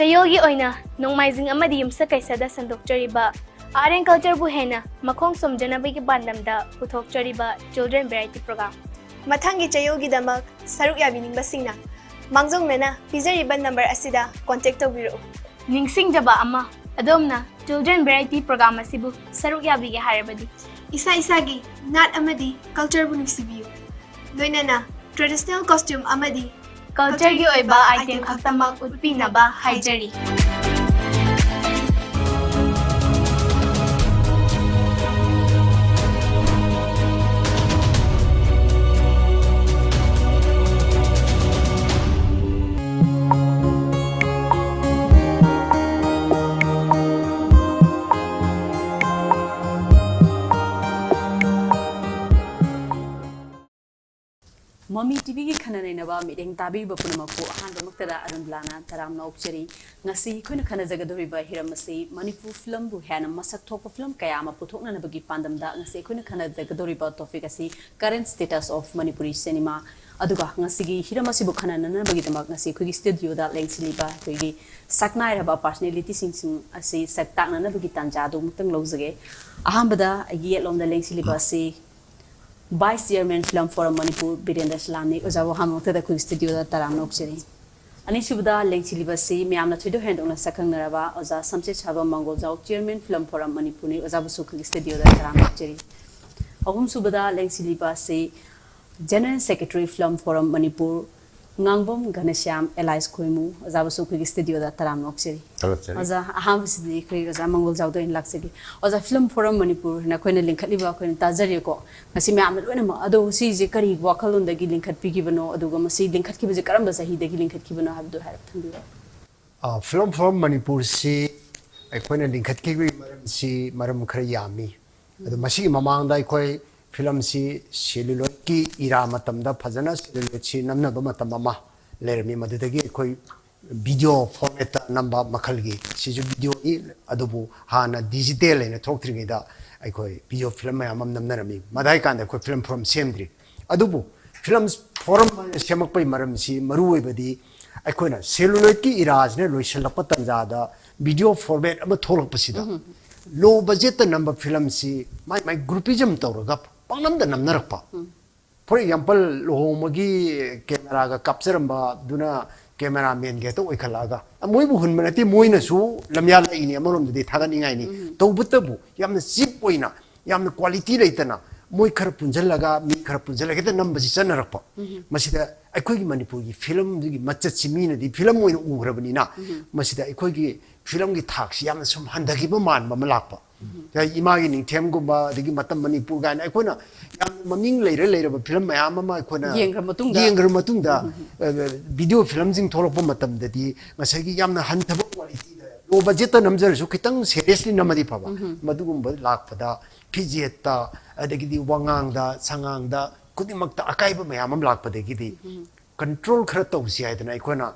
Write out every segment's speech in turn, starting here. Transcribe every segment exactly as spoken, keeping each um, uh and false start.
ꯆꯌꯣꯜꯒꯤ ꯑꯣꯏꯅ ꯅꯣꯡꯃꯥꯏꯖꯤꯡ ꯑꯃꯗꯤ ꯌꯨꯝꯁꯀꯩꯁꯗ ꯁꯟꯗꯣꯛꯆꯔꯤꯕ Art and Culture ꯕꯨ ꯍꯦꯟꯅ ꯃꯈꯣꯡ ꯁꯣꯝꯖꯅꯕꯒꯤ ꯄꯥꯟꯗꯝꯗ ꯄꯨꯊꯣꯛꯆꯔꯤꯕ Children Variety Program꯫ ꯃꯊꯪꯒꯤ ꯆꯌꯣꯜꯒꯤꯗꯃꯛ ꯁꯔꯨꯛ ꯌꯥꯕꯤꯅꯤꯡꯕꯁꯤꯡꯅ ꯃꯥꯡꯖꯧꯅꯅ ꯄꯤꯖꯔꯤꯕ ꯅꯝꯕꯔ ꯑꯁꯤꯗ contact ꯇꯧꯕꯤꯔꯛꯎ꯫ ꯅꯤꯡꯁꯤꯡꯖꯕ ꯑꯃ, ꯑꯗꯣꯝꯅ Children Variety Program ꯑꯁꯤꯕꯨ ꯁꯔꯨꯛ ꯌꯥꯕꯤꯒꯦ ꯍꯥꯏꯔꯕꯗꯤ, ꯏꯁꯥ ꯏꯁꯥꯒꯤ ꯅꯥꯠ ꯑꯃꯗꯤ culture ꯕꯨ ꯅꯨꯡꯁꯤꯕꯤꯌꯨ꯫ ꯂꯣꯏꯅꯅ traditional costume ꯑꯃꯗꯤ culture ꯒꯤ ꯑꯣꯏꯕ item ꯈꯛꯇꯃꯛ ꯎꯠꯄꯤꯅꯕ ꯍꯥꯏꯖꯔꯤ꯫ ꯃꯃꯤ ꯇꯤꯚꯤꯒꯤ ꯈꯟꯅ ꯅꯩꯅꯕ ꯃꯤꯠꯌꯦꯡ ꯇꯥꯕꯤꯔꯤꯕ ꯄꯨꯝꯅꯃꯛꯄꯨ ꯑꯍꯥꯟꯕꯃꯛꯇꯗ ꯑꯔꯨꯟꯕꯂꯥꯅ ꯇꯔꯥꯝꯅ ꯑꯣꯛꯆꯔꯤ꯫ ꯉꯁꯤ ꯑꯩꯈꯣꯏꯅ ꯈꯟꯅꯖꯒꯗꯧꯔꯤꯕ ꯍꯤꯔꯝ ꯑꯁꯤ ꯃꯅꯤꯄꯨꯔ ꯐꯤꯂꯝꯕꯨ ꯍꯦꯟꯅ ꯃꯁꯛ ꯊꯣꯛꯄ ꯐꯤꯂꯝ ꯀꯌꯥ ꯑꯃ ꯄꯨꯊꯣꯛꯅꯅꯕꯒꯤ ꯄꯥꯟꯗꯝꯗ ꯉꯁꯤ ꯑꯩꯈꯣꯏꯅ ꯈꯟꯅꯖꯒꯗꯧꯔꯤꯕ topic ꯑꯁꯤ current status of Manipuri cinema꯫ ꯑꯗꯨꯒ ꯉꯁꯤꯒꯤ ꯍꯤꯔꯝ ꯑꯁꯤꯕꯨ ꯈꯟꯅ ꯅꯩꯅꯅꯕꯒꯤꯗꯃꯛ ꯉꯁꯤ ꯑꯩꯈꯣꯏꯒꯤ studio ꯗ ꯂꯦꯡꯁꯤꯜꯂꯤꯕ ꯑꯩꯈꯣꯏꯒꯤ ꯁꯛꯅꯥꯏꯔꯕ personality ꯁꯤꯡꯁꯤꯡ ꯑꯁꯤ ꯁꯛ ꯇꯥꯛꯅꯅꯕꯒꯤ ꯇꯥꯟꯖꯥ ꯑꯗꯨ ꯑꯃꯨꯛꯇꯪ ꯂꯧꯖꯒꯦ꯫ ꯑꯍꯥꯟꯕꯗ ꯑꯩꯒꯤ ꯌꯦꯠꯂꯣꯝꯗ ꯂꯦꯡꯁꯤꯜꯂꯤꯕ ꯑꯁꯤ Vice Chairman Film Forum Manipur Birendra ꯁꯂꯥꯝꯅꯤ꯫ ꯑꯣꯖꯥꯕꯨ ꯑꯍꯥꯟꯕꯃꯛꯇꯗ ꯑꯩꯈꯣꯏꯒꯤ studio ꯗ ꯇꯔꯥꯝꯅ ꯑꯣꯛꯆꯔꯤ꯫ ꯑꯅꯤꯁꯨꯕꯗ ꯂꯦꯡꯁꯤꯜꯂꯤꯕ ꯑꯁꯤ ꯃꯌꯥꯝꯅ ꯊꯣꯏꯗꯣꯛ ꯍꯦꯟꯗꯣꯛꯅ ꯁꯛꯈꯪꯅꯔꯕ ꯑꯣꯖꯥ ꯁꯝꯆꯦꯠꯁꯥꯕꯝ ꯃꯪꯒꯣꯜꯖꯥꯎ, Chairman Film Forum ꯃꯅꯤꯄꯨꯔꯅꯤ꯫ ꯑꯣꯖꯥꯕꯨꯁꯨ ꯑꯩꯈꯣꯏꯒꯤ studio ꯗ ꯇꯔꯥꯝꯅ ꯑꯣꯛꯆꯔꯤ꯫ ꯑꯍꯨꯝꯁꯨꯕꯗ ꯂꯦꯡꯁꯤꯜꯂꯤꯕ ꯑꯁꯤ General Secretary Film Forum Manipur ꯉꯥꯡꯕꯝ ꯘꯅꯁ꯭ꯌꯥꯝ alias ꯈꯣꯏꯃꯨ꯫ ꯑꯣꯖꯥꯕꯨꯁꯨ ꯑꯩꯈꯣꯏꯒꯤ studio ꯗ ꯇꯔꯥꯝꯅ ꯑꯣꯛꯆꯔꯤ꯫ ꯊꯥꯒꯠꯆꯔꯤ꯫ ꯑꯣꯖꯥ, ꯑꯍꯥꯟꯕꯁꯤꯗꯤ ꯑꯩꯈꯣꯏ ꯑꯣꯖꯥ ꯃꯪꯒꯣꯜꯖꯥꯎꯗ ꯑꯣꯏꯅ ꯂꯥꯛꯆꯒꯦ꯫ ꯑꯣꯖꯥ, Film Forum ꯃꯅꯤꯄꯨꯔ ꯅꯈꯣꯏꯅ ꯂꯤꯡꯈꯠꯂꯤꯕ ꯑꯩꯈꯣꯏꯅ ꯇꯥꯖꯔꯦꯀꯣ, ꯉꯁꯤ ꯃꯌꯥꯝꯅ ꯂꯣꯏꯅꯃꯛ꯫ ꯑꯗꯣ ꯁꯤꯁꯦ ꯀꯔꯤ ꯋꯥꯈꯜꯂꯣꯟꯗꯒꯤ ꯂꯤꯡꯈꯠꯄꯤꯈꯤꯕꯅꯣ, ꯑꯗꯨꯒ ꯃꯁꯤ ꯂꯤꯡꯈꯠꯈꯤꯕꯁꯦ ꯀꯔꯝꯕ ꯆꯍꯤꯗꯒꯤ ꯂꯤꯡꯈꯠꯈꯤꯕꯅꯣ ꯍꯥꯏꯕꯗꯨ ꯍꯥꯏꯔꯞ ꯊꯝꯕꯤꯌꯨ꯫ ꯑ, Film Forum ꯃꯅꯤꯄꯨꯔꯁꯤ ꯑꯩꯈꯣꯏꯅ ꯂꯤꯡꯈꯠꯈꯤꯕꯒꯤ ꯃꯔꯝꯁꯤ ꯃꯔꯝ ꯈꯔ ꯌꯥꯝꯃꯤ꯫ ꯑꯗꯣ ꯃꯁꯤꯒꯤ ꯃꯃꯥꯡꯗ ꯑꯩꯈꯣꯏ ꯐꯤꯂꯝꯁꯤ celluloid ꯀꯤ era ꯃꯇꯝꯗ ꯐꯖꯅ celluloid ꯁꯤ ꯅꯝꯅꯕ ꯃꯇꯝ ꯑꯃ ꯂꯩꯔꯝꯃꯤ꯫ ꯃꯗꯨꯗꯒꯤ ꯑꯩꯈꯣꯏ video format ꯇ ꯅꯝꯕ ꯃꯈꯜꯒꯤ ꯁꯤꯁꯨ video ꯅꯤ, ꯑꯗꯨꯕꯨ ꯍꯥꯟꯅ digital ꯍꯥꯏꯅ ꯊꯣꯛꯇ꯭ꯔꯤꯉꯩꯗ ꯑꯩꯈꯣꯏ video film ꯃꯌꯥꯝ ꯑꯃ ꯅꯝꯅꯔꯝꯃꯤ꯫ ꯃꯗꯥꯏ ꯀꯥꯟꯗ ꯑꯩꯈꯣꯏ Film Forum ꯁꯦꯝꯗ꯭ꯔꯤ꯫ ꯑꯗꯨꯕꯨ Film Forum ꯁꯦꯝꯃꯛꯄꯒꯤ ꯃꯔꯝꯁꯤ ꯃꯔꯨ ꯑꯣꯏꯕꯗꯤ ꯑꯩꯈꯣꯏꯅ celluloidꯀꯤ eraꯁꯤꯅ ꯂꯣꯏꯁꯤꯜꯂꯛꯄ ꯇꯥꯟꯖꯥꯗ video format ꯑꯃ ꯊꯣꯛꯂꯛꯄꯁꯤꯗ, low budgetꯇ ꯅꯝꯕ filmꯁꯤ ꯃꯥꯏ ꯃꯥꯏ groupism ꯇꯧꯔꯒ ꯄꯪꯅꯝꯗ ꯅꯝꯅꯔꯛꯄ꯫ For example, ꯂꯨꯍꯣꯡꯕꯒꯤ cameraꯒ ꯀꯥꯞꯆꯔꯝꯕꯗꯨꯅ cameramanꯒ ꯍꯦꯛꯇ ꯑꯣꯏꯈꯠꯂꯛꯑꯒ, ꯃꯣꯏꯕꯨ ꯍꯨꯟꯕ ꯅꯠꯇꯦ, ꯃꯣꯏꯅꯁꯨ ꯂꯝꯌꯥꯜꯂꯛꯏꯅꯤ, ꯑꯃꯔꯣꯝꯗꯗꯤ ꯊꯥꯒꯠꯅꯤꯡꯉꯥꯏꯅꯤ꯫ ꯇꯧꯕꯇꯕꯨ ꯌꯥꯝꯅ cheap ꯑꯣꯏꯅ, ꯌꯥꯝꯅ quality ꯂꯩꯇꯅ, ꯃꯣꯏ ꯈꯔ ꯄꯨꯟꯁꯤꯜꯂꯒ, ꯃꯤ ꯈꯔ ꯄꯨꯟꯁꯤꯜꯂꯒ ꯍꯦꯛꯇ ꯅꯝꯕꯁꯤ ꯆꯠꯅꯔꯛꯄ꯫ ꯃꯁꯤꯗ ꯑꯩꯈꯣꯏꯒꯤ ꯃꯅꯤꯄꯨꯔꯒꯤ filmꯗꯨꯒꯤ ꯃꯆꯠꯁꯤ ꯃꯤꯅꯗꯤ film ꯑꯣꯏꯅ ꯎꯈ꯭ꯔꯕꯅꯤꯅ, ꯃꯁꯤꯗ ꯑꯩꯈꯣꯏꯒꯤ filmꯒꯤ ꯊꯥꯛꯁꯤ ꯌꯥꯝꯅ ꯁꯨꯝ ꯍꯟꯊꯈꯤꯕ ꯃꯥꯟꯕ ꯑꯃ ꯂꯥꯛꯄ꯫ ꯏꯃꯥꯒꯤ ꯅꯤꯡꯊꯦꯝꯒꯨꯝꯕ, ꯑꯗꯒꯤ ꯃꯇꯝ ꯃꯅꯤꯄꯨꯔ ꯀꯥꯏꯅ ꯑꯩꯈꯣꯏꯅ ꯌꯥꯝꯅ ꯃꯃꯤꯡ ꯂꯩꯔ ꯂꯩꯔꯕ film ꯃꯌꯥꯝ ꯑꯃ ꯑꯩꯈꯣꯏꯅ ꯌꯦꯡꯈ꯭ꯔ ꯃꯇꯨꯡꯗ, ꯌꯦꯡꯈ꯭ꯔ ꯃꯇꯨꯡꯗ, ꯑ, video filmꯁꯤꯡ ꯊꯣꯛꯂꯛꯄ ꯃꯇꯝꯗꯗꯤ ꯉꯁꯥꯏꯒꯤ ꯌꯥꯝꯅ ꯍꯟꯊꯕ qualityꯗ, low budgetꯇ ꯅꯝꯖꯔꯁꯨ ꯈꯤꯇꯪ seriously ꯅꯝꯃꯗꯤ ꯐꯕ, ꯃꯗꯨꯒꯨꯝꯕ ꯂꯥꯛꯄꯗ ꯐꯤꯖꯦꯠꯇ, ꯑꯗꯒꯤꯗꯤ ꯋꯥꯉꯥꯡꯗ ꯁꯉꯥꯡꯗ ꯈꯨꯗꯤꯡꯃꯛꯇ ꯑꯀꯥꯏꯕ ꯃꯌꯥꯝ ꯑꯃ ꯂꯥꯛꯄꯗꯒꯤꯗꯤ control ꯈꯔ ꯇꯧꯁꯤ ꯍꯥꯏꯗꯅ ꯑꯩꯈꯣꯏꯅ,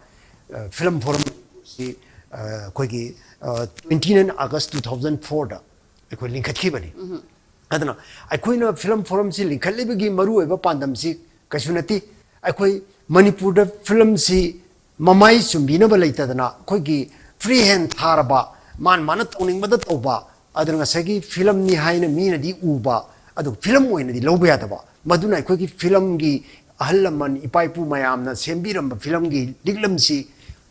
ꯑ, film forumꯁꯤ, ꯑ, ꯑꯩꯈꯣꯏꯒꯤ, ꯑ, twenty nine August two thousand fourꯗ ꯑꯩꯈꯣꯏ ꯂꯤꯡꯈꯠꯈꯤꯕꯅꯤ꯫ ꯑꯗꯨꯅ ꯑꯩꯈꯣꯏꯅ film forumꯁꯤ ꯂꯤꯡꯈꯠꯂꯤꯕꯒꯤ ꯃꯔꯨꯑꯣꯏꯕ ꯄꯥꯟꯗꯝꯁꯤ ꯀꯩꯁꯨ ꯅꯠꯇꯦ꯫ ꯑꯩꯈꯣꯏ ꯃꯅꯤꯄꯨꯔꯗ filmꯁꯤ ꯃꯃꯥꯏ ꯆꯨꯝꯕꯤꯅꯕ ꯂꯩꯇꯗꯅ ꯑꯩꯈꯣꯏꯒꯤ free hand ꯊꯥꯔꯕ, ꯃꯥꯅ ꯃꯥꯅ ꯇꯧꯅꯤꯡꯕꯗ ꯇꯧꯕ, ꯑꯗꯨꯅ ꯉꯁꯥꯏꯒꯤ filmꯅꯤ ꯍꯥꯏꯅ ꯃꯤꯅꯗꯤ ꯎꯕ, ꯑꯗꯨ film ꯑꯣꯏꯅꯗꯤ ꯂꯧꯕ ꯌꯥꯗꯕ꯫ ꯃꯗꯨꯅ ꯑꯩꯈꯣꯏꯒꯤ filmꯒꯤ ꯑꯍꯜ ꯂꯃꯟ, ꯏꯄꯥ ꯏꯄꯨ ꯃꯌꯥꯝꯅ ꯁꯦꯝꯕꯤꯔꯝꯕ filmꯒꯤ ꯂꯤꯛꯂꯝꯁꯤ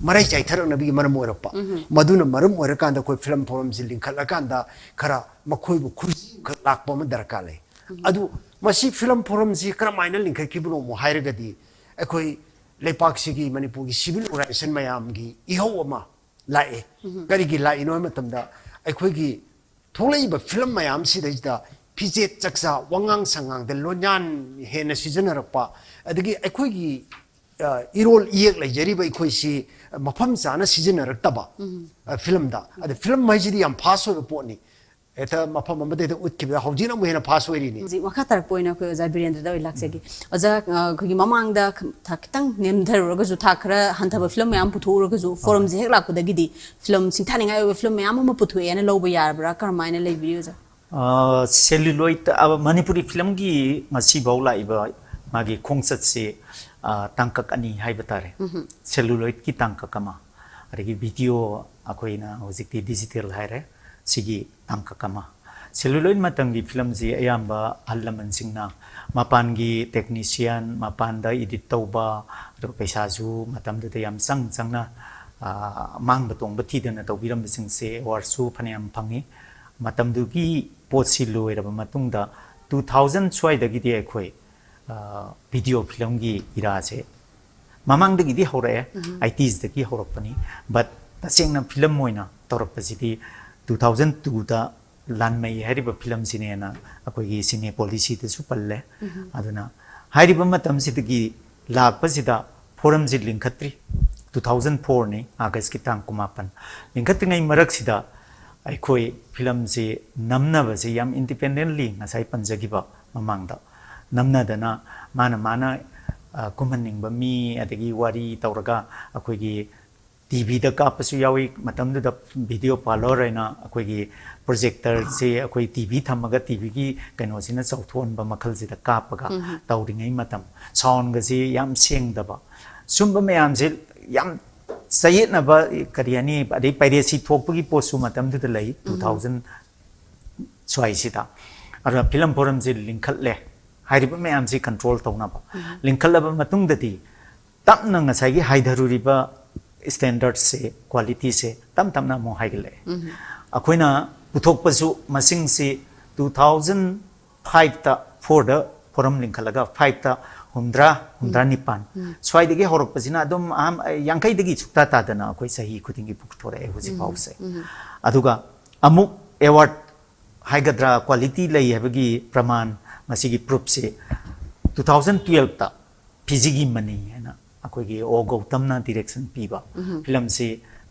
ꯃꯔꯩ ꯆꯥꯏꯊꯔꯛꯅꯕꯒꯤ ꯃꯔꯝ ꯑꯣꯏꯔꯛꯄ꯫ ꯃꯗꯨꯅ ꯃꯔꯝ ꯑꯣꯏꯔꯀꯥꯟꯗ ꯑꯩꯈꯣꯏ film forumꯁꯤ ꯂꯤꯡꯈꯠꯂꯀꯥꯟꯗ ꯈꯔ ꯃꯈꯣꯏꯕꯨ ꯈꯨꯖꯤꯡꯈꯛ ꯂꯥꯛꯄ ꯑꯃ ꯗꯔꯀꯥꯔ ꯂꯩ꯫ ꯑꯗꯨ ꯃꯁꯤ film forumꯁꯤ ꯀꯔꯝꯍꯥꯏꯅ ꯂꯤꯡꯈꯠꯈꯤꯕꯅꯣ ꯑꯃꯨꯛ ꯍꯥꯏꯔꯒꯗꯤ, ꯑꯩꯈꯣꯏ ꯂꯩꯄꯥꯛꯁꯤꯒꯤ, ꯃꯅꯤꯄꯨꯔꯒꯤ civil organisation ꯃꯌꯥꯝꯒꯤ ꯏꯍꯧ ꯑꯃ ꯂꯥꯛꯑꯦ꯫ ꯀꯔꯤꯒꯤ ꯂꯥꯛꯏꯅꯣ ꯍꯥꯏꯕ ꯃꯇꯝꯗ, ꯑꯩꯈꯣꯏꯒꯤ ꯊꯣꯛꯂꯛꯏꯕ film ꯃꯌꯥꯝꯁꯤꯗꯩꯁꯤꯗ ꯐꯤꯖꯦꯠ ꯆꯛꯆꯥ, ꯋꯥꯉꯥꯡ ꯁꯉꯥꯡꯗ ꯂꯣꯟꯌꯥꯟ ꯍꯦꯟꯅ ꯁꯤꯖꯤꯟꯅꯔꯛꯄ, ꯑꯗꯒꯤ ꯑꯩꯈꯣꯏꯒꯤ, ꯑ, ꯏꯔꯣꯜ ꯏꯌꯦꯛ ꯂꯩꯖꯔꯤꯕ ꯑꯩꯈꯣꯏꯁꯤ ꯃꯐꯝ ꯆꯥꯅ ꯁꯤꯖꯤꯟꯅꯔꯛꯇꯕ, ꯑ, filmꯗ꯫ ꯑꯗ film ꯍꯥꯏꯁꯤꯗꯤ ꯌꯥꯝ fast ꯑꯣꯏꯕ ꯄꯣꯠꯅꯤ꯫ ꯍꯦꯛꯇ ꯃꯐꯝ ꯑꯃꯗ ꯍꯦꯛꯇ ꯎꯠꯈꯤꯕꯗ ꯍꯧꯖꯤꯛꯅ ꯑꯃꯨꯛ ꯍꯦꯟꯅ fast ꯑꯣꯏꯔꯤꯅꯤ꯫ ꯍꯧꯖꯤꯛ ꯃꯈꯥ ꯇꯥꯔꯛꯄ ꯑꯣꯏꯅ ꯑꯩꯈꯣꯏ ꯑꯣꯖꯥ ꯕꯤꯔꯦꯟꯗ꯭ꯔꯗ ꯑꯣꯏꯅ ꯂꯥꯛꯆꯒꯦ꯫ ꯑꯣꯖꯥ, ꯑ, ꯑꯩꯈꯣꯏꯒꯤ ꯃꯃꯥꯡꯗ ꯈ-, ꯊꯥꯛ ꯈꯤꯇꯪ ꯅꯦꯝꯊꯔꯨꯔꯒꯁꯨ, ꯊꯥꯛ ꯈꯔ ꯍꯟꯊꯕ film ꯃꯌꯥꯝ ꯄꯨꯊꯣꯛꯎꯔꯒꯁꯨ, forumꯁꯦ ꯍꯦꯛ ꯂꯥꯛꯄꯗꯒꯤꯗꯤ film ꯁꯤꯡꯊꯥꯅꯤꯡꯉꯥꯏ ꯑꯣꯏꯕ film ꯃꯌꯥꯝ ꯑꯃ ꯄꯨꯊꯣꯛꯑꯦꯅ ꯂꯧꯕ ꯌꯥꯕ꯭ꯔꯥ? ꯀꯔꯝꯍꯥꯏꯅ ꯂꯩꯕꯤꯔꯤ, ꯑꯣꯖꯥ? ꯑ, celluloid, ꯑ, ꯃꯅꯤꯄꯨꯔꯤ filmꯒꯤ ꯉꯁꯤꯐꯥꯎ ꯂꯥꯛꯏꯕ ꯃꯥꯒꯤ ꯈꯣꯡꯆꯠꯁꯤ ꯑ, ꯇꯥꯡꯀꯛ ꯑꯅꯤ ꯍꯥꯏꯕ ꯇꯥꯔꯦ꯫ ꯎꯝꯍꯨꯝ꯫ ꯁꯦꯂꯨꯂꯣꯏꯗꯀꯤ ꯇꯥꯡꯀꯛ ꯑꯃ, ꯑꯗꯒꯤ ꯚꯤꯗꯤꯑꯣ, ꯑꯩꯈꯣꯏꯅ ꯍꯧꯖꯤꯛꯇꯤ ꯗꯤꯖꯤꯇꯦꯜ ꯍꯥꯏꯔꯦ, ꯁꯤꯒꯤ ꯇꯥꯡꯀꯛ ꯑꯃ꯫ ꯁꯦꯂꯨꯂꯣꯏꯗ ꯃꯇꯝꯒꯤ ꯐꯤꯂꯝꯁꯤ ꯑꯌꯥꯝꯕ ꯑꯍꯜ ꯂꯃꯟꯁꯤꯡꯅ, ꯃꯄꯥꯟꯒꯤ ꯇꯦꯛꯅꯤꯁꯤꯌꯥꯟ, ꯃꯄꯥꯟꯗ ꯏꯗꯤꯠ ꯇꯧꯕ, ꯑꯗꯨꯒ ꯄꯩꯁꯥꯁꯨ ꯃꯇꯝꯗꯨꯗ ꯌꯥꯝ ꯆꯪ ꯆꯪꯅ, ꯑ, ꯃꯥꯡꯕ ꯇꯣꯡꯕ ꯊꯤꯗꯅ ꯇꯧꯕꯤꯔꯝꯕꯁꯤꯡꯁꯦ ꯑꯦꯋꯥꯔꯗꯁꯨ ꯐꯅꯌꯥꯝ ꯐꯪꯉꯤ꯫ ꯃꯇꯝꯗꯨꯒꯤ ꯄꯣꯠꯁꯤ ꯂꯣꯏꯔꯕ ꯃꯇꯨꯡꯗ, ꯇꯨ ꯊꯥꯎꯖꯟ ꯁ꯭ꯋꯥꯏꯗꯒꯤꯗꯤ ꯑꯩꯈꯣꯏ, ꯑ, ꯚꯤꯗꯤꯑꯣ ꯐꯤꯂꯝꯒꯤ ꯏꯔꯥꯁꯦ ꯃꯃꯥꯡꯗꯒꯤꯗꯤ ꯍꯧꯔꯛꯑꯦ, ꯎꯝ꯫ ꯑꯥꯏꯇꯤꯁꯇꯒꯤ ꯍꯧꯔꯛꯄꯅꯤ꯫ But ꯇꯁꯦꯡꯅ ꯐꯤꯂꯝ ꯑꯣꯏꯅ ꯇꯧꯔꯛꯄꯁꯤꯗꯤ ꯇꯨ ꯊꯥꯎꯖꯟ ꯇꯨꯗ ꯂꯥꯟꯃꯩ ꯍꯥꯏꯔꯤꯕ ꯐꯤꯂꯝꯁꯤꯅꯦꯅ ꯑꯩꯈꯣꯏꯒꯤ ꯁꯤꯅꯦ ꯄꯣꯂꯤꯁꯤꯗꯁꯨ ꯄꯜꯂꯦ꯫ ꯎꯝ꯫ ꯑꯗꯨꯅ ꯍꯥꯏꯔꯤꯕ ꯃꯇꯝꯁꯤꯗꯒꯤ ꯂꯥꯛꯄꯁꯤꯗ ꯐꯣꯔꯝꯁꯤ ꯂꯤꯡꯈꯠꯇ꯭ꯔꯤ꯫ ꯇꯨ ꯊꯥꯎꯖꯟ ꯐꯣꯔꯅꯤ, ꯑꯥꯒꯁꯀꯤ ꯇꯥꯡ ꯀꯨꯟꯃꯥꯄꯟ꯫ ꯂꯤꯡꯈꯠꯇ꯭ꯔꯤꯉꯩ ꯃꯔꯛꯁꯤꯗ ꯑꯩꯈꯣꯏ ꯐꯤꯂꯝꯁꯤ ꯅꯝꯅꯕꯁꯤ ꯌꯥꯝ ꯏꯟꯗꯤꯄꯦꯟꯗꯦꯟꯂꯤ, ꯉꯁꯥꯏ ꯄꯟꯖꯈꯤꯕ ꯃꯃꯥꯡꯗ, ꯅꯝꯅꯗꯅ ꯃꯥꯅ ꯃꯥꯅ, ꯑ, ꯀꯨꯝꯍꯟꯅꯤꯡꯕ ꯃꯤ, ꯑꯗꯒꯤ ꯋꯥꯔꯤ ꯇꯧꯔꯒ ꯑꯩꯈꯣꯏꯒꯤ ꯇꯤꯚꯤꯗ ꯀꯥꯞꯄꯁꯨ ꯌꯥꯎꯏ꯫ ꯃꯇꯝꯗꯨꯗ ꯚꯤꯗꯤꯑꯣ ꯄꯥꯔꯂꯔ ꯍꯥꯏꯅ ꯑꯩꯈꯣꯏꯒꯤ ꯄ꯭ꯔꯣꯖꯦꯛꯇꯔꯁꯦ ꯑꯩꯈꯣꯏ ꯇꯤꯚꯤ ꯊꯝꯃꯒ ꯇꯤꯚꯤꯒꯤ ꯀꯩꯅꯣꯁꯤꯅ ꯆꯥꯎꯊꯣꯛꯍꯟꯕ ꯃꯈꯜꯁꯤꯗ ꯀꯥꯞꯄꯒ ꯎꯝ꯫ ꯇꯧꯔꯤꯉꯩ ꯃꯇꯝ, ꯁꯥꯎꯟꯒꯁꯤ ꯌꯥꯝ ꯁꯦꯡꯗꯕ, ꯁꯨꯝꯕ ꯃꯌꯥꯝꯁꯦ ꯌꯥꯝ ꯆꯌꯦꯠꯅꯕ, ꯀꯔꯤ ꯍꯥꯏꯅꯤ, ꯑꯗꯩ ꯄꯥꯏꯔꯦꯁꯤ ꯊꯣꯛꯄꯒꯤ ꯄꯣꯠꯁꯨ ꯃꯇꯝꯗꯨꯗ ꯂꯩ, ꯎꯝ꯫ ꯇꯨ ꯊꯥꯎꯖꯟ ꯁ꯭ꯋꯥꯏꯁꯤꯗ꯫ ꯑꯗꯨꯅ ꯐꯤꯂꯝ ꯐꯣꯔꯝꯁꯤ ꯂꯤꯡꯈꯠꯂꯦ, ꯍꯥꯏꯔꯤꯕ ꯃꯌꯥꯝꯁꯤ ꯀꯟꯇ꯭ꯔꯣꯜ ꯇꯧꯅꯕ꯫ ꯎꯝ꯫ ꯂꯤꯡꯈꯠꯂꯕ ꯃꯇꯨꯡꯗꯗꯤ ꯇꯞꯅ ꯉꯁꯥꯏꯒꯤ ꯍꯥꯏꯊꯔꯨꯔꯤꯕ ꯁ꯭ꯇꯦꯟꯗꯔꯠꯁꯦ, ꯀ꯭ꯋꯥꯂꯤꯇꯤꯁꯦ ꯇꯞ ꯇꯞꯅ ꯑꯃꯨꯛ ꯍꯥꯏꯒꯠꯂꯛꯑꯦ꯫ ꯎꯝ꯫ ꯑꯩꯈꯣꯏꯅ ꯄꯨꯊꯣꯛꯄꯁꯨ ꯃꯁꯤꯡꯁꯤ ꯇꯨ ꯊꯥꯎꯖꯟ ꯐꯥꯏꯚꯇ, ꯐꯣꯔꯗ ꯐꯣꯔꯝ ꯂꯤꯡꯈꯠꯂꯒ ꯐꯥꯏꯚꯇ ꯍꯨꯝꯗ꯭ꯔꯥ, ꯍꯨꯝꯗ꯭ꯔꯥ ꯅꯤꯄꯥꯟ꯫ ꯎꯝ꯫ ꯁ꯭ꯋꯥꯏꯗꯒꯤ ꯍꯧꯔꯛꯄꯁꯤꯅ ꯑꯗꯨꯝ ꯑꯍꯥꯟ-, ꯌꯥꯡꯈꯩꯗꯒꯤ ꯁꯨꯛꯇꯥ ꯇꯥꯗꯅ ꯑꯩꯈꯣꯏ ꯆꯍꯤ ꯈꯨꯗꯤꯡꯒꯤ ꯄꯨꯊꯣꯔꯛꯑꯦ ꯍꯧꯖꯤꯛ ꯎꯝ꯫ ꯐꯥꯎꯁꯦ꯫ ꯎꯝ꯫ ꯑꯗꯨꯒ ꯑꯃꯨꯛ ꯑꯦꯋꯥꯔꯗ ꯍꯥꯏꯒꯗ꯭ꯔꯥ, ꯀ꯭ꯋꯥꯂꯤꯇꯤ ꯂꯩ ꯍꯥꯏꯕꯒꯤ ꯄ꯭ꯔꯃꯥꯟ, ꯃꯁꯤꯒꯤ ꯄ꯭ꯔꯨꯐꯁꯤ ꯇꯨ ꯊꯥꯎꯖꯟ ꯇꯨꯌꯦꯜꯞꯇ ꯐꯤꯖꯤꯒꯤ ꯃꯅꯤ ꯍꯥꯏꯅ ꯑꯩꯈꯣꯏꯒꯤ ꯑꯣ ꯒꯧꯇꯝꯅ ꯗꯤꯔꯦꯛꯁꯟ ꯄꯤꯕ ꯎꯝ꯫ ꯐꯤꯂꯝꯁꯤ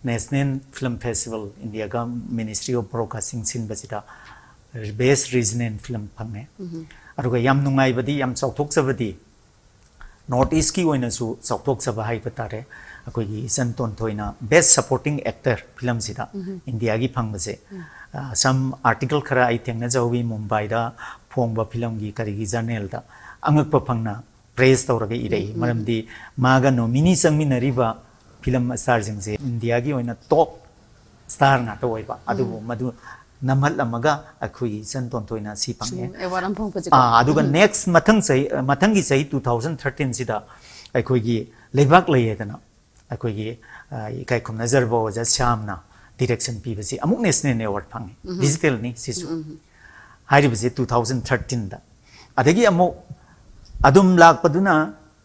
ꯅꯦꯁꯅꯦꯜ ꯐꯤꯂꯝ ꯐꯦꯁꯇꯤꯚꯦꯜ, ꯏꯟꯗꯤꯌꯥꯒ ꯃꯤꯅꯤꯁꯇ꯭ꯔꯤ ꯑꯣꯐ ꯕ꯭ꯔꯣꯗꯀꯥꯁꯇꯤꯡ ꯁꯤꯟꯕꯁꯤꯗ ꯕꯦꯁ ꯔꯤꯖꯅꯦꯜ ꯐꯤꯂꯝ ꯐꯪꯉꯦ꯫ ꯎꯝ꯫ ꯑꯗꯨꯒ ꯌꯥꯝ ꯅꯨꯡꯉꯥꯏꯕꯗꯤ, ꯌꯥꯝ ꯆꯥꯎꯊꯣꯛꯆꯕꯗꯤ, ꯅꯣꯔꯠ ꯏꯁꯀꯤ ꯑꯣꯏꯅꯁꯨ ꯆꯥꯎꯊꯣꯛꯆꯕ ꯍꯥꯏꯕ ꯇꯥꯔꯦ, ꯑꯩꯈꯣꯏꯒꯤ ꯏꯆꯟ ꯇꯣꯟꯊꯣꯏꯅ ꯕꯦꯁ ꯁꯄꯣꯔꯇꯤꯡ ꯑꯦꯛꯇꯔ ꯐꯤꯂꯝꯁꯤꯗ ꯎꯝ꯫ ꯏꯟꯗꯤꯌꯥꯒꯤ ꯐꯪꯕꯁꯦ, ꯎꯝ꯫ ꯑ, ꯁꯝ ꯑꯥꯔꯇꯤꯀꯜ ꯈꯔ ꯑꯩ ꯊꯦꯡꯅꯖꯍꯧꯋꯤ, ꯃꯨꯝꯕꯥꯏꯗ ꯐꯣꯡꯕ ꯐꯤꯂꯝꯒꯤ ꯀꯔꯤꯒꯤ ꯖꯔꯅꯦꯜꯗ, ꯑꯉꯛꯄ ꯐꯪꯅ ꯄ꯭ꯔꯦꯁ ꯇꯧꯔꯒ ꯏꯔꯛꯏ꯫ ꯃꯔꯝꯗꯤ ꯃꯥꯒ ꯅꯣꯃꯤꯅꯤ ꯆꯪꯃꯤꯟꯅꯔꯤꯕ ꯐꯤꯂꯝ ꯁ꯭ꯇꯥꯔꯁꯤꯡꯁꯦ ꯏꯟꯗꯤꯌꯥꯒꯤ ꯑꯣꯏꯅ ꯇꯣꯞ ꯁ꯭ꯇꯥꯔ ꯉꯥꯛꯇ ꯑꯣꯏꯕ꯫ ꯑꯗꯨꯕꯨ ꯃꯗꯨ ꯅꯝꯍꯠꯂꯝꯃꯒ ꯑꯩꯈꯣꯏꯒꯤ ꯏꯆꯟ ꯇꯣꯟꯊꯣꯏꯅ ꯁꯤ ꯐꯪꯉꯦ꯫ ꯑꯦꯋꯥꯔꯗ ꯑꯃ ꯐꯪꯉꯛꯄꯁꯦ꯫ ꯑꯥ, ꯑꯗꯨꯒ ꯅꯦꯛꯁ ꯃꯊꯪ ꯆꯍꯤ, ꯃꯊꯪꯒꯤ ꯆꯍꯤ ꯇꯨ ꯊꯥꯎꯖꯟ ꯊꯥꯔꯇꯤꯟꯁꯤꯗ ꯑꯩꯈꯣꯏꯒꯤ ꯂꯩꯕꯥꯛ ꯂꯩꯌꯦꯗꯅ ꯑꯩꯈꯣꯏꯒꯤ, ꯑ, ꯏꯀꯥꯏ ꯈꯨꯝꯅꯖꯔꯕ ꯑꯣꯖꯥ ꯁ꯭ꯌꯥꯝꯅ ꯗꯤꯔꯦꯛꯁꯟ ꯄꯤꯕꯁꯤ ꯑꯃꯨꯛ ꯅꯦꯁꯅꯦꯜ ꯑꯦꯋꯥꯔꯗ ꯐꯪꯉꯤ꯫ ꯗꯤꯖꯤꯇꯦꯜꯅꯤ ꯁꯤꯁꯨ꯫ ꯍꯥꯏꯔꯤꯕꯁꯤ ꯇꯨ ꯊꯥꯎꯖꯟ ꯊꯥꯔꯇꯤꯟꯗ꯫ ꯑꯗꯒꯤ ꯑꯃꯨꯛ ꯑꯗꯨꯝ ꯂꯥꯛꯄꯗꯨꯅ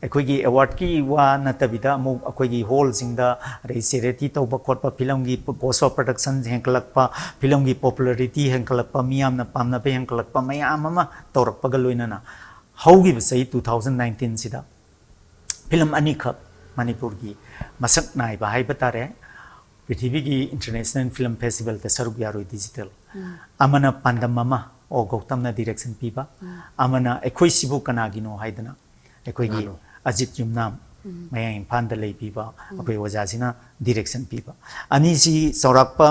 ꯑꯩꯈꯣꯏꯒꯤ ꯑꯦꯋꯥꯔꯗꯀꯤ ꯋꯥ ꯅꯠꯇꯕꯤꯗ ꯑꯃꯨꯛ ꯑꯩꯈꯣꯏꯒꯤ ꯍꯣꯜꯁꯤꯡꯗ ꯑꯗꯩ ꯆꯦꯔꯤꯇꯤ ꯇꯧꯕ ꯈꯣꯠꯄ, ꯐꯤꯂꯝꯒꯤ ꯀꯣꯁ ꯑꯣꯐ ꯄ꯭ꯔꯗꯛꯁꯟ ꯍꯦꯟꯒꯠꯂꯛꯄ, ꯐꯤꯂꯝꯒꯤ ꯄꯣꯄꯨꯂꯔꯤꯇꯤ ꯍꯦꯟꯒꯠꯂꯛꯄ, ꯃꯤꯌꯥꯝꯅ ꯄꯥꯝꯅꯕ ꯍꯦꯟꯒꯠꯂꯛꯄ ꯃꯌꯥꯝ ꯑꯃ ꯇꯧꯔꯛꯄꯒ ꯂꯣꯏꯅꯅ ꯍꯧꯈꯤꯕ ꯆꯍꯤ ꯇꯨ ꯊꯥꯎꯖꯟ ꯅꯥꯏꯟꯇꯤꯟꯁꯤꯗ ꯐꯤꯂꯝ ꯑꯅꯤꯈꯛ ꯃꯅꯤꯄꯨꯔꯒꯤ ꯃꯁꯛ ꯅꯥꯏꯕ ꯍꯥꯏꯕ ꯇꯥꯔꯦ, ꯄ꯭ꯔꯤꯊꯤꯕꯤꯒꯤ ꯏꯟꯇꯔꯅꯦꯁꯅꯦꯜ ꯐꯤꯂꯝ ꯐꯦꯁꯇꯤꯚꯦꯜꯗ ꯁꯔꯨꯛ ꯌꯥꯔꯣꯏ ꯗꯤꯖꯤꯇꯦꯜ꯫ ꯑꯃꯅ ꯄꯥꯟꯗꯝ ꯑꯃ, ꯑꯣ ꯒꯧꯇꯝꯅ ꯗꯤꯔꯦꯛꯁꯟ ꯄꯤꯕ, ꯑꯃꯅ ꯑꯩꯈꯣꯏꯁꯤꯕꯨ ꯀꯅꯥꯒꯤꯅꯣ ꯍꯥꯏꯗꯅ ꯑꯩꯈꯣꯏꯒꯤ ꯑꯖꯤꯠ ꯌꯨꯝꯅꯥꯝ, ꯃꯌꯥꯡ ꯏꯝꯐꯥꯜꯗ ꯂꯩꯕꯤꯕ ꯑꯩꯈꯣꯏ ꯑꯣꯖꯥꯁꯤꯅ ꯗꯤꯔꯦꯛꯁꯟ ꯄꯤꯕ꯫ ꯑꯅꯤꯁꯤ ꯆꯥꯎꯔꯥꯛꯄ,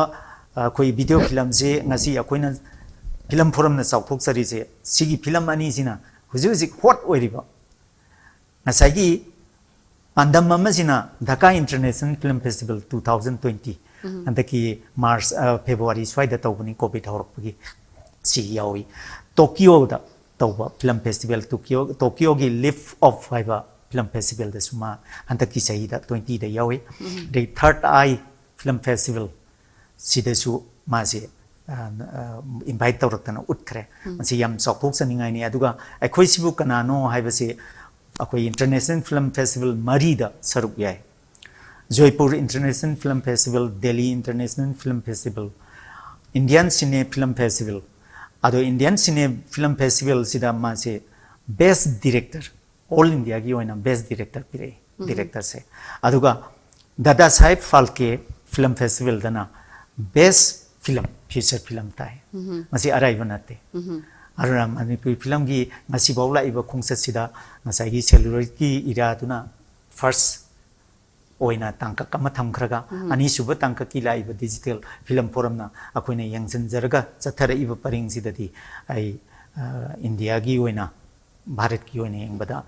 ꯑꯩꯈꯣꯏ ꯚꯤꯗꯤꯑꯣ ꯐꯤꯂꯝꯁꯦ ꯉꯁꯤ ꯑꯩꯈꯣꯏꯅ ꯐꯤꯂꯝ ꯐꯣꯔꯝꯅ ꯆꯥꯎꯊꯣꯛꯆꯔꯤꯁꯦ ꯁꯤꯒꯤ ꯐꯤꯂꯝ ꯑꯅꯤꯁꯤꯅ ꯍꯧꯖꯤꯛ ꯍꯧꯖꯤꯛ ꯍꯣꯠ ꯑꯣꯏꯔꯤꯕ ꯉꯁꯥꯏꯒꯤ ꯄꯥꯟꯗꯝ ꯑꯃꯁꯤꯅ Dhaka international film festival two thousand twenty, ꯍꯟꯗꯛꯀꯤ ꯃꯥꯔꯆ, ꯑ, ꯐꯦꯕ꯭ꯔꯨꯋꯥꯔꯤ ꯁ꯭ꯋꯥꯏꯗ ꯇꯧꯕꯅꯤ, ꯀꯣꯚꯤꯗ ꯍꯧꯔꯛꯄꯒꯤ꯫ ꯁꯤ ꯌꯥꯎꯏ꯫ ꯇꯣꯀꯤꯌꯣꯗ ꯇꯧꯕ ꯐꯤꯂꯝ ꯐꯦꯁꯇꯤꯚꯦꯜ, ꯇꯣꯀꯤꯌꯣ, ꯇꯣꯀꯤꯌꯣꯒꯤ ꯂꯤꯐ ꯑꯣꯐ ꯍꯥꯏꯕ ꯐꯤꯂꯝ ꯐꯦꯁꯇꯤꯚꯦꯜꯗꯁꯨ ꯃꯥ ꯍꯟꯗꯛꯀꯤ ꯆꯍꯤꯗ ꯇ꯭ꯋꯦꯟꯇꯤꯗ ꯌꯥꯎꯏ꯫ ꯑꯗꯩ ꯊꯥꯔꯠ ꯑꯥꯏ ꯐꯤꯂꯝ ꯐꯦꯁꯇꯤꯚꯦꯜ ꯁꯤꯗꯁꯨ ꯃꯥꯁꯦ, ꯑ, ꯑ, ꯏꯟꯚꯥꯏꯠ ꯇꯧꯔꯛꯇꯅ ꯎꯠꯈ꯭ꯔꯦ꯫ ꯃꯁꯤ ꯌꯥꯝ ꯆꯥꯎꯊꯣꯛꯆꯅꯤꯡꯉꯥꯏꯅꯤ꯫ ꯑꯗꯨꯒ ꯑꯩꯈꯣꯏꯁꯤꯕꯨ ꯀꯅꯥꯅꯣ ꯍꯥꯏꯕꯁꯤ ꯑꯩꯈꯣꯏ ꯏꯟꯇꯔꯅꯦꯁꯅꯦꯜ ꯐꯤꯂꯝ ꯐꯦꯁꯇꯤꯚꯦꯜ ꯃꯔꯤꯗ ꯁꯔꯨꯛ ꯌꯥꯏ꯫ Jaipur international film festival, Delhi international film festival, Indian ꯁꯤꯅꯦ ꯐꯤꯂꯝ ꯐꯦꯁꯇꯤꯚꯦꯜ꯫ ꯑꯗꯣ ꯏꯟꯗꯤꯌꯥꯟ ꯁꯤꯅꯦ ꯐꯤꯂꯝ ꯐꯦꯁꯇꯤꯚꯦꯜꯁꯤꯗ ꯃꯥꯁꯦ ꯕꯦꯁ ꯗꯤꯔꯦꯛꯇꯔ, ꯑꯣꯜ ꯏꯟꯗꯤꯌꯥꯒꯤ ꯑꯣꯏꯅ ꯕꯦꯁ ꯗꯤꯔꯦꯛꯇꯔ ꯄꯤꯔꯛꯏ, ꯗꯤꯔꯦꯛꯇꯔꯁꯦ꯫ ꯑꯗꯨꯒ ꯗꯥꯗꯥ ꯁꯥꯍꯦꯕ ꯐꯥꯜꯀꯦ ꯐꯤꯂꯝ ꯐꯦꯁꯇꯤꯚꯦꯜꯗꯅ ꯕꯦꯁ ꯐꯤꯂꯝ, ꯐꯤꯆꯔ ꯐꯤꯂꯝ ꯇꯥꯏ꯫ ꯃꯁꯤ ꯑꯔꯥꯏꯕ ꯅꯠꯇꯦ꯫ ꯑꯗꯨꯅ ꯃꯅꯤꯄꯨꯔꯤ ꯐꯤꯂꯝꯒꯤ ꯉꯁꯤꯐꯥꯎ ꯂꯥꯛꯏꯕ ꯈꯣꯡꯆꯠꯁꯤꯗ ꯉꯁꯥꯏꯒꯤ ꯁꯦꯂꯨꯂꯣꯏꯗꯀꯤ ꯏꯔꯥꯗꯨꯅ ꯐꯥꯔꯁ ꯑꯣꯏꯅ ꯇꯥꯡꯀꯛ ꯑꯃ ꯊꯝꯈ꯭ꯔꯒ, ꯑꯅꯤꯁꯨꯕ ꯇꯥꯡꯀꯛꯀꯤ ꯂꯥꯛꯏꯕ ꯗꯤꯖꯤꯇꯦꯜ ꯐꯤꯂꯝ ꯐꯣꯔꯝꯅ ꯑꯩꯈꯣꯏꯅ ꯌꯦꯡꯁꯤꯟꯖꯔꯒ ꯆꯠꯊꯔꯛꯏꯕ ꯄꯔꯤꯡꯁꯤꯗꯗꯤ ꯑꯩ, ꯑ, ꯏꯟꯗꯤꯌꯥꯒꯤ ꯑꯣꯏꯅ, ꯚꯥꯔꯠꯀꯤ ꯑꯣꯏꯅ ꯌꯦꯡꯕꯗ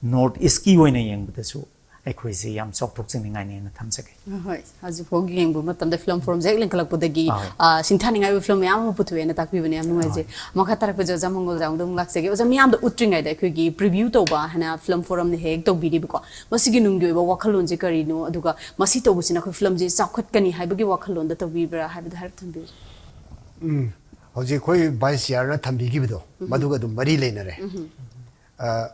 ꯅꯣꯔꯠ ꯏꯁꯀꯤ ꯑꯣꯏꯅ ꯌꯦꯡꯕꯗꯁꯨ ꯑꯩꯈꯣꯏꯁꯦ ꯌꯥꯝ ꯆꯥꯎꯊꯣꯛꯆꯅꯤꯡꯉꯥꯏꯅꯦꯅ ꯊꯝꯖꯒꯦ꯫ ꯍꯣꯏ, ꯍꯧꯖꯤꯛꯐꯥꯎ ꯌꯦꯡꯕ ꯃꯇꯝꯗ ꯐꯤꯂꯝ ꯐꯣꯔꯝꯁꯦ ꯍꯦꯛ ꯂꯤꯡꯈꯠꯂꯛꯄꯗꯒꯤ ꯑꯥ, ꯍꯣꯏ꯫ ꯑꯥ, ꯁꯤꯡꯊꯥꯅꯤꯡꯉꯥꯏ ꯑꯣꯏꯕ ꯐꯤꯂꯝ ꯃꯌꯥꯝ ꯑꯃ ꯄꯨꯊꯣꯛꯑꯦꯅ ꯇꯥꯛꯄꯤꯕꯅꯦ, ꯌꯥꯝ ꯅꯨꯡꯉꯥꯏꯖꯩ꯫ ꯃꯈꯥ ꯇꯥꯔꯛꯄꯁꯦ ꯑꯣꯖꯥ ꯃꯪꯒꯣꯜꯖꯥꯡꯗ ꯑꯃꯨꯛ ꯂꯥꯛꯆꯒꯦ꯫ ꯑꯣꯖꯥ, ꯃꯤꯌꯥꯝꯗ ꯎꯠꯇ꯭ꯔꯤꯉꯩꯗ ꯑꯩꯈꯣꯏꯒꯤ ꯄ꯭ꯔꯤꯚ꯭ꯌꯨ ꯇꯧꯕ ꯍꯥꯏꯅ ꯐꯤꯂꯝ ꯐꯣꯔꯝꯅ ꯍꯦꯛ ꯍꯦꯛ ꯇꯧꯕꯤꯔꯤꯕꯀꯣ, ꯃꯁꯤꯒꯤ ꯅꯨꯡꯒꯤ ꯑꯣꯏꯕ ꯋꯥꯈꯜꯂꯣꯟꯁꯦ ꯀꯔꯤꯅꯣ, ꯑꯗꯨꯒ ꯃꯁꯤ ꯇꯧꯕꯁꯤꯅ ꯑꯩꯈꯣꯏ ꯐꯤꯂꯝꯁꯦ ꯆꯥꯎꯈꯠꯀꯅꯤ ꯍꯥꯏꯕꯒꯤ ꯋꯥꯈꯜꯂꯣꯟꯗ ꯇꯧꯕꯤꯕ꯭ꯔꯥ ꯍꯥꯏꯕꯗꯣ ꯍꯥꯏꯔꯞ ꯊꯝꯕꯤꯌꯨ꯫ ꯎꯝ, ꯍꯧꯖꯤꯛ ꯑꯩꯈꯣꯏ ꯚꯥꯏꯁ ꯆꯤꯌꯥꯔꯅ ꯊꯝꯕꯤꯈꯤꯕꯗꯣ, ꯃꯗꯨꯒ ꯑꯗꯨꯝ ꯃꯔꯤ ꯂꯩꯅꯔꯦ꯫ ꯑ,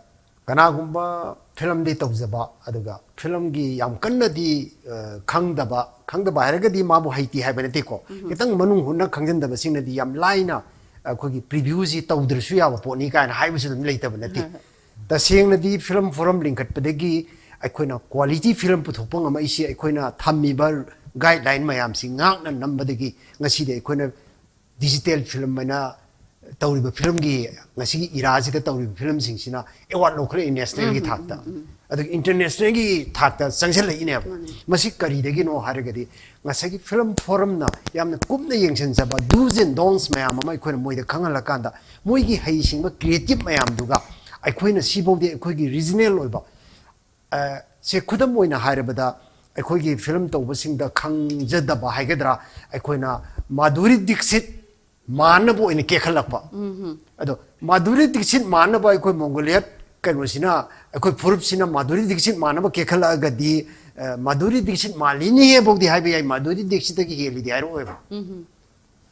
ꯀꯅꯥꯒꯨꯝꯕ ꯐꯤꯂꯝꯗꯤ ꯇꯧꯖꯕ, ꯑꯗꯨꯒ ꯐꯤꯂꯝꯒꯤ ꯌꯥꯝ ꯀꯟꯅꯗꯤ ꯑ, ꯈꯪꯗꯕ, ꯈꯪꯗꯕ ꯍꯥꯏꯔꯒꯗꯤ ꯃꯥꯕꯨ ꯍꯩꯇꯦ ꯍꯥꯏꯕ ꯅꯠꯇꯦꯀꯣ, ꯈꯤꯇꯪ ꯃꯅꯨꯡ ꯍꯨꯠꯅ ꯈꯪꯖꯟꯗꯕꯁꯤꯡꯅꯗꯤ ꯌꯥꯝ ꯂꯥꯏꯅ ꯑꯩꯈꯣꯏꯒꯤ ꯄ꯭ꯔꯤꯚ꯭ꯌꯨꯁꯤ ꯇꯧꯗ꯭ꯔꯁꯨ ꯌꯥꯕ ꯄꯣꯠꯅꯤ ꯀꯥꯏꯅ ꯍꯥꯏꯕꯁꯨ ꯑꯗꯨꯝ ꯂꯩꯇꯕ ꯅꯠꯇꯦ꯫ ꯇꯁꯦꯡꯅꯗꯤ ꯐꯤꯂꯝ ꯐꯣꯔꯝ ꯂꯤꯡꯈꯠꯄꯗꯒꯤ ꯑꯩꯈꯣꯏꯅ ꯀ꯭ꯋꯥꯂꯤꯇꯤ ꯐꯤꯂꯝ ꯄꯨꯊꯣꯛꯄ ꯉꯝꯃꯛꯏꯁꯤ ꯑꯩꯈꯣꯏꯅ ꯊꯝꯃꯤꯕ ꯒꯥꯏꯗꯂꯥꯏꯟ ꯃꯌꯥꯝꯁꯤ ꯉꯥꯛꯅ ꯅꯝꯕꯗꯒꯤ ꯉꯁꯤꯗꯤ ꯑꯩꯈꯣꯏꯅ ꯗꯤꯖꯤꯇꯦꯜ ꯐꯤꯂꯝ ꯍꯥꯏꯅ ꯇꯧꯔꯤꯕ ꯐꯤꯂꯝꯒꯤ, ꯉꯁꯤꯒꯤ ꯏꯔꯥꯁꯤꯗ ꯇꯧꯔꯤꯕ ꯐꯤꯂꯝꯁꯤꯡꯁꯤꯅ ꯑꯦꯋꯥꯔꯗ ꯂꯧꯈꯠꯂꯛꯏ ꯅꯦꯁꯅꯦꯜꯒꯤ ꯊꯥꯛꯇ, ꯑꯗꯒꯤ ꯏꯟꯇꯔꯅꯦꯁꯅꯦꯜꯒꯤ ꯊꯥꯛꯇ ꯆꯪꯁꯤꯜꯂꯛꯏꯅꯦꯕ꯫ ꯃꯁꯤ ꯀꯔꯤꯗꯒꯤꯅꯣ ꯍꯥꯏꯔꯒꯗꯤ ꯉꯁꯥꯏꯒꯤ ꯐꯤꯂꯝ ꯐꯣꯔꯝꯅ ꯌꯥꯝꯅ ꯀꯨꯞꯅ ꯌꯦꯡꯁꯤꯟꯖꯕ do's and don'ts ꯃꯌꯥꯝ ꯑꯃ ꯑꯩꯈꯣꯏꯅ ꯃꯣꯏꯗ ꯈꯪꯍꯜꯂꯀꯥꯟꯗ ꯃꯣꯏꯒꯤ ꯍꯩꯁꯤꯡꯕ ꯀ꯭ꯔꯤꯌꯦꯇꯤꯞ ꯃꯌꯥꯝꯗꯨꯒ ꯑꯩꯈꯣꯏꯅ ꯁꯤꯐꯥꯎꯗꯤ ꯑꯩꯈꯣꯏꯒꯤ ꯔꯤꯖꯅꯦꯜ ꯑꯣꯏꯕ, ꯑ, ꯁꯦ ꯈꯨꯗꯝ ꯑꯣꯏꯅ ꯍꯥꯏꯔꯕꯗ ꯑꯩꯈꯣꯏꯒꯤ ꯐꯤꯂꯝ ꯇꯧꯕꯁꯤꯡꯗ ꯈꯪꯖꯗꯕ ꯍꯥꯏꯒꯗ꯭ꯔꯥ, ꯑꯩꯈꯣꯏꯅ ꯃꯥꯙꯨꯔꯤ ꯗꯤꯛꯁꯤꯠ ꯃꯥꯟꯅꯕ ꯑꯣꯏꯅ ꯀꯦꯈꯠꯂꯛꯄ꯫ ꯑꯗꯣ ꯃꯥꯙꯨꯔꯤ ꯗꯤꯛꯁꯤꯠ ꯃꯥꯟꯅꯕ ꯑꯩꯈꯣꯏ ꯃꯣꯡꯒꯣꯂꯤꯌꯠ ꯀꯩꯅꯣꯁꯤꯅ, ꯑꯩꯈꯣꯏ ꯐꯨꯔꯨꯞꯁꯤꯅ ꯃꯥꯙꯨꯔꯤ ꯗꯤꯛꯁꯤꯠ ꯃꯥꯟꯅꯕ ꯀꯦꯈꯠꯂꯛꯑꯒꯗꯤ, ꯑ, ꯃꯥꯙꯨꯔꯤ ꯗꯤꯛꯁꯤꯠ ꯃꯥꯜꯂꯤꯅꯦ ꯐꯥꯎꯗꯤ ꯍꯥꯏꯕ ꯌꯥꯏ, ꯃꯥꯙꯨꯔꯤ ꯗꯤꯛꯁꯤꯠꯇꯒꯤ ꯍꯦꯜꯂꯤꯗꯤ ꯍꯥꯏꯔꯛꯑꯣꯏꯕ꯫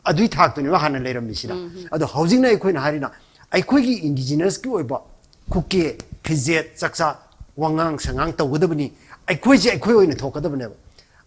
ꯑꯗꯨꯒꯤ ꯊꯥꯛꯇꯨꯅꯦꯕ ꯍꯥꯟꯅ ꯂꯩꯔꯝꯃꯤꯁꯤꯅ꯫ ꯑꯗꯣ ꯍꯧꯖꯤꯛꯅ ꯑꯩꯈꯣꯏꯅ ꯍꯥꯏꯔꯤꯅ ꯑꯩꯈꯣꯏꯒꯤ ꯏꯟꯗꯤꯖꯤꯅꯁꯀꯤ ꯑꯣꯏꯕ ꯈꯨꯛꯀꯦ, ꯐꯤꯖꯦꯠ, ꯆꯥꯛꯆꯥ, ꯋꯥꯉꯥꯡ ꯁꯉꯥꯡ ꯇꯧꯒꯗꯕꯅꯤ꯫ ꯑꯩꯈꯣꯏꯁꯦ ꯑꯩꯈꯣꯏ ꯑꯣꯏꯅ ꯊꯣꯛꯀꯗꯕꯅꯦꯕ꯫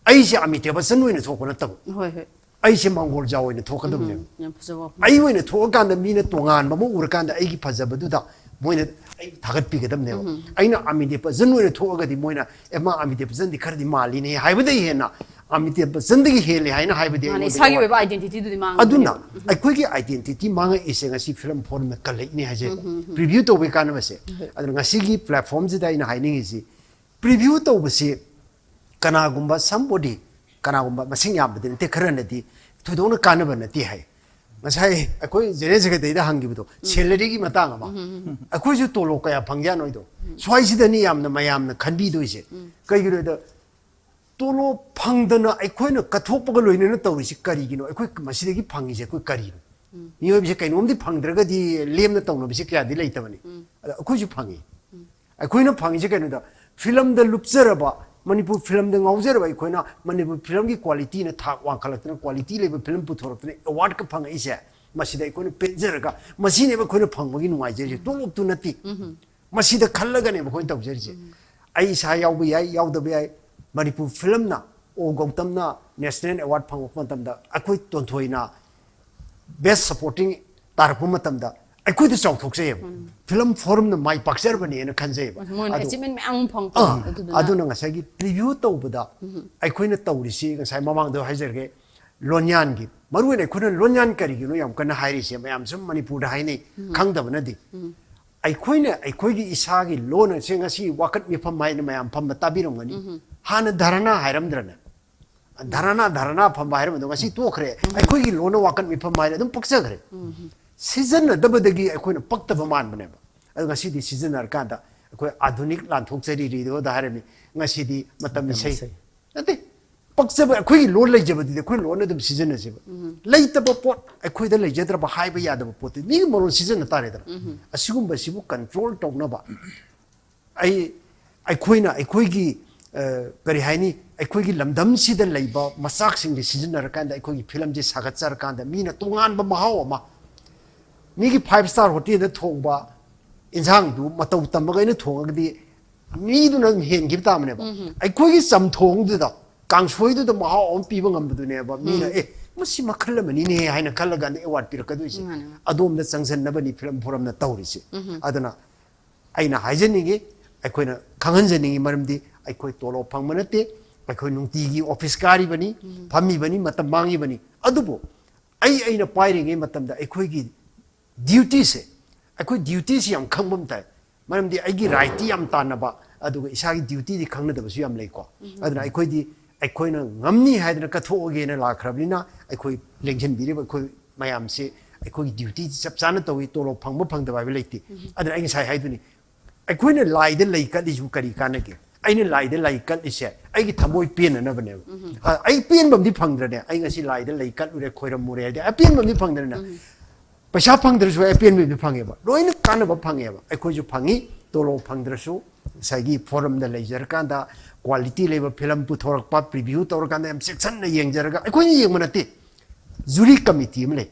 ꯑꯩꯁꯦ ꯑꯃꯤꯇꯥꯕ ꯕꯆꯟ ꯑꯣꯏꯅ ꯊꯣꯛꯄ ꯅꯠꯇꯕ, ꯍꯣꯏ, ꯍꯣꯏ꯫ ꯑꯩꯁꯦ ꯃꯪꯒꯣꯜꯖꯥꯎ ꯑꯣꯏꯅ ꯊꯣꯛꯀꯗꯕꯅꯦꯕ꯫ ꯌꯥꯝ ꯐꯖꯕ ꯋꯥꯐꯝ꯫ ꯑꯩ ꯑꯣꯏꯅ ꯊꯣꯛꯑꯀꯥꯟꯗ ꯃꯤꯅ ꯇꯣꯉꯥꯟꯕ ꯑꯃ ꯎꯔꯀꯥꯟꯗ ꯑꯩꯒꯤ ꯐꯖꯕꯗꯨꯗ ꯃꯣꯏꯅ ꯑꯩ ꯊꯥꯒꯠꯄꯤꯒꯗꯕꯅꯦꯕ꯫ ꯑꯩꯅ ꯑꯃꯤꯇꯥꯕ ꯕꯆꯟ ꯑꯣꯏꯅ ꯊꯣꯛꯑꯒꯗꯤ ꯃꯣꯏꯅ, "ꯑꯦ, ꯃꯥ ꯑꯃꯤꯇꯥꯕ ꯕꯆꯟꯗꯤ ꯈꯔꯗꯤ ꯃꯥꯜꯂꯤꯅꯦ" ꯍꯥꯏꯕꯗꯒꯤ ꯍꯦꯟꯅ ꯑꯃꯤꯇꯥꯕ ꯕꯆꯟꯗꯒꯤ ꯍꯦꯜꯂꯦ ꯍꯥꯏꯅ ꯍꯥꯏꯕꯗꯤ ꯃꯥꯅꯦ, ꯑꯩꯉꯣꯟꯗ ꯏꯁꯥꯒꯤ ꯑꯩꯉꯣꯟꯗ ꯑꯣꯏꯕ identity ꯗꯨꯗꯤ ꯃꯥꯡꯉꯦ꯫ ꯑꯗꯨꯅ ꯑꯩꯈꯣꯏꯒꯤ identity ꯃꯥꯡꯉꯛꯏꯁꯦ ꯉꯁꯤ ꯐꯤꯂꯝ ꯐꯣꯔꯝꯅ ꯀꯜꯂꯛꯏꯅꯦ ꯍꯥꯏꯁꯦ꯫ ꯄ꯭ꯔꯤꯚ꯭ꯌꯨ ꯇꯧꯕꯒꯤ ꯀꯥꯟꯅꯕꯁꯦ꯫ ꯑꯗꯨꯅ ꯉꯁꯤꯒꯤ platform ꯁꯤꯗ ꯑꯩꯅ ꯍꯥꯏꯅꯤꯡꯉꯤꯁꯤ, ꯄ꯭ꯔꯤꯚ꯭ꯌꯨ ꯇꯧꯕꯁꯤ ꯀꯅꯥꯒꯨꯝꯕ somebody, ꯀꯅꯥꯒꯨꯝꯕ ꯃꯁꯤꯡ ꯌꯥꯝꯕꯗꯤ ꯅꯠꯇꯦ, ꯈꯔꯅꯗꯤ ꯊꯣꯏꯗꯣꯛꯅ ꯀꯥꯟꯅꯕ ꯅꯠꯇꯦ ꯍꯥꯏ꯫ ꯉꯁꯥꯏ ꯑꯩꯈꯣꯏ ꯖꯦꯅꯦꯔꯦꯜ ꯁꯦꯀ꯭ꯔꯦꯇꯔꯤꯗ ꯍꯪꯈꯤꯕꯗꯣ, ꯁꯦꯂꯔꯤꯒꯤ ꯃꯇꯥꯡ ꯑꯃ, ꯑꯩꯈꯣꯏꯁꯨ ꯇꯣꯂꯣꯞ ꯀꯌꯥ ꯐꯪꯒꯦ ꯍꯥꯏꯅꯣ ꯑꯩꯗꯣ? ꯁ꯭ꯋꯥꯏꯁꯤꯗꯅꯤ ꯌꯥꯝꯅ ꯃꯌꯥꯝꯅ ꯈꯟꯕꯤꯗꯣꯏꯁꯦ꯫ ꯀꯩꯒꯤꯅꯣꯗ, ꯇꯣꯂꯣꯞ ꯐꯪꯗꯅ ꯑꯩꯈꯣꯏꯅ ꯀꯠꯊꯣꯛꯄꯒ ꯂꯣꯏꯅꯅ ꯇꯧꯔꯤꯁꯤ ꯀꯔꯤꯒꯤꯅꯣ? ꯑꯩꯈꯣꯏ ꯃꯁꯤꯗꯒꯤ ꯐꯪꯉꯤꯁꯦ ꯑꯩꯈꯣꯏ ꯀꯔꯤꯅꯣ? ꯃꯤꯑꯣꯏꯕꯁꯦ ꯀꯩꯅꯣꯝꯗꯤ ꯐꯪꯗ꯭ꯔꯒꯗꯤ ꯂꯦꯝꯅ ꯇꯧꯅꯕꯁꯦ ꯀꯌꯥꯗꯤ ꯂꯩꯇꯕꯅꯤ꯫ ꯑꯗ ꯑꯩꯈꯣꯏꯁꯨ ꯐꯪꯉꯤ꯫ ꯑꯩꯈꯣꯏꯅ ꯐꯪꯉꯤꯁꯦ ꯀꯩꯅꯣꯗ, ꯐꯤꯂꯝꯗ ꯂꯨꯞꯆꯔꯕ, ꯃꯅꯤꯄꯨꯔ ꯐꯤꯂꯝꯗ ꯉꯥꯎꯖꯔꯕ ꯑꯩꯈꯣꯏꯅ ꯃꯅꯤꯄꯨꯔ ꯐꯤꯂꯝꯒꯤ ꯀ꯭ꯋꯥꯂꯤꯇꯤꯅ ꯊꯥꯛ ꯋꯥꯡꯈꯠꯂꯛꯇꯅ, ꯀ꯭ꯋꯥꯂꯤꯇꯤ ꯂꯩꯕ ꯐꯤꯂꯝ ꯄꯨꯊꯣꯔꯛꯇꯅ ꯑꯦꯋꯥꯔꯗꯀ ꯐꯪꯉꯛꯏꯁꯦ, ꯃꯁꯤꯗ ꯑꯩꯈꯣꯏꯅ ꯄꯦꯟꯖꯔꯒ, ꯃꯁꯤꯅꯦꯕ ꯑꯩꯈꯣꯏꯅ ꯐꯪꯕꯒꯤ ꯅꯨꯡꯉꯥꯏꯖꯔꯤꯁꯦ꯫ ꯇꯣꯂꯣꯞꯇꯨ ꯅꯠꯇꯦ꯫ ꯃꯁꯤꯗ ꯈꯜꯂꯒꯅꯦꯕ ꯑꯩꯈꯣꯏꯅ ꯇꯧꯖꯔꯤꯁꯦ꯫ ꯑꯩ ꯏꯁꯥ ꯌꯥꯎꯕ ꯌꯥꯏ, ꯌꯥꯎꯗꯕ ꯌꯥꯏ, ꯃꯅꯤꯄꯨꯔ ꯐꯤꯂꯝꯅ, ꯑꯣ ꯒꯧꯇꯝꯅ ꯅꯦꯁꯅꯦꯜ ꯑꯦꯋꯥꯔꯗ ꯐꯪꯉꯛꯄ ꯃꯇꯝꯗ, ꯑꯩꯈꯣꯏ ꯇꯣꯟꯊꯣꯏꯅ ꯕꯦꯁ ꯁꯄꯣꯔꯇꯤꯡ ꯇꯥꯔꯛꯄ ꯃꯇꯝꯗ ꯑꯩꯈꯣꯏꯗ ꯆꯥꯎꯊꯣꯛꯆꯩꯌꯦꯕ꯫ ꯐꯤꯂꯝ ꯐꯣꯔꯝꯅ ꯃꯥꯏ ꯄꯥꯛꯆꯔꯕꯅꯦꯅ ꯈꯟꯖꯩꯌꯦꯕ꯫ ꯃꯣꯏꯅ ꯑꯗꯣ ꯑꯦꯆꯤꯞꯃꯦꯟ ꯃꯌꯥꯝ ꯑꯃ ꯐꯪꯉꯛꯄ ꯑꯥ, ꯑꯗꯨꯗꯨꯅ꯫ ꯑꯗꯨꯅ ꯉꯁꯥꯏꯒꯤ ꯄ꯭ꯔꯤꯚ꯭ꯌꯨ ꯇꯧꯕꯗ ꯑꯩꯈꯣꯏꯅ ꯇꯧꯔꯤꯁꯤ, ꯉꯁꯥꯏ ꯃꯃꯥꯡꯗ ꯍꯥꯏꯖꯔꯒꯦ, ꯂꯣꯟꯌꯥꯟꯒꯤ, ꯃꯔꯨ ꯑꯣꯏꯅ ꯑꯩꯈꯣꯏꯅ ꯂꯣꯟꯌꯥꯟ ꯀꯔꯤꯒꯤꯅꯣ ꯌꯥꯝ ꯀꯟꯅ ꯍꯥꯏꯔꯤꯁꯦ, ꯃꯌꯥꯝ ꯁꯨꯝ ꯃꯅꯤꯄꯨꯔꯗ ꯍꯥꯏꯅꯩ, ꯈꯪꯗꯕꯅꯗꯤ꯫ ꯑꯩꯈꯣꯏꯅ ꯑꯩꯈꯣꯏꯒꯤ ꯏꯁꯥꯒꯤ ꯂꯣꯟ ꯑꯁꯦ, ꯉꯁꯤ ꯋꯥꯀꯠ ꯃꯤꯐꯝ ꯍꯥꯏꯅ ꯃꯌꯥꯝ ꯐꯝꯕ ꯇꯥꯕꯤꯔꯝꯒꯅꯤ꯫ ꯍꯥꯟꯅ ꯙꯔꯅꯥ ꯍꯥꯏꯔꯝꯗ꯭ꯔꯅꯦ? ꯙꯔꯅꯥ, ꯙꯔꯅꯥ ꯐꯝꯕ ꯍꯥꯏꯔꯝꯕꯗꯣ ꯉꯁꯤ ꯇꯣꯛꯈ꯭ꯔꯦ꯫ ꯑꯩꯈꯣꯏꯒꯤ ꯂꯣꯟꯅ ꯋꯥꯀꯠ ꯃꯤꯐꯝ ꯍꯥꯏꯔꯦ, ꯑꯗꯨꯝ ꯄꯛꯆꯈ꯭ꯔꯦ꯫ ꯁꯤꯖꯤꯟꯅꯗꯕꯗꯒꯤ ꯑꯩꯈꯣꯏꯅ ꯄꯛꯇꯕ ꯃꯥꯟꯕꯅꯦꯕ꯫ ꯑꯗꯣ ꯉꯁꯤꯗꯤ ꯁꯤꯖꯤꯟꯅꯔꯀꯥꯟꯗ ꯑꯩꯈꯣꯏ ꯑꯥꯙꯨꯅꯤꯛ ꯂꯥꯟꯊꯣꯛꯆꯔꯤꯔꯤꯗꯣꯗ ꯍꯥꯏꯔꯝꯃꯤ꯫ ꯉꯁꯤꯗꯤ ꯃꯇꯝ ꯃꯇꯝ ꯏꯁꯩ꯫ ꯏꯁꯩ꯫ ꯅꯠꯇꯦ, ꯄꯛꯆꯕ, ꯑꯩꯈꯣꯏꯒꯤ ꯂꯣꯟ ꯂꯩꯖꯕꯗꯨꯗꯤ ꯑꯩꯈꯣꯏ ꯂꯣꯟ ꯑꯗꯨꯝ ꯁꯤꯖꯤꯟꯅꯁꯦꯕ꯫ ꯂꯩꯇꯕ ꯄꯣꯠ ꯑꯩꯈꯣꯏꯗ ꯂꯩꯖꯗ꯭ꯔꯕ, ꯍꯥꯏꯕ ꯌꯥꯗꯕ ꯄꯣꯠꯇꯨ ꯃꯤꯒꯤ ꯃꯔꯣꯟ ꯁꯤꯖꯤꯟꯅ ꯇꯥꯔꯦꯗꯅ꯫ ꯑꯁꯤꯒꯨꯝꯕꯁꯤꯕꯨ ꯀꯟꯇ꯭ꯔꯣꯜ ꯇꯧꯅꯕ ꯑꯩ, ꯑꯩꯈꯣꯏꯅ ꯑꯩꯈꯣꯏꯒꯤ, ꯑ, ꯀꯔꯤ ꯍꯥꯏꯅꯤ, ꯑꯩꯈꯣꯏꯒꯤ ꯂꯝꯗꯝꯁꯤꯗ ꯂꯩꯕ ꯃꯆꯥꯛꯁꯤꯡꯁꯦ ꯁꯤꯖꯤꯟꯅꯔꯀꯥꯟꯗ ꯑꯩꯈꯣꯏꯒꯤ ꯐꯤꯂꯝꯁꯦ ꯁꯥꯒꯠꯆꯔꯀꯥꯟꯗ ꯃꯤꯅ ꯇꯣꯉꯥꯟꯕ ꯃꯍꯥꯎ ꯑꯃ, ꯃꯤꯒꯤ ꯐꯥꯏꯚ ꯁ꯭ꯇꯥꯔ ꯍꯣꯇꯦꯜꯗ ꯊꯣꯡꯕ ꯏꯟꯁꯥꯡꯗꯨ ꯃꯇꯧ ꯇꯝꯃꯒ ꯑꯩꯅ ꯊꯣꯡꯉꯒꯗꯤ ꯃꯤꯗꯨꯅ ꯑꯗꯨꯝ ꯍꯦꯟꯈꯤꯕ ꯇꯥꯕꯅꯦꯕ꯫ ꯑꯩꯈꯣꯏꯒꯤ ꯆꯝꯊꯣꯡꯗꯨꯗ, ꯀꯥꯡꯁꯣꯏꯗꯨꯗ ꯃꯍꯥꯎ ꯑꯃ ꯄꯤꯕ ꯉꯝꯕꯗꯨꯅꯦꯕ ꯃꯤꯅ, "ꯑꯦ, ꯃꯁꯤ ꯃꯈꯜ ꯑꯃꯅꯤꯅꯦ" ꯍꯥꯏꯅ ꯈꯜꯂꯀꯥꯟꯗ ꯑꯦꯋꯥꯔꯗ ꯄꯤꯔꯛꯀꯗꯣꯏꯁꯦ꯫ ꯃꯥꯅꯦ, ꯃꯥꯅꯦ꯫ ꯑꯗꯣꯝꯗ ꯆꯪꯁꯤꯟꯅꯕꯅꯤ ꯐꯤꯂꯝ ꯐꯣꯔꯝꯅ ꯇꯧꯔꯤꯁꯦ꯫ ꯑꯗꯨꯅ ꯑꯩꯅ ꯍꯥꯏꯖꯅꯤꯡꯉꯤ, ꯑꯩꯈꯣꯏꯅ ꯈꯪꯍꯟꯖꯅꯤꯡꯉꯤ, ꯃꯔꯝꯗꯤ ꯑꯩꯈꯣꯏ ꯇꯣꯂꯣꯞ ꯐꯪꯕ ꯅꯠꯇꯦ, ꯑꯩꯈꯣꯏ ꯅꯨꯡꯇꯤꯒꯤ ꯑꯣꯐꯤꯁ ꯀꯥꯔꯤꯕꯅꯤ, ꯐꯝꯃꯤꯕꯅꯤ, ꯃꯇꯝ ꯃꯥꯡꯉꯤꯕꯅꯤ꯫ ꯑꯗꯨꯕꯨ ꯑꯩ, ꯑꯩꯅ ꯄꯥꯏꯔꯤꯉꯩ ꯃꯇꯝꯗ ꯑꯩꯈꯣꯏꯒꯤ ꯗ꯭ꯌꯨꯇꯤꯁꯦ, ꯑꯩꯈꯣꯏ ꯗ꯭ꯌꯨꯇꯤꯁꯤ ꯌꯥꯝ ꯈꯪꯕ ꯑꯃ ꯇꯥꯏ꯫ ꯃꯔꯝꯗꯤ ꯑꯩꯒꯤ ꯔꯥꯏꯠꯇꯤ ꯌꯥꯝ ꯇꯥꯟꯅꯕ, ꯑꯗꯨꯒ ꯏꯁꯥꯒꯤ ꯗ꯭ꯌꯨꯇꯤꯗꯤ ꯈꯪꯅꯗꯕꯁꯨ ꯌꯥꯝ ꯂꯩꯀꯣ꯫ ꯑꯗꯨꯅ ꯑꯩꯈꯣꯏꯗꯤ, ꯑꯩꯈꯣꯏꯅ ꯉꯝꯅꯤ ꯍꯥꯏꯗꯅ ꯀꯠꯊꯣꯛꯑꯒꯦꯅ ꯂꯥꯛꯈ꯭ꯔꯕꯅꯤꯅ, ꯑꯩꯈꯣꯏ ꯂꯦꯡꯁꯤꯟꯕꯤꯔꯤꯕ ꯑꯩꯈꯣꯏ ꯃꯌꯥꯝꯁꯤ ꯑꯩꯈꯣꯏꯒꯤ ꯗ꯭ꯌꯨꯇꯤ ꯆꯞ ꯆꯥꯅ ꯇꯧꯏ, ꯇꯣꯂꯣꯞ ꯐꯪꯕ ꯐꯪꯗꯕ ꯍꯥꯏꯕ ꯂꯩꯇꯦ꯫ ꯑꯗꯨꯅ ꯑꯩ ꯉꯁꯥꯏ ꯍꯥꯏꯗꯨꯅꯤ, ꯑꯩꯈꯣꯏꯅ ꯂꯥꯏꯗ ꯂꯩ ꯀꯠꯂꯤꯁꯤꯕꯨ ꯀꯔꯤ ꯀꯥꯟꯅꯒꯦ? ꯑꯩꯅ ꯂꯥꯏꯗ ꯂꯩ ꯀꯠꯂꯤꯁꯦ ꯑꯩꯒꯤ ꯊꯃꯣꯏ ꯄꯦꯟꯅꯅꯕꯅꯦꯕ꯫ ꯑ, ꯑꯩ ꯄꯦꯟꯕ ꯑꯃꯗꯤ ꯐꯪꯗ꯭ꯔꯅꯦ? ꯑꯩ ꯉꯁꯤ ꯂꯥꯏꯗ ꯂꯩ ꯀꯠꯂꯨꯔꯦ, ꯈꯣꯏꯔꯝꯃꯨꯔꯦ ꯍꯥꯏꯗꯤ ꯑꯄꯦꯟꯕ ꯑꯃꯗꯤ ꯐꯪꯗ꯭ꯔꯅꯦ? ꯄꯩꯁꯥ ꯐꯪꯗ꯭ꯔꯁꯨ ꯑꯩ ꯑꯄꯦꯟꯕ ꯑꯃꯗꯤ ꯐꯪꯉꯦꯕ, ꯂꯣꯏꯅ ꯀꯥꯟꯅꯕ ꯐꯪꯉꯦꯕ꯫ ꯑꯩꯈꯣꯏꯁꯨ ꯐꯪꯉꯤ, ꯇꯣꯂꯣꯞ ꯐꯪꯗ꯭ꯔꯁꯨ ꯉꯁꯥꯏꯒꯤ ꯐꯣꯔꯝꯗ ꯂꯩꯖꯔꯀꯥꯟꯗ ꯀ꯭ꯋꯥꯂꯤꯇꯤ ꯂꯩꯕ ꯐꯤꯂꯝ ꯄꯨꯊꯣꯔꯛꯄ, ꯄ꯭ꯔꯤꯚ꯭ꯌꯨ ꯇꯧꯔꯀꯥꯟꯗ ꯌꯥꯝ ꯆꯦꯛꯁꯤꯟꯅ ꯌꯦꯡꯖꯔꯒ, ꯑꯩꯈꯣꯏꯅ ꯌꯦꯡꯕ ꯅꯠꯇꯦ, ꯖꯨꯔꯤ ꯀꯃꯤꯇꯤ ꯑꯃ ꯂꯩ꯫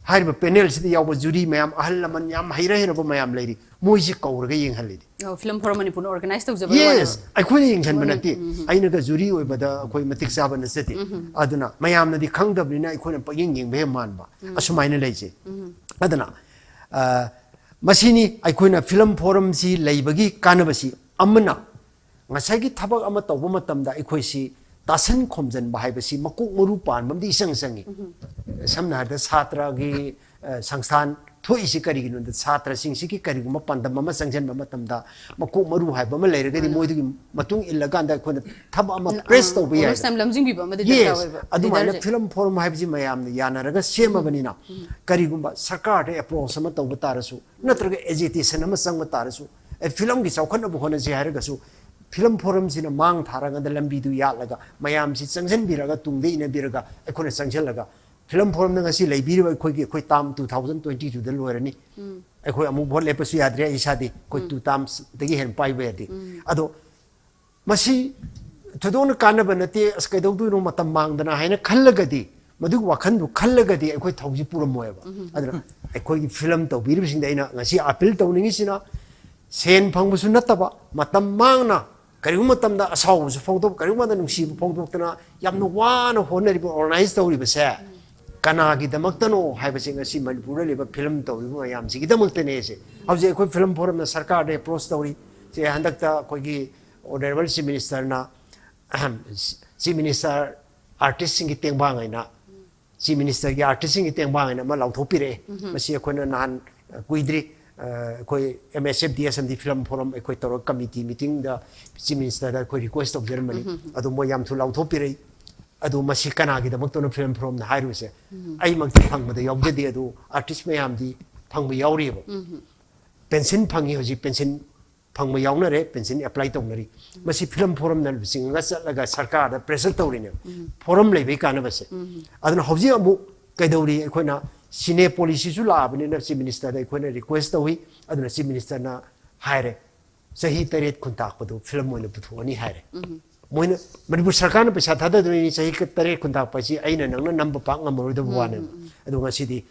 ꯍꯥꯏꯔꯤꯕ ꯄꯦꯅꯦꯜꯁꯤꯗ ꯌꯥꯎꯕ ꯖꯨꯔꯤ ꯃꯌꯥꯝ, ꯑꯍꯜ ꯂꯃꯟ ꯌꯥꯝ ꯍꯩꯔ ꯍꯩꯔꯕ ꯃꯌꯥꯝ ꯂꯩꯔꯤ, ꯃꯣꯏꯁꯤ ꯀꯧꯔꯒ ꯌꯦꯡꯍꯜꯂꯤꯅꯤ꯫ ꯑꯣ, ꯐꯤꯂꯝ ꯐꯣꯔꯝ ꯃꯅꯤꯄꯨꯔꯅ ꯑꯣꯔꯒꯅꯥꯏꯖ ꯇꯧꯖꯕꯒꯤ ꯌꯦꯁ, ꯋꯥꯅꯦꯕ꯫ ꯑꯩꯈꯣꯏꯅ ꯌꯦꯡꯁꯤꯟꯕ ꯃꯣꯏꯅ, ꯅꯠꯇꯦ꯫ ꯎꯝ, ꯎꯝ꯫ ꯑꯩꯅꯒ ꯖꯨꯔꯤ ꯑꯣꯏꯕꯗ ꯑꯩꯈꯣꯏ ꯃꯇꯤꯛ ꯆꯥꯕ ꯅꯠꯆꯗꯦ꯫ ꯑꯗꯨꯅ ꯃꯌꯥꯝꯅꯗꯤ ꯈꯪꯗꯕꯅꯤꯅ ꯑꯩꯈꯣꯏꯅ ꯄꯪꯌꯦꯡ ꯌꯦꯡꯕ ꯍꯦꯛ ꯃꯥꯟꯕ ꯑꯁꯨꯃꯥꯏꯅ ꯂꯩꯖꯩ꯫ ꯑꯗꯨꯅ ꯑ, ꯃꯁꯤꯅꯤ ꯑꯩꯈꯣꯏꯅ ꯐꯤꯂꯝ ꯐꯣꯔꯝꯁꯤ ꯂꯩꯕꯒꯤ ꯀꯥꯟꯅꯕꯁꯤ꯫ ꯑꯃꯅ, ꯉꯁꯥꯏꯒꯤ ꯊꯕꯛ ꯑꯃ ꯇꯧꯕ ꯃꯇꯝꯗ ꯑꯩꯈꯣꯏꯁꯤ ꯇꯥꯁꯟ ꯈꯣꯝꯖꯤꯟꯕ ꯍꯥꯏꯕꯁꯤ ꯃꯀꯣꯛ ꯃꯔꯨ ꯄꯥꯟꯕ ꯑꯃꯗꯤ ꯏꯆꯪ ꯆꯪꯏ꯫ ꯁꯝꯅ ꯍꯥꯏꯔꯕꯗ ꯁꯥꯇ꯭ꯔꯒꯤ, ꯑ, ꯁꯪꯁꯊꯥꯟ ꯊꯣꯛꯏꯁꯤ ꯀꯔꯤꯒꯤꯅꯣꯗ, ꯁꯥꯇ꯭ꯔꯁꯤꯡꯁꯤꯒꯤ ꯀꯔꯤꯒꯨꯝꯕ ꯄꯥꯟꯗꯝ ꯑꯃ ꯆꯪꯁꯤꯟꯕ ꯃꯇꯝꯗ ꯃꯀꯣꯛ ꯃꯔꯨ ꯍꯥꯏꯕ ꯑꯃ ꯂꯩꯔꯒꯗꯤ ꯃꯣꯏꯗꯨꯒꯤ ꯃꯇꯨꯡ ꯏꯜꯂꯀꯥꯟꯗ ꯑꯩꯈꯣꯏꯅ ꯊꯕꯛ ꯑꯃ ꯄ꯭ꯔꯦꯁ ꯇꯧꯕ ꯌꯥꯏ꯫ ꯑꯣꯅꯔꯁ ꯌꯥꯝ ꯂꯝꯖꯤꯡꯕꯤꯕ ꯑꯃꯗꯤ ꯗꯔꯀꯥꯔ ꯌꯦꯁ, ꯑꯣꯏꯕ ꯑꯗꯨꯃꯥꯏꯅ ꯂꯤꯗꯔꯁꯦ꯫ ꯐꯤꯂꯝ ꯐꯣꯔꯝ ꯍꯥꯏꯕꯁꯤ ꯃꯌꯥꯝꯅ ꯌꯥꯅꯔꯒ ꯁꯦꯝꯃꯕꯅꯤꯅ, ꯀꯔꯤꯒꯨꯝꯕ ꯁꯔꯀꯥꯔꯗ ꯑꯦꯄ꯭ꯔꯣꯁ ꯑꯃ ꯇꯧꯕ ꯇꯥꯔꯁꯨ, ꯅꯠꯇ꯭ꯔꯒ ꯑꯦꯖꯤꯇꯦꯁꯟ ꯑꯃ ꯆꯪꯕ ꯇꯥꯔꯁꯨ, ꯑꯦ, ꯐꯤꯂꯝꯒꯤ ꯆꯥꯎꯈꯠꯅꯕ ꯍꯣꯠꯅꯁꯤ ꯍꯥꯏꯔꯒꯁꯨ, ꯐꯤꯂꯝ ꯐꯣꯔꯝꯁꯤꯅ ꯃꯥꯡ ꯊꯥꯔꯀꯥꯟꯗ ꯂꯝꯕꯤꯗꯨ ꯌꯥꯠꯂꯒ ꯃꯌꯥꯝꯁꯤ ꯆꯪꯁꯤꯟꯕꯤꯔꯒ, ꯇꯨꯡꯗ ꯏꯟꯅꯕꯤꯔꯒ, ꯑꯩꯈꯣꯏꯅ ꯆꯪꯁꯤꯜꯂꯒ ꯐꯤꯂꯝ ꯐꯣꯔꯝꯗ ꯉꯁꯤ ꯂꯩꯕꯤꯔꯤꯕ ꯑꯩꯈꯣꯏꯒꯤ, ꯑꯩꯈꯣꯏ ꯇꯥꯝ ꯇꯨ ꯊꯥꯎꯖꯟ ꯇ꯭ꯋꯦꯟꯇꯤ ꯇꯨꯗ ꯂꯣꯏꯔꯅꯤ꯫ ꯑꯩꯈꯣꯏ ꯑꯃꯨꯛ ꯚꯣꯠ ꯂꯦꯞꯄꯁꯨ ꯌꯥꯗ꯭ꯔꯦ, ꯑꯩ ꯏꯁꯥꯗꯤ ꯑꯩꯈꯣꯏ ꯇꯨ ꯇꯥꯝꯁꯇꯒꯤ ꯍꯦꯟꯅ ꯄꯥꯏꯕ ꯌꯥꯗꯦ꯫ ꯑꯗꯣ ꯃꯁꯤ ꯊꯣꯏꯗꯣꯛꯅ ꯀꯥꯟꯅꯕ ꯅꯠꯇꯦ, ꯑꯁ, ꯀꯩꯗꯧꯗꯣꯏꯅꯣ ꯃꯇꯝ ꯃꯥꯡꯗꯅ ꯍꯥꯏꯅ ꯈꯜꯂꯒꯗꯤ, ꯃꯗꯨꯒꯤ ꯋꯥꯈꯜꯗꯨ ꯈꯜꯂꯒꯗꯤ ꯑꯩꯈꯣꯏ ꯊꯧꯁꯤ ꯄꯨꯔꯝꯃꯣꯏꯕ꯫ ꯑꯗꯨꯅ ꯑꯩꯈꯣꯏꯒꯤ ꯐꯤꯂꯝ ꯇꯧꯕꯤꯔꯤꯕꯁꯤꯡꯗ ꯑꯩꯅ ꯉꯁꯤ ꯑꯥꯄꯤꯜ ꯇꯧꯅꯤꯡꯉꯤꯁꯤꯅ, ꯁꯦꯟ ꯐꯪꯕꯁꯨ ꯅꯠꯇꯕ, ꯃꯇꯝ ꯃꯥꯡꯅ ꯀꯔꯤꯒꯨꯝꯕ ꯃꯇꯝꯗ ꯑꯁꯥꯎꯕꯁꯨ ꯐꯣꯡꯗꯣꯛ, ꯀꯔꯤꯒꯨꯝꯕ ꯃꯇꯝꯗ ꯅꯨꯡꯁꯤꯕ ꯐꯣꯡꯗꯣꯛꯇꯅ ꯌꯥꯝꯅ ꯋꯥꯅ ꯍꯣꯠꯅꯔꯤꯕ, ꯑꯣꯔꯒꯅꯥꯏꯖ ꯇꯧꯔꯤꯕꯁꯦ ꯀꯅꯥꯒꯤꯗꯃꯛꯇꯅꯣ ꯍꯥꯏꯕꯁꯦ ꯉꯁꯤ ꯃꯅꯤꯄꯨꯔꯗ ꯂꯩꯕ ꯐꯤꯂꯝ ꯇꯧꯔꯤꯕ ꯃꯌꯥꯝꯁꯤꯒꯤꯗꯃꯛꯇꯅꯦ꯫ ꯁꯦ ꯍꯧꯖꯤꯛ ꯑꯩꯈꯣꯏ ꯐꯤꯂꯝ ꯐꯣꯔꯝꯅ ꯁꯔꯀꯥꯔꯗ ꯑꯦꯄ꯭ꯔꯣꯁ ꯇꯧꯔꯤ꯫ ꯁꯦ ꯍꯟꯗꯛꯇ ꯑꯩꯈꯣꯏꯒꯤ ꯑꯣꯅꯔꯦꯕꯜ ꯆꯤꯐ ꯃꯤꯅꯤꯁꯇꯔꯅ, ꯆꯤꯐ ꯃꯤꯅꯤꯁꯇꯔ ꯑꯥꯔꯇꯤꯁꯁꯤꯡꯒꯤ ꯇꯦꯡꯕꯥꯡ ꯍꯥꯏꯅ, ꯆꯤꯐ ꯃꯤꯅꯤꯁꯇꯔꯒꯤ ꯑꯥꯔꯇꯤꯁꯁꯤꯡꯒꯤ ꯇꯦꯡꯕꯥꯡ ꯍꯥꯏꯅ ꯑꯃ ꯂꯥꯎꯊꯣꯛꯄꯤꯔꯛꯑꯦ꯫ ꯃꯁꯤ ꯑꯩꯈꯣꯏꯅ ꯅꯍꯥꯟ, ꯑ, ꯀꯨꯏꯗ꯭ꯔꯤ, ꯑ, ꯑꯩꯈꯣꯏ ꯑꯦꯝ ꯑꯦꯁ ꯑꯦꯐ ꯗꯤ ꯑꯦꯁ ꯑꯃꯗꯤ ꯐꯤꯂꯝ ꯐꯣꯔꯝ ꯑꯩꯈꯣꯏ ꯇꯧꯔꯒ ꯀꯃꯤꯇꯤ ꯃꯤꯇꯤꯡꯗ ꯆꯤꯐ ꯃꯤꯅꯤꯁꯇꯔꯗ ꯑꯩꯈꯣꯏ ꯔꯤꯀ꯭ꯋꯦꯁ ꯇꯧꯖꯔꯝꯕꯅꯤ꯫ ꯑꯗꯣ ꯃꯣꯏ ꯌꯥꯝ ꯊꯨꯅ ꯂꯥꯎꯊꯣꯛꯄꯤꯔꯛꯏ꯫ ꯑꯗꯨ ꯃꯁꯤ ꯀꯅꯥꯒꯤꯗꯃꯛꯇꯅꯣ ꯐꯤꯂꯝ ꯐꯣꯔꯝꯅ ꯍꯥꯏꯔꯤꯕꯁꯦ? ꯑꯩꯃꯛꯇꯤ ꯐꯪꯕꯗ ꯌꯥꯎꯖꯗꯦ, ꯑꯗꯨ ꯑꯥꯔꯇꯤꯁ ꯃꯌꯥꯝꯗꯤ ꯐꯪꯕ ꯌꯥꯎꯔꯤꯑꯕ꯫ ꯄꯦꯟꯁꯤꯟ ꯐꯪꯉꯤ ꯍꯧꯖꯤꯛ, ꯄꯦꯟꯁꯤꯟ ꯐꯪꯕ ꯌꯥꯎꯅꯔꯦ, ꯄꯦꯟꯁꯤꯟ ꯑꯦꯄ꯭ꯂꯥꯏ ꯇꯧꯅꯔꯤ꯫ ꯃꯁꯤ ꯐꯤꯂꯝ ꯐꯣꯔꯝꯅ ꯂꯨꯆꯤꯡꯉꯒ ꯆꯠꯂꯒ ꯁꯔꯀꯥꯔꯗ ꯄ꯭ꯔꯦꯁꯔ ꯇꯧꯔꯤꯅꯦꯕ, ꯐꯣꯔꯝ ꯂꯩꯕꯒꯤ ꯀꯥꯟꯅꯕꯁꯦ꯫ ꯑꯗꯨꯅ ꯍꯧꯖꯤꯛ ꯑꯃꯨꯛ ꯀꯩꯗꯧꯔꯤ? ꯑꯩꯈꯣꯏꯅ ꯁꯤꯅꯦ ꯄꯣꯂꯤꯁꯤꯁꯨ ꯂꯥꯛꯑꯕꯅꯤꯅ ꯆꯤꯐ ꯃꯤꯅꯤꯁꯇꯔꯗ ꯑꯩꯈꯣꯏꯅ ꯔꯤꯀ꯭ꯋꯦꯁ ꯇꯧꯏ꯫ ꯑꯗꯨꯅ ꯆꯤꯐ ꯃꯤꯅꯤꯁꯇꯔꯅ ꯍꯥꯏꯔꯦ, ꯆꯍꯤ ꯇꯔꯦꯠ ꯈꯨꯟꯇꯥꯛꯄꯗꯨ ꯐꯤꯂꯝ ꯑꯣꯏꯅ ꯄꯨꯊꯣꯛꯑꯅꯤ ꯍꯥꯏꯔꯦ꯫ ꯃꯣꯏꯅ, ꯃꯅꯤꯄꯨꯔ ꯁꯔꯀꯥꯔꯅ ꯄꯩꯁꯥ ꯊꯥꯗꯗꯣꯏꯅꯤ, ꯆꯍꯤ ꯇꯔꯦꯠ ꯈꯨꯟꯇꯥꯛꯄ ꯍꯥꯏꯁꯤ ꯑꯩꯅ ꯅꯪꯅ ꯅꯝꯕ ꯄꯥꯛ ꯉꯝꯃꯔꯣꯏꯗꯕ ꯋꯥꯅꯦꯕ꯫ ꯑꯗꯣ ꯉꯁꯤꯗꯤ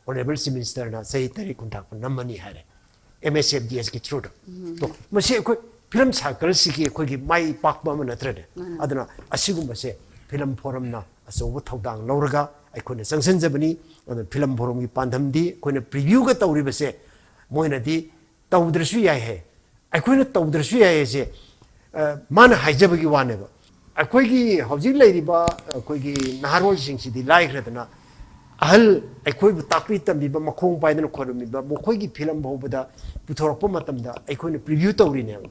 ꯑꯣꯅꯔꯦꯕꯜ ꯆꯤꯐ ꯃꯤꯅꯤꯁꯇꯔꯅ ꯆꯍꯤ ꯇꯔꯦꯠ ꯈꯨꯟꯇꯥꯛꯄ ꯅꯝꯃꯅꯤ ꯍꯥꯏꯔꯦ, ꯑꯦꯝ ꯑꯦꯁ ꯑꯦꯐ ꯗꯤ ꯑꯦꯁꯀꯤ ꯊ꯭ꯔꯨꯗ꯫ ꯇꯣ, ꯃꯁꯤ ꯑꯩꯈꯣꯏ ꯐꯤꯂꯝ ꯁꯥꯔꯀꯜꯁꯤꯒꯤ ꯑꯩꯈꯣꯏꯒꯤ ꯃꯥꯏ ꯄꯥꯛꯄ ꯑꯃ ꯅꯠꯇ꯭ꯔꯅꯦ? ꯑꯗꯨꯅ ꯑꯁꯤꯒꯨꯝꯕꯁꯦ ꯐꯤꯂꯝ ꯐꯣꯔꯝꯅ ꯑꯆꯧꯕ ꯊꯧꯗꯥꯡ ꯂꯧꯔꯒ ꯑꯩꯈꯣꯏꯅ ꯆꯪꯁꯤꯟꯖꯕꯅꯤ꯫ ꯑꯗꯨꯅ ꯐꯤꯂꯝ ꯐꯣꯔꯝꯒꯤ ꯄꯥꯟꯗꯝꯗꯤ ꯑꯩꯈꯣꯏꯅ ꯄ꯭ꯔꯤꯚ꯭ꯌꯨꯒ ꯇꯧꯔꯤꯕꯁꯦ, ꯃꯣꯏꯅꯗꯤ ꯇꯧꯗ꯭ꯔꯁꯨ ꯌꯥꯏ ꯍꯥꯏ, ꯑꯩꯈꯣꯏꯅ ꯇꯧꯗ꯭ꯔꯁꯨ ꯌꯥꯏ ꯍꯥꯏꯁꯦ, ꯑ, ꯃꯥꯅ ꯍꯥꯏꯖꯕꯒꯤ ꯋꯥꯅꯦꯕ꯫ ꯑꯩꯈꯣꯏꯒꯤ ꯍꯧꯖꯤꯛ ꯂꯩꯔꯤꯕ ꯑꯩꯈꯣꯏꯒꯤ ꯅꯍꯥꯔꯣꯜꯁꯤꯡꯁꯤꯗꯤ ꯂꯥꯏꯈ꯭ꯔꯗꯅ, ꯑꯍꯜ ꯑꯩꯈꯣꯏꯕꯨ ꯇꯥꯛꯄꯤ ꯇꯝꯕꯤꯕ, ꯃꯈꯣꯡ ꯄꯥꯏꯗꯅ ꯈꯣꯏꯔꯝꯃꯤꯕ ꯃꯈꯣꯏꯒꯤ ꯐꯤꯂꯝ ꯐꯥꯎꯕꯗ ꯄꯨꯊꯣꯔꯛꯄ ꯃꯇꯝꯗ ꯑꯩꯈꯣꯏꯅ ꯄ꯭ꯔꯤꯚ꯭ꯌꯨ ꯇꯧꯔꯤꯅꯦꯕ꯫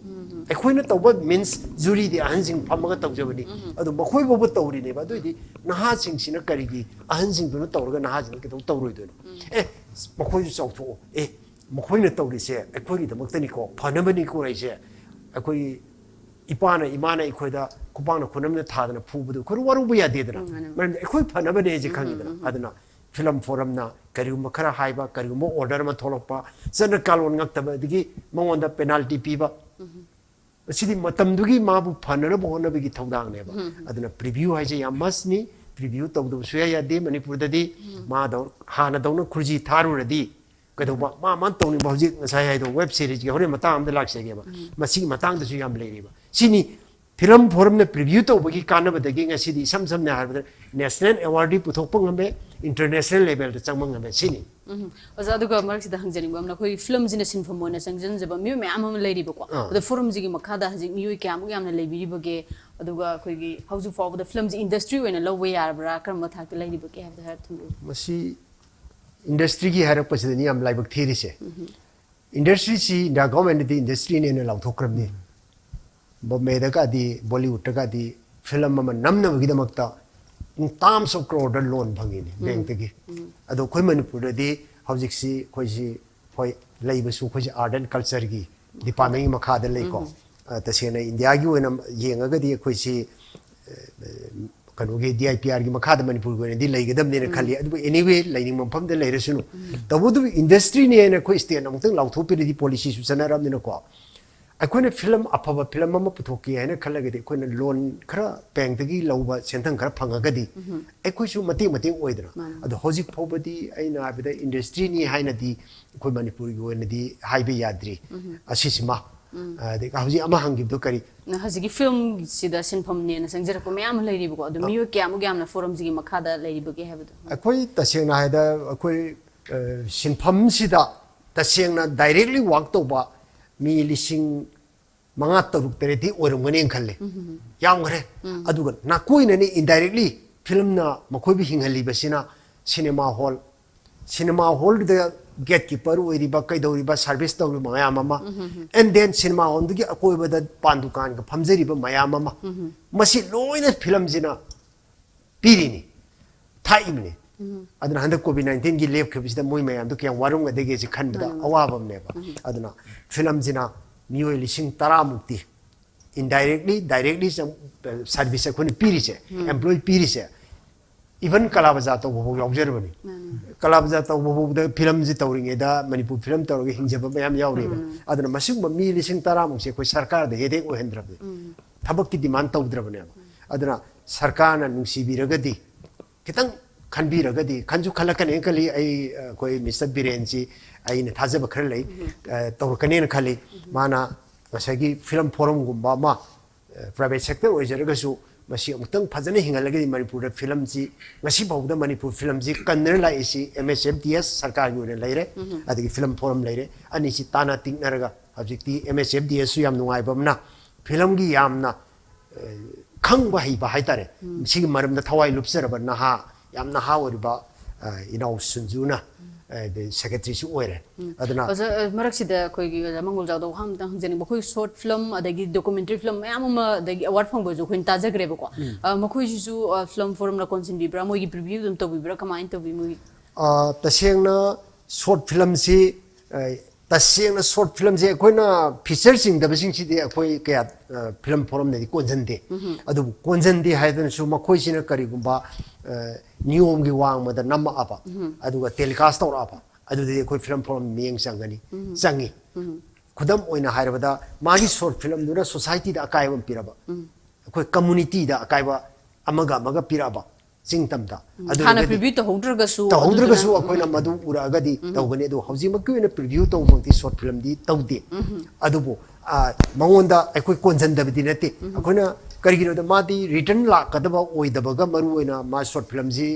ꯑꯩꯈꯣꯏꯅ ꯇꯧꯕ ꯃꯤꯟꯁ ꯖꯨꯔꯤꯗꯤ ꯑꯍꯟꯁꯤꯡ ꯐꯝꯃꯒ ꯇꯧꯖꯕꯅꯤ, ꯑꯗꯨ ꯃꯈꯣꯏ ꯐꯥꯎꯕ ꯇꯧꯔꯤꯅꯦꯕ꯫ ꯑꯗꯨꯑꯣꯏꯗꯤ ꯅꯍꯥꯁꯤꯡꯁꯤꯅ ꯀꯔꯤꯒꯤ, ꯑꯍꯟꯁꯤꯡꯗꯨꯅ ꯇꯧꯔꯒ ꯅꯍꯥꯁꯤꯡꯅ ꯀꯩꯗꯧ ꯇꯧꯔꯣꯏꯗꯣꯏꯅꯣ? ꯑꯦ, ꯃꯈꯣꯏꯁꯨ ꯆꯥꯎꯊꯣꯛꯑꯣ꯫ ꯑꯦ, ꯃꯈꯣꯏꯅ ꯇꯧꯔꯤꯁꯦ ꯑꯩꯈꯣꯏꯒꯤꯗꯃꯛꯇꯅꯤꯀꯣ, ꯐꯅꯕꯅꯤꯀꯣ ꯍꯥꯏꯁꯦ꯫ ꯑꯩꯈꯣꯏꯒꯤ ꯏꯄꯥꯅ ꯏꯃꯥꯅ ꯑꯩꯈꯣꯏꯗ ꯈꯨꯄꯥꯛꯅ ꯈꯨꯅꯝꯅ ꯊꯥꯗꯅ ꯐꯨꯕꯗꯨ ꯑꯩꯈꯣꯏꯅ ꯋꯥꯔꯧꯕ ꯌꯥꯗꯦꯗꯅ꯫ ꯎꯝ, ꯃꯥꯅꯦ꯫ ꯃꯔꯝꯗꯤ ꯑꯩꯈꯣꯏ ꯐꯅꯕꯅꯦ ꯍꯥꯏꯁꯦ ꯈꯪꯉꯤꯗꯅ꯫ ꯑꯗꯨꯅ ꯐꯤꯂꯝ ꯐꯣꯔꯝꯅ ꯀꯔꯤꯒꯨꯝꯕ ꯈꯔ ꯍꯥꯏꯕ, ꯀꯔꯤꯒꯨꯝꯕ ꯑꯣꯔꯗꯔ ꯑꯃ ꯊꯣꯛꯂꯛꯄ, ꯆꯠꯅ ꯀꯥꯡꯂꯣꯟ ꯉꯛꯇꯕꯗꯒꯤ ꯃꯉꯣꯟꯗ ꯄꯦꯅꯥꯜꯇꯤ ꯄꯤꯕ, ꯃꯁꯤꯗꯤ ꯃꯇꯝꯗꯨꯒꯤ ꯃꯥꯕꯨ ꯐꯅꯅꯕ ꯍꯣꯠꯅꯕꯒꯤ ꯊꯧꯗꯥꯡꯅꯦꯕ꯫ ꯑꯗꯨꯅ ꯄ꯭ꯔꯤꯚ꯭ꯌꯨ ꯍꯥꯏꯁꯦ ꯌꯥꯝ ꯃꯁꯅꯤ꯫ ꯄ꯭ꯔꯤꯚ꯭ꯌꯨ ꯇꯧꯗꯕ ꯁꯨꯡꯌꯥ ꯌꯥꯗꯦ ꯃꯅꯤꯄꯨꯔꯗꯗꯤ꯫ ꯃꯥꯗꯧ-, ꯍꯥꯟꯅꯗꯧꯅ ꯈꯨꯔꯖꯤ ꯊꯥꯔꯨꯔꯗꯤ ꯀꯩꯗꯧꯕ? ꯃꯥ ꯃꯥꯅ ꯇꯧꯅꯤꯡꯕ, ꯍꯧꯖꯤꯛ ꯉꯁꯥꯏ ꯍꯥꯏꯗꯣ, ꯋꯦꯕ ꯁꯤꯔꯤꯖꯀꯤ ꯍꯣꯔꯦꯟ ꯃꯇꯥꯡ ꯑꯃꯗ ꯂꯥꯛꯆꯒꯦꯕ꯫ ꯃꯁꯤꯒꯤ ꯃꯇꯥꯡꯗꯁꯨ ꯌꯥꯝ ꯂꯩꯔꯤꯕ꯫ ꯁꯤꯅꯤ ꯐꯤꯂꯝ ꯐꯣꯔꯝꯅ ꯄ꯭ꯔꯤꯚ꯭ꯌꯨ ꯇꯧꯕꯒꯤ ꯀꯥꯟꯅꯕꯗꯒꯤ ꯉꯁꯤꯗꯤ ꯏꯁꯝ ꯁꯝꯅ ꯍꯥꯏꯔꯕꯗ ꯅꯦꯁꯅꯦꯜ ꯑꯦꯋꯥꯔꯗꯤ ꯄꯨꯊꯣꯛꯄ ꯉꯝꯃꯦ, ꯏꯟꯇꯔꯅꯦꯁꯅꯦꯜ ꯂꯦꯚꯦꯜꯗ ꯆꯪꯕ ꯉꯝꯃꯦ꯫ ꯁꯤꯅꯤ꯫ ꯎꯝ꯫ ꯑꯣꯖꯥ, ꯑꯗꯨꯒ ꯃꯔꯛꯁꯤꯗ ꯍꯪꯖꯅꯤꯡꯕ ꯑꯃꯅ, ꯑꯩꯈꯣꯏ ꯐꯤꯂꯝꯁꯤꯅ ꯁꯤꯟꯐꯝ ꯑꯣꯏꯅ ꯆꯪꯁꯤꯟꯖꯕ ꯃꯤꯑꯣꯏ ꯃꯌꯥꯝ ꯑꯃ ꯂꯩꯔꯤꯕꯀꯣ꯫ ꯑꯥ꯫ ꯑꯗꯣ ꯐꯣꯔꯝꯁꯤꯒꯤ ꯃꯈꯥꯗ ꯍꯧꯖꯤꯛ ꯃꯤꯑꯣꯏ ꯀꯌꯥꯃꯨꯛ ꯌꯥꯝꯅ ꯂꯩꯕꯤꯔꯤꯕꯒꯦ? ꯑꯗꯨꯒ ꯑꯩꯈꯣꯏꯒꯤ ꯍꯧꯖꯤꯛ ꯐꯥꯎꯕꯗ ꯐꯤꯂꯝꯁꯤ ꯏꯟꯗꯁꯇ꯭ꯔꯤ ꯑꯣꯏꯅ ꯂꯧꯕ ꯌꯥꯔꯕ꯭ꯔꯥ? ꯀꯔꯝꯕ ꯊꯥꯛꯇ ꯂꯩꯔꯤꯕꯒꯦ ꯍꯥꯏꯕꯗꯣ ꯍꯥꯏꯔꯞ ꯊꯝꯕꯤꯌꯨ꯫ ꯃꯁꯤ ꯏꯟꯗꯁꯇ꯭ꯔꯤꯒꯤ ꯍꯥꯏꯔꯛꯄꯁꯤꯗꯅꯤ ꯌꯥꯝ ꯂꯥꯏꯕꯛ ꯊꯤꯔꯤꯁꯦ꯫ ꯏꯟꯗꯁꯇ꯭ꯔꯤꯁꯤ ꯏꯟꯗꯤꯌꯥ ꯒꯣꯔꯃꯦꯟꯅꯗꯤ ꯏꯟꯗꯁꯇ꯭ꯔꯤꯅꯦꯅ ꯂꯥꯎꯊꯣꯛꯈ꯭ꯔꯕꯅꯤ꯫ ꯕꯣꯝꯕꯦꯗꯒꯗꯤ, ꯕꯣꯂꯤꯋꯨꯗꯇꯒꯗꯤ ꯐꯤꯂꯝ ꯑꯃ ꯅꯝꯅꯕꯒꯤꯗꯃꯛꯇ ꯇꯥꯝꯁ ꯑꯣꯐ ꯀ꯭ꯔꯣꯔꯗ ꯂꯣꯟ ꯐꯪꯉꯤꯅꯦ ꯕꯦꯡꯛꯇꯒꯤ꯫ ꯑꯗꯣ ꯑꯩꯈꯣꯏ ꯃꯅꯤꯄꯨꯔꯗꯗꯤ ꯍꯧꯖꯤꯛꯁꯤ ꯑꯩꯈꯣꯏꯁꯤ, ꯍꯣꯏ, ꯂꯩꯕꯁꯨ ꯑꯩꯈꯣꯏꯁꯤ ꯑꯥꯔꯠ ꯑꯦꯟ ꯀꯜꯆꯔꯒꯤ ꯗꯤꯄꯥꯔꯠꯃꯦꯟꯒꯤ ꯃꯈꯥꯗ ꯂꯩꯀꯣ꯫ ꯑ, ꯇꯁꯦꯡꯅ ꯏꯟꯗꯤꯌꯥꯒꯤ ꯑꯣꯏꯅ ꯌꯦꯡꯉꯒꯗꯤ ꯑꯩꯈꯣꯏꯁꯤ, ꯑ, ꯀꯩꯅꯣꯒꯤ ꯗꯤ ꯑꯥꯏ ꯄꯤ ꯑꯥꯔꯒꯤ ꯃꯈꯥꯗ ꯃꯅꯤꯄꯨꯔꯒꯤ ꯑꯣꯏꯅꯗꯤ ꯂꯩꯒꯗꯕꯅꯦꯅ ꯈꯜꯂꯤ꯫ ꯑꯗꯨꯕꯨ anyway, ꯂꯩꯅꯤꯡꯕ ꯃꯐꯝꯗ ꯂꯩꯔꯁꯅꯨ꯫ ꯇꯧꯕꯇꯕꯨ ꯏꯟꯗꯁꯇ꯭ꯔꯤꯅꯦꯅ ꯑꯩꯈꯣꯏ ꯁ꯭ꯇꯦꯠꯅ ꯑꯃꯨꯛꯇꯪ ꯂꯥꯎꯊꯣꯛꯄꯤꯔꯗꯤ ꯄꯣꯂꯤꯁꯤꯁꯨ ꯆꯠꯅꯔꯕꯅꯤꯅꯀꯣ꯫ ꯑꯩꯈꯣꯏꯅ ꯐꯤꯂꯝ ꯑꯐꯕ ꯐꯤꯂꯝ ꯑꯃ ꯄꯨꯊꯣꯛꯀꯦ ꯍꯥꯏꯅ ꯈꯜꯂꯒꯗꯤ ꯑꯩꯈꯣꯏꯅ ꯂꯣꯟ ꯈꯔ ꯕꯦꯡꯛꯇꯒꯤ ꯂꯧꯕ ꯁꯦꯟꯊꯪ ꯈꯔ ꯐꯪꯉꯒꯗꯤ ꯑꯩꯈꯣꯏꯁꯨ ꯃꯇꯦꯡ ꯃꯇꯦꯡ ꯑꯣꯏꯗꯅ꯫ ꯃꯥꯅꯤ꯫ ꯑꯗꯣ ꯍꯧꯖꯤꯛ ꯐꯥꯎꯕꯗꯤ ꯑꯩꯅ ꯍꯥꯏꯕꯗ ꯏꯟꯗꯁꯇ꯭ꯔꯤꯅꯤ ꯍꯥꯏꯅꯗꯤ ꯑꯩꯈꯣꯏ ꯃꯅꯤꯄꯨꯔꯒꯤ ꯑꯣꯏꯅꯗꯤ ꯍꯥꯏꯕ ꯌꯥꯗ꯭ꯔꯤ꯫ ꯑꯁꯤꯁꯤꯃ꯫ ꯑꯗꯒꯤ ꯍꯧꯖꯤꯛ ꯑꯃ ꯍꯪꯈꯤꯕꯗꯣ ꯀꯔꯤ? ꯅ ꯍꯧꯖꯤꯛꯀꯤ ꯐꯤꯂꯝꯁꯤꯗ ꯁꯤꯟꯐꯝꯅꯦꯅ ꯆꯪꯖꯔꯛꯄ ꯃꯌꯥꯝ ꯑꯃ ꯂꯩꯔꯤꯕꯀꯣ꯫ ꯑꯗꯣ ꯃꯤꯑꯣꯏ ꯀꯌꯥꯃꯨꯛ ꯌꯥꯝꯅ ꯐꯣꯔꯝꯁꯤꯒꯤ ꯃꯈꯥꯗ ꯂꯩꯔꯤꯕꯒꯦ ꯍꯥꯏꯕꯗꯣ? ꯑꯩꯈꯣꯏ ꯇꯁꯦꯡꯅ ꯍꯥꯏꯗ ꯑꯩꯈꯣꯏ, ꯑ, ꯁꯤꯟꯐꯝꯁꯤꯗ ꯇꯁꯦꯡꯅ directly work ꯇꯧꯕ ꯃꯤ ꯂꯤꯁꯤꯡ ꯃꯉꯥ, ꯇꯔꯨꯛ, ꯇꯔꯦꯠꯇꯤ ꯑꯣꯏꯔꯝꯒꯅꯦꯅ ꯈꯜꯂꯦ꯫ ꯌꯥꯝꯈ꯭ꯔꯦ꯫ ꯑꯗꯨꯒ ꯅꯥꯀꯣꯏꯅꯅꯤ indirectly ꯐꯤꯂꯝꯅ ꯃꯈꯣꯏꯕꯨ ꯍꯤꯡꯍꯜꯂꯤꯕꯁꯤꯅ ꯁꯤꯅꯦꯃꯥ ꯍꯣꯜ, ꯁꯤꯅꯦꯃꯥ ꯍꯣꯜꯗꯨꯗ ꯒꯦꯠ ꯀꯤꯄꯔ ꯑꯣꯏꯔꯤꯕ, ꯀꯩꯗꯧꯔꯤꯕ, ꯁꯥꯔꯚꯤꯁ ꯇꯧꯔꯤꯕ ꯃꯌꯥꯝ ꯑꯃ, and then ꯁꯤꯅꯦꯃꯥ ꯍꯣꯜꯗꯨꯒꯤ ꯑꯀꯣꯏꯕꯗ ꯄꯥꯟ ꯗꯨꯀꯥꯟꯒ ꯐꯝꯖꯔꯤꯕ ꯃꯌꯥꯝ ꯑꯃ, ꯃꯁꯤ ꯂꯣꯏꯅ ꯐꯤꯂꯝꯁꯤꯅ ꯄꯤꯔꯤꯅꯤ, ꯊꯥꯛꯏꯕꯅꯤ꯫ ꯑꯗꯨꯅ ꯍꯟꯗꯛ ꯀꯣꯚꯤꯗ ꯅꯥꯏꯟꯇꯤꯟꯒꯤ ꯂꯦꯞꯈꯤꯕꯁꯤꯗ ꯃꯣꯏ ꯃꯌꯥꯝꯗꯣ ꯀꯌꯥꯝ ꯋꯥꯔꯝꯒꯗꯒꯦꯁꯦ ꯈꯟꯕꯗ ꯃꯥꯅꯤ, ꯃꯥꯅꯤ꯫ ꯑꯋꯥꯕ ꯑꯃꯅꯦꯕ꯫ ꯑꯗꯨꯅ ꯐꯤꯂꯝꯁꯤꯅ ꯃꯤꯑꯣꯏ ꯂꯤꯁꯤꯡ ꯇꯔꯥꯃꯨꯛꯇꯤ indirectly, directly ꯁꯔꯚꯤꯁ ꯑꯩꯈꯣꯏꯅ ꯄꯤꯔꯤꯁꯦ, employ ꯄꯤꯔꯤꯁꯦ, even ꯀꯂꯥ ꯕꯖꯥꯔ ꯇꯧꯕ ꯐꯥꯎ ꯌꯥꯎꯖꯔꯕꯅꯤ꯫ ꯃꯥꯅꯤ꯫ ꯀꯂꯥ ꯕꯖꯥꯔ ꯇꯧꯕ ꯐꯥꯎꯕꯗ ꯐꯤꯂꯝꯁꯤ ꯇꯧꯔꯤꯉꯩꯗ ꯃꯅꯤꯄꯨꯔ ꯐꯤꯂꯝ ꯇꯧꯔꯒ ꯍꯤꯡꯖꯕ ꯃꯌꯥꯝ ꯌꯥꯎꯔꯤꯕ꯫ ꯑꯗꯨꯅ ꯃꯁꯤꯒꯨꯝꯕ ꯃꯤ ꯂꯤꯁꯤꯡ ꯇꯔꯥꯃꯨꯛꯁꯦ ꯑꯩꯈꯣꯏ ꯁꯔꯀꯥꯔꯗ ꯍꯦꯗꯦꯛ ꯑꯣꯏꯍꯟꯗ꯭ꯔꯕꯅꯤ꯫ ꯊꯕꯛꯀꯤ ꯗꯤꯃꯥꯟ ꯇꯧꯗ꯭ꯔꯕꯅꯦꯕ꯫ ꯑꯗꯨꯅ ꯁꯔꯀꯥꯔꯅ ꯅꯨꯡꯁꯤꯕꯤꯔꯒꯗꯤ, ꯈꯤꯇꯪ ꯈꯟꯕꯤꯔꯒꯗꯤ, ꯈꯟꯁꯨ ꯈꯜꯂꯛꯀꯅꯦꯅ ꯈꯜꯂꯤ꯫ ꯑꯩ, ꯑꯩꯈꯣꯏ ꯃꯤꯁꯇꯔ ꯕꯤꯔꯦꯟꯁꯤ ꯑꯩꯅ ꯊꯥꯖꯕ ꯈꯔ ꯂꯩ, ꯑ, ꯇꯧꯔꯛꯀꯅꯦꯅ ꯈꯜꯂꯤ꯫ ꯃꯥꯅ ꯉꯁꯥꯏꯒꯤ ꯐꯤꯂꯝ ꯐꯣꯔꯝꯒꯨꯝꯕ ꯑꯃ, ꯑ, private sector ꯑꯣꯏꯖꯔꯒꯁꯨ ꯃꯁꯤ ꯑꯃꯨꯛꯇꯪ ꯐꯖꯅ ꯍꯤꯡꯍꯜꯂꯒꯗꯤ ꯃꯅꯤꯄꯨꯔꯗ ꯐꯤꯂꯝꯁꯤ, ꯉꯁꯤ ꯐꯥꯎꯕꯗ ꯃꯅꯤꯄꯨꯔ ꯐꯤꯂꯝꯁꯤ ꯀꯟꯗꯅ ꯂꯥꯛꯏꯁꯤ ꯑꯦꯝ ꯑꯦꯁ ꯑꯦꯐ ꯗꯤ ꯑꯦꯁ ꯁꯔꯀꯥꯔꯒꯤ ꯑꯣꯏꯅ ꯂꯩꯔꯦ, ꯑꯗꯒꯤ ꯐꯤꯂꯝ ꯐꯣꯔꯝ ꯂꯩꯔꯦ, ꯑꯅꯤꯁꯤ ꯇꯥꯟꯅ ꯇꯤꯛꯅꯔꯒ ꯍꯧꯖꯤꯛꯇꯤ ꯑꯦꯝ ꯑꯦꯁ ꯑꯦꯐ ꯗꯤ ꯑꯦꯁꯁꯨ ꯌꯥꯝ ꯅꯨꯡꯉꯥꯏꯕ ꯑꯃꯅ ꯐꯤꯂꯝꯒꯤ ꯌꯥꯝꯅ, ꯑ, ꯈꯪꯕ ꯍꯩꯕ ꯍꯥꯏꯇꯥꯔꯦ, ꯁꯤꯒꯤ ꯃꯔꯝꯗ ꯊꯋꯥꯏ ꯂꯨꯞꯆꯔꯕ ꯅꯍꯥ, ꯌꯥꯝ ꯅꯍꯥ ꯑꯣꯏꯔꯤꯕ, ꯑ, ꯏꯅꯥꯎ ꯁꯨꯟꯖꯨꯅ ꯑꯗꯩ ꯁꯦꯀ꯭ꯔꯦꯇꯔꯤꯁꯨ ꯑꯣꯏꯔꯦ꯫ ꯑꯗꯨꯅ ꯑꯣꯖꯥ, ꯑ, ꯃꯔꯛꯁꯤꯗ ꯑꯩꯈꯣꯏꯒꯤ ꯑꯣꯖꯥ ꯃꯪꯒꯣꯜꯖꯥꯎꯗ ꯋꯥꯍꯪ ꯑꯝꯇꯪ ꯍꯪꯖꯅꯤꯡꯕ, ꯑꯩꯈꯣꯏ ꯁꯣꯔꯠ ꯐꯤꯂꯝ ꯑꯗꯒꯤ ꯗꯣꯀꯨꯃꯦꯟꯇꯔꯤ ꯐꯤꯂꯝ ꯃꯌꯥꯝ ꯑꯃ ꯑꯗꯒꯤ ꯑꯦꯋꯥꯔꯗ ꯐꯪꯕꯁꯨ ꯑꯩꯈꯣꯏꯅ ꯇꯥꯖꯈ꯭ꯔꯦꯕꯀꯣ꯫ ꯑ, ꯃꯈꯣꯏꯁꯤꯁꯨ, ꯑ, ꯐꯤꯂꯝ ꯐꯣꯔꯝꯅ ꯀꯣꯟꯁꯤꯟꯕꯤꯕ꯭ꯔꯥ, ꯃꯣꯏꯒꯤ ꯄ꯭ꯔꯤꯚ꯭ꯌꯨ ꯑꯗꯨꯝ ꯇꯧꯕꯤꯕ꯭ꯔꯥ, ꯀꯃꯥꯏꯅ ꯇꯧꯕꯤ ꯃꯣꯏꯒꯤ? ꯑ, ꯇꯁꯦꯡꯅ ꯁꯣꯔꯠ ꯐꯤꯂꯝꯁꯤ, ꯑ, ꯇꯁꯦꯡꯅ ꯁꯣꯔꯠ ꯐꯤꯂꯝꯁꯤ ꯑꯩꯈꯣꯏꯅ ꯐꯤꯆꯔ ꯆꯤꯡꯗꯕꯁꯤꯡꯁꯤꯗꯤ ꯑꯩꯈꯣꯏ ꯀꯌꯥ, ꯑ, ꯐꯤꯂꯝ ꯐꯣꯔꯝꯅꯗꯤ ꯀꯣꯟꯁꯤꯟꯗꯦ꯫ ꯑꯗꯨꯕꯨ ꯀꯣꯟꯁꯤꯟꯗꯦ ꯍꯥꯏꯗꯨꯅꯁꯨ ꯃꯈꯣꯏꯁꯤꯅ ꯀꯔꯤꯒꯨꯝꯕ, ꯑ, ꯅꯤꯌꯣꯝꯒꯤ ꯋꯥꯡꯃꯗ ꯅꯝꯃꯛꯑꯕ, ꯑꯗꯨꯒ ꯇꯦꯂꯤꯀꯥꯁ ꯇꯧꯔꯛꯑꯕ, ꯑꯗꯨꯗꯤ ꯑꯩꯈꯣꯏ ꯐꯤꯂꯝ ꯐꯣꯔꯝ ꯃꯤꯠꯌꯦꯡ ꯆꯪꯒꯅꯤ, ꯆꯪꯉꯤ꯫ ꯈꯨꯗꯝ ꯑꯣꯏꯅ ꯍꯥꯏꯔꯕꯗ, ꯃꯥꯒꯤ ꯁꯣꯔꯠ ꯐꯤꯂꯝꯗꯨꯅ ꯁꯣꯁꯥꯏꯇꯤꯗ ꯑꯀꯥꯏꯕ ꯑꯃ ꯄꯤꯔꯕ, ꯑꯩꯈꯣꯏ ꯀꯝꯃꯨꯅꯤꯇꯤꯗ ꯑꯀꯥꯏꯕ ꯑꯃꯒ ꯑꯃꯒ ꯄꯤꯔꯛꯑꯕ ꯆꯤꯡ ꯇꯝꯗ, ꯑꯗꯨ ꯍꯥꯟꯅ ꯑꯣꯏꯔꯒꯗꯤ ꯄ꯭ꯔꯤꯚ꯭ꯌꯨ ꯇꯧꯍꯧꯗ꯭ꯔꯒꯁꯨ ꯇꯧꯍꯧꯗ꯭ꯔꯒꯁꯨ ꯑꯗꯨꯗꯨꯅ ꯑꯩꯈꯣꯏꯅ ꯃꯗꯨ ꯎꯔꯛꯑꯒꯗꯤ ꯇꯧꯒꯅꯤ꯫ ꯑꯗꯣ ꯍꯧꯖꯤꯛꯃꯛꯀꯤ ꯑꯣꯏꯅ ꯄ꯭ꯔꯤꯚ꯭ꯌꯨ ꯇꯧꯕꯃꯛꯇꯤ ꯁꯣꯔꯠ ꯐꯤꯂꯝꯗꯤ ꯇꯧꯗꯦ꯫ ꯑꯗꯨꯕꯨ, ꯑ, ꯃꯉꯣꯟꯗ ꯑꯩꯈꯣꯏ ꯀꯣꯟꯁꯤꯟꯗꯕꯗꯤ ꯅꯠꯇꯦ꯫ ꯑꯩꯈꯣꯏꯅ ꯀꯔꯤꯒꯤꯅꯣꯗ ꯃꯥꯗꯤ ꯔꯤꯇꯔꯟ ꯂꯥꯛꯀꯗꯕ ꯑꯣꯏꯗꯕꯒ, ꯃꯔꯨ ꯑꯣꯏꯅ ꯃꯥ ꯁꯣꯔꯠ ꯐꯤꯂꯝꯁꯤ,